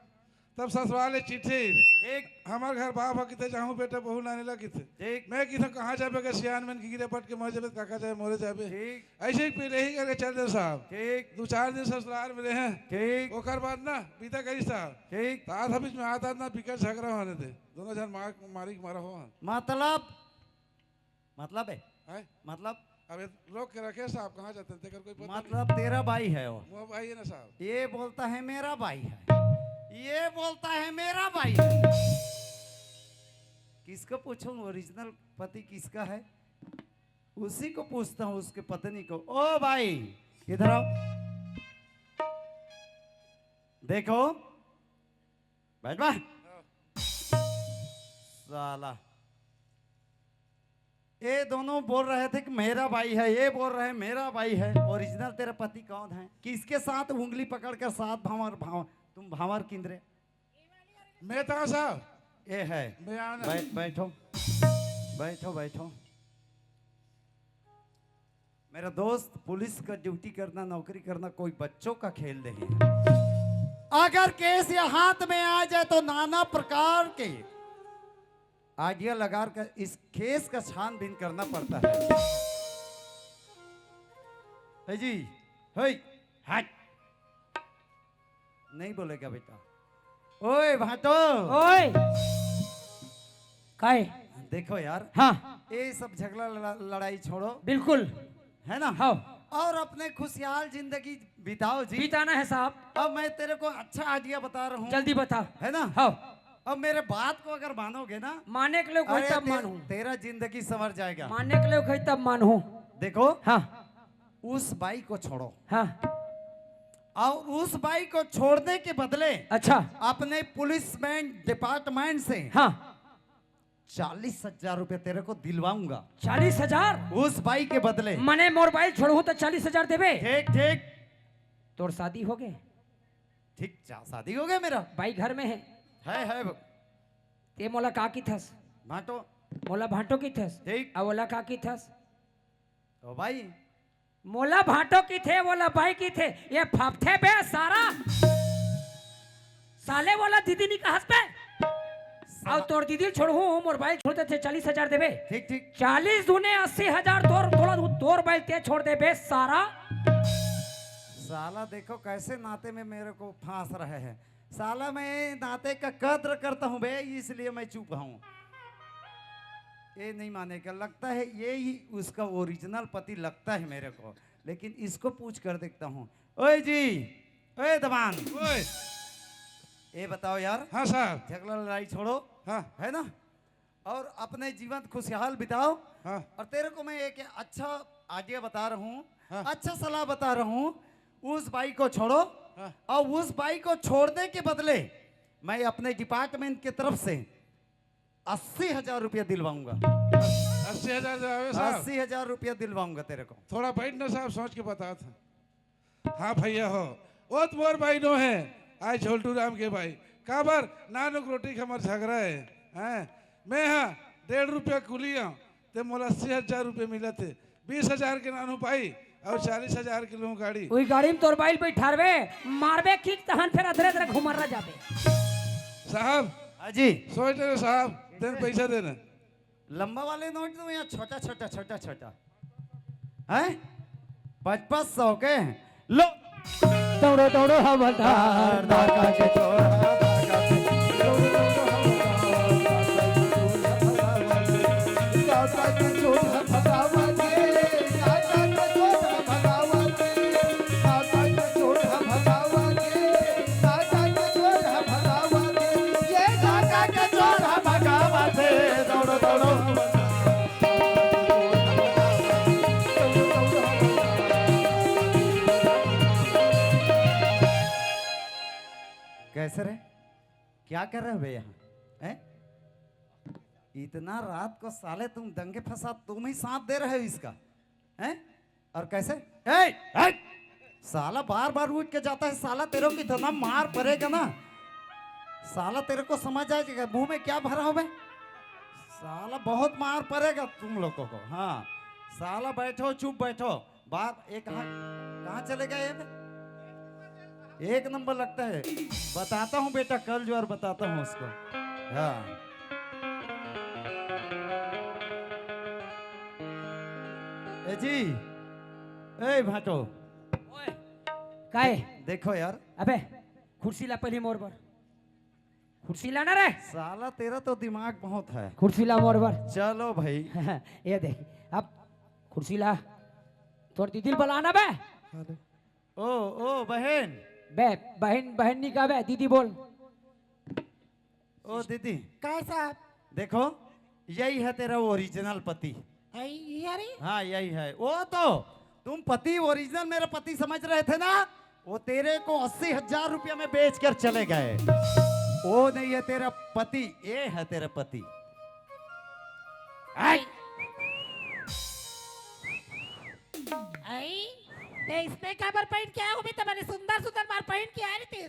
तब ससुराल ले चिट्ठी। ठीक। हमार घर बाप ह किथे जाहूँ बेटा बहू लाने ला किथे। ठीक। मैं किथे कहाँ जाबे के सियान मन की गिरे पट के मर जाबे, काका जाए मोरे जाबे। ठीक। ऐसे ही पहले ही करके चल दे साहब। ठीक। दो चार दिन ससुराल में रहे। ठीक। ओकर बाद ना बीता गई साहब। ठीक। तो आधा बीच में आता ना बिकर झगड़ा होने दे। दोनों जन मार, मारी के मारा हो। मतलब? मतलब है? हैं? मतलब? अब ये रोक के रखे साहब, कहाँ जाते हैं? तेकर कोई पता मतलब नहीं। तेरा भाई है वो? वो भाई है ना साहब। ये बोलता है मेरा भाई है, ये बोलता है मेरा भाई है। किसको पूछूं ओरिजिनल पति किसका है? उसी को पूछता हूँ, उसके पत्नी को। ओ भाई, इधर आओ, देखो, बैठ बा। साला, ये दोनों बोल रहे थे कि मेरा बाई है, ये बोल रहे हैं मेरा बाई है। ओरिजिनल तेरा पति कौन है? किसके साथ उंगली पकड़कर सात भांवर भांवर, तुम भांवर किंदरे? मैं था साहब। ये है। मैं आना। बै, बैठो, बैठो, बैठो। मेरा दोस्त, पुलिस का ड्यूटी करना, नौकरी करना कोई बच्चों का खेल नहीं है। अगर केस या हाथ में आ जाए तो नाना प्रकार के आइडिया लगा कर इस केस का छानबीन करना पड़ता है। है जी, है, हट। नहीं बोलेगा बेटा। ओए भाटो, ओए, काय? देखो यार, हाँ, ये सब झगड़ा लड़ा- लड़ाई छोड़ो, बिल्कुल। है ना? हाँ। और अपने खुशहाल जिंदगी बिताओ जी। बिताना है साहब। अब मैं तेरे को अच्छा आइडिया बता रहा हूँ, जल्दी बता। है ना? हाँ। अब मेरे बात को अगर मानोगे ना, माने के लिए कोई अरे तब ते- मानू। तेरा जिंदगी संवर जाएगा। माने के लिए कोई तब मानू। देखो, हाँ। उस बाई को छोड़ो हाँ। और उस बाई को छोड़ने के बदले अच्छा। अपने पुलिस बैंड डिपार्टमेंट से हाँ। चालीस हजार रुपए तेरे को दिलवाऊंगा। चालीस हजार? उस बाई के बदले। मने मोर बाई छोड़ू तो चालीस हजार देबे? ठीक ठीक। तोर शादी हो गए? ठीक चा- शादी हो गया मेरा। बाई घर में है। है है। ते मोला का की थस? भाटो। मोला भाटो की थस। ठीक। अब ओला का की थस? तो भाई। मोला भाटो की थे, मोला बाई की थे। ये फपथे बे सारा। साले मोला दीदी नहीं कहस बे। अब तोर दीदी छोड़ू, मोर बाई छोड़ देते, चालीस हजार देबे। ठीक ठीक। चालीस दूने अस्सी हजार तोर, तोला तोर बाई ते छोड़ देबे सारा। साला देखो कैसे नाते में मेरे को फांस रहे हैं। साला मैं नाते का कद्र करता हूँ बे, इसलिए मैं चुप हूँ। ये नहीं मानेगा, लगता है ये ही उसका ओरिजिनल पति लगता है मेरे को, लेकिन इसको पूछ कर देखता हूँ। ओए जी, ओए दमान, ओए। ये बताओ यार, हाँ साहब। झगड़ा लड़ाई छोड़ो, हाँ। है ना, और अपने जीवन खुशहाल बिताओ। हाँ। और तेरे को मैं एक अच्छा आइडिया बता रहा हूँ, हाँ। अच्छा सलाह बता रहा हूँ। उस बाई को छोड़ो हाँ। और उस बाई को छोड़ने के बदले मैं अपने डिपार्टमेंट की तरफ से अस्सी हजार रुपया दिलवाऊंगा। अस्सी हजार जो आवे साहब। अस्सी हजार रुपया दिलवाऊंगा तेरे को। थोड़ा बैठ ना साहब, सोच के बता था। हाँ भैया हो, वो तो मोर बाई नो है, आज झोलटू राम के बाई। काबर नानुक रोटी के हमर झगड़ा है, हैं? मैं हाँ डेढ़ रुपया कुली हूँ, ते मोला अस्सी हजार रुपये मिला थे, बीस हजार के नानू पाई और चालीस हजार के लूँ गाड़ी। वही गाड़ी में तोर बाइल बैठारबे, मारबे किक तहन फिर अधरे अधरे घुमर रह जाबे। साहब, हाँ जी। सोच ले साहब, तेन पैसा देना। लंबा वाले नोट दो या छोटा छोटा छोटा छोटा, हैं? पचपन सौ के। लो। दौड़ो दौड़ो हवलदार, धाका के छोड़ा, धाका के कैसे रे? क्या कर रहे हो बे यहाँ, हैं? इतना रात को साले तुम दंगे फसाद तुम ही साथ दे रहे हो इसका, हैं? और कैसे? ए, ए! साला बार बार उठ के जाता है साला, तेरे को इतना मार पड़ेगा ना साला, तेरे को समझ आ जाएगा मुंह में क्या भरा हो बे। साला बहुत मार पड़ेगा तुम लोगों को। हाँ साला बैठो, चुप बैठो। बार ये कहाँ कहाँ चले गए ये बे? एक नंबर लगता है। बताता हूँ बेटा, कल जो और बताता हूँ उसको। हाँ। ए जी, ए भाटो, काय? देखो यार। अबे कुर्सी ला पहली मोर बर। कुर्सी लाना रे। साला तेरा तो दिमाग बहुत है। कुर्सी ला मोर बर। चलो भाई। ये देख, अब कुर्सी ला। तोर दीदी बुलाना बे। ओ ओ बहन। बे, बहन बहन नहीं कहा बे, दीदी बोल। ओ दीदी, का साहब? देखो, यही है तेरा ओरिजिनल पति। आई, ये अरे हाँ यही है वो तो। तुम पति ओरिजिनल मेरा पति समझ रहे थे ना, वो तेरे को अस्सी हजार रुपया में बेच कर चले गए। वो नहीं है तेरा पति, ये है तेरा पति। आई। ते इसने काबर पहन के आया हो बे? ते बने सुंदर सुंदर मार पहन के आ रही थी।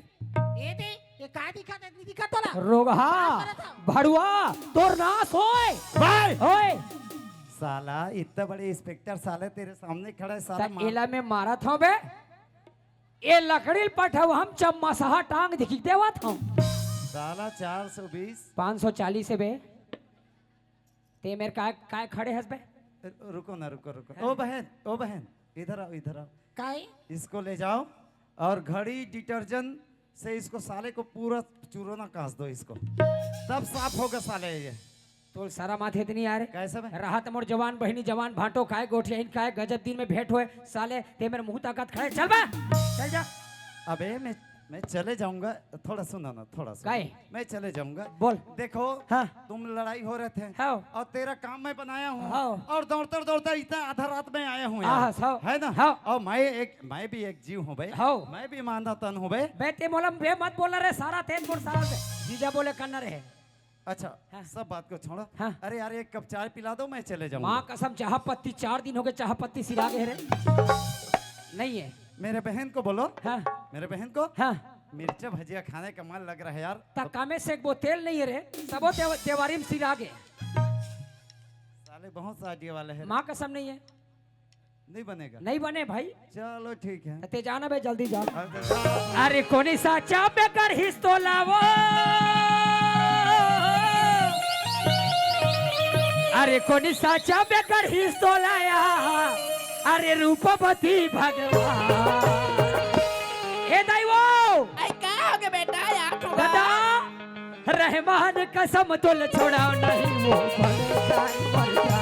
ये दे, ये का दिखा दे, नहीं दिखा तोला? रोगहा, का करत हव? भड़ुआ, तोर नाश होय। भाई! ओए! साला, इतना बड़े इंस्पेक्टर साले तेरे सामने खड़ा है, साला त मार- एला मैं मारत हव बे। ए लकड़ी ल पठव, हम चम्मसहा टांग दिखी देवत हव। साला चार सौ बीस। पाँच सौ चालीस है बे। ते मेरे काय, काय खड़े हस बे? रु-, रुको ना, रुको, रुको। हाँ। ओ बहन, ओ बहन, इधर आओ, इधर आओ। काय? इसको ले जाओ और घड़ी डिटर्जेंट से इसको साले को पूरा चूरोना कास दो इसको, तब साफ होगा साले ये। तोल शरम आथे त नहीं यार। कैसे बे? रहा त मोर जवान बहिनी, जवान भांटो, काय गोठियाइन, काय गजब दिन में भेंट होय। साले, ते मेरे मुंह ताकत खड़े, चल बे, चल जा। अबे मैं, मैं चले जाऊंगा, थोड़ा सुनो ना, थोड़ा सुनो। काय? मैं चले जाऊंगा। बोल। देखो, हाँ। तुम लड़ाई हो रहे थे हाँ। और तेरा काम मैं बनाया हूँ हाँ। और दौड़ता दौड़ता इतना आधा रात में आया हूँ हाँ, यार। हाँ, हाँ। है ना? हाँ। और मैं एक, मैं भी एक जीव हूँ बे। हाँ। मैं भी मानव तन हूँ बे। बे ते मोला बे मत बोलना रे, सारा तेज बोल, सारा से जीजा बोले करना रे। अच्छा, हाँ। सब बात को छोड़ो। हाँ। अरे यार, एक कप चाय पिला दो, मैं चले जाऊंगा। माँ कसम, चाह पत्ती चार दिन हो गए, चाह पत्ती सिरा गए रे। नहीं है। मेरे बहन को बोलो। हाँ। मेरे बहन को। हाँ। मिर्चा भजिया खाने का मन लग रहा है यार। त कामे से एक बोतल नहीं है रे, सबो तेव-, तेवारी में सिरा गए। साले बहुत साडिया वाले हैं। माँ कसम नहीं है। नहीं बनेगा। नहीं बने भाई। चलो ठीक है। ते जाना बे, जल्दी जा। हाँ, तो जा। अरे कोनी साचा बेकर हिस तो लावो। अरे कोनी साचा बेकर हिस तो लाया। अरे रूपवती भगवान। ए दाई वो। अरे का हो गया बेटा यार थोड़ा? दादा। रहमान कसम तोल छोड़ाव नहीं वो बन जाई मर जा।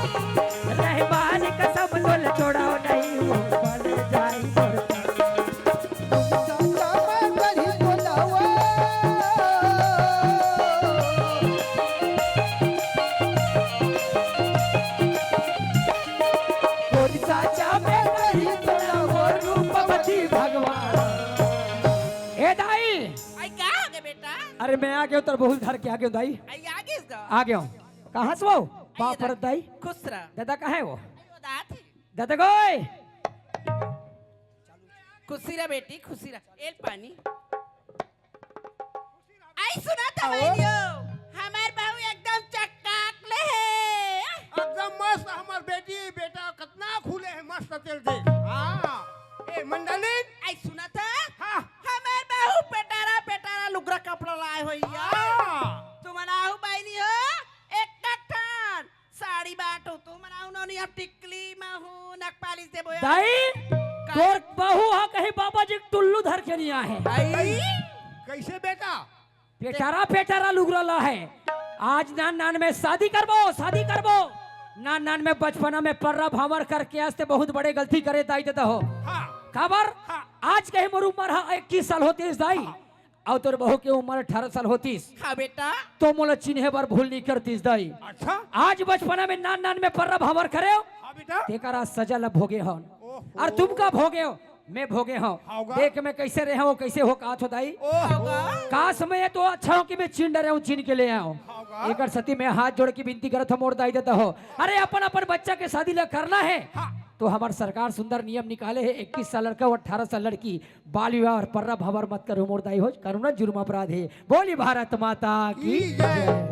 रहमान कसम तोल छोड़ाव नहीं वो बन जाई मर जा। कोई साचा में कहीं तोला वो रूपवती भगवान। ए दाई, आई का हो गए बेटा? अरे मैं आ गयो, तोर बहुत धर के आ गयो दाई। आई आ गइस गा? आ गयो। कहाँ से वो? आई बाप रे दाई। खुश रह। दादा कहाँ है वो? आई वो दात ही। दादा गोय। खुशी रह बेटी, खुशी रह। एल पानी। आई सुना था आओ। बहनियो, हमार बहू एकदम चकाक ले है। एकदम मस्त हमार बेटी, बेटा कितना खुले है, मस्त तेल दे। हाँ। ए मंडलिन। आई सुना था? हाँ। हमार बहू पेटारा, पेटारा लुगरा कपड़ा लाए होइया। हाँ। तुमन आहू बहनी हो, एक ठन साड़ी बांटो, तुमन आहू नोनी, हम टिकली महू नखपालिश देबो यार। दाई, का? तोर बहू हा कहीं बाबा जी के टुल्लू धर के नहीं आए। आई? कैसे बेटा? पेटारा, पेटारा लुगरा ला है। आज नान नान में शादी करबो, शादी करबो। नान नान में बचपना में पर्रा भांवर करके आज ते बहुत बड़े गलती करे दाई दादा हो। हाँ। काबर? हाँ। आज कहीं मोर उम्र हा इक्कीस साल होतिस दाई। हाँ। अउ तोर बहू के उम्र अठारह साल होतिस। हाँ बेटा। तो मोला चिन्हे बर भूल नहीं करतिस दाई। अच्छा। आज बचपना में नान नान में पर्रा भांवर करेव। हाँ बेटा। तेकरा सजा ल भोगे हन। ओहो। अउ तुम का भोगेव? मैं भोगे हंव। हाँ गा। देख मैं कैसे रहे हंव, कैसे हो का थो दाई। ओहो। काश मैं ये तो अच्छा हो कि मैं चिन डरे हंव, चिन के ले आए हंव। हाँ गा। एकर सेती मैं हाथ जोड़ के विनती करत हंव मोर दाई दादा हो। अरे अपन अपन बच्चा के शादी ला करना है। हाँ। तो हमार सरकार सुंदर नियम निकाले है, इक्कीस साल लड़का अउ अठारह साल लड़की, बाल विवाह अउ पर्रा भांवर मत करो मोर दाई हो, कानूनन जुर्म अपराध है। बोली भारत माता की की जय। जय।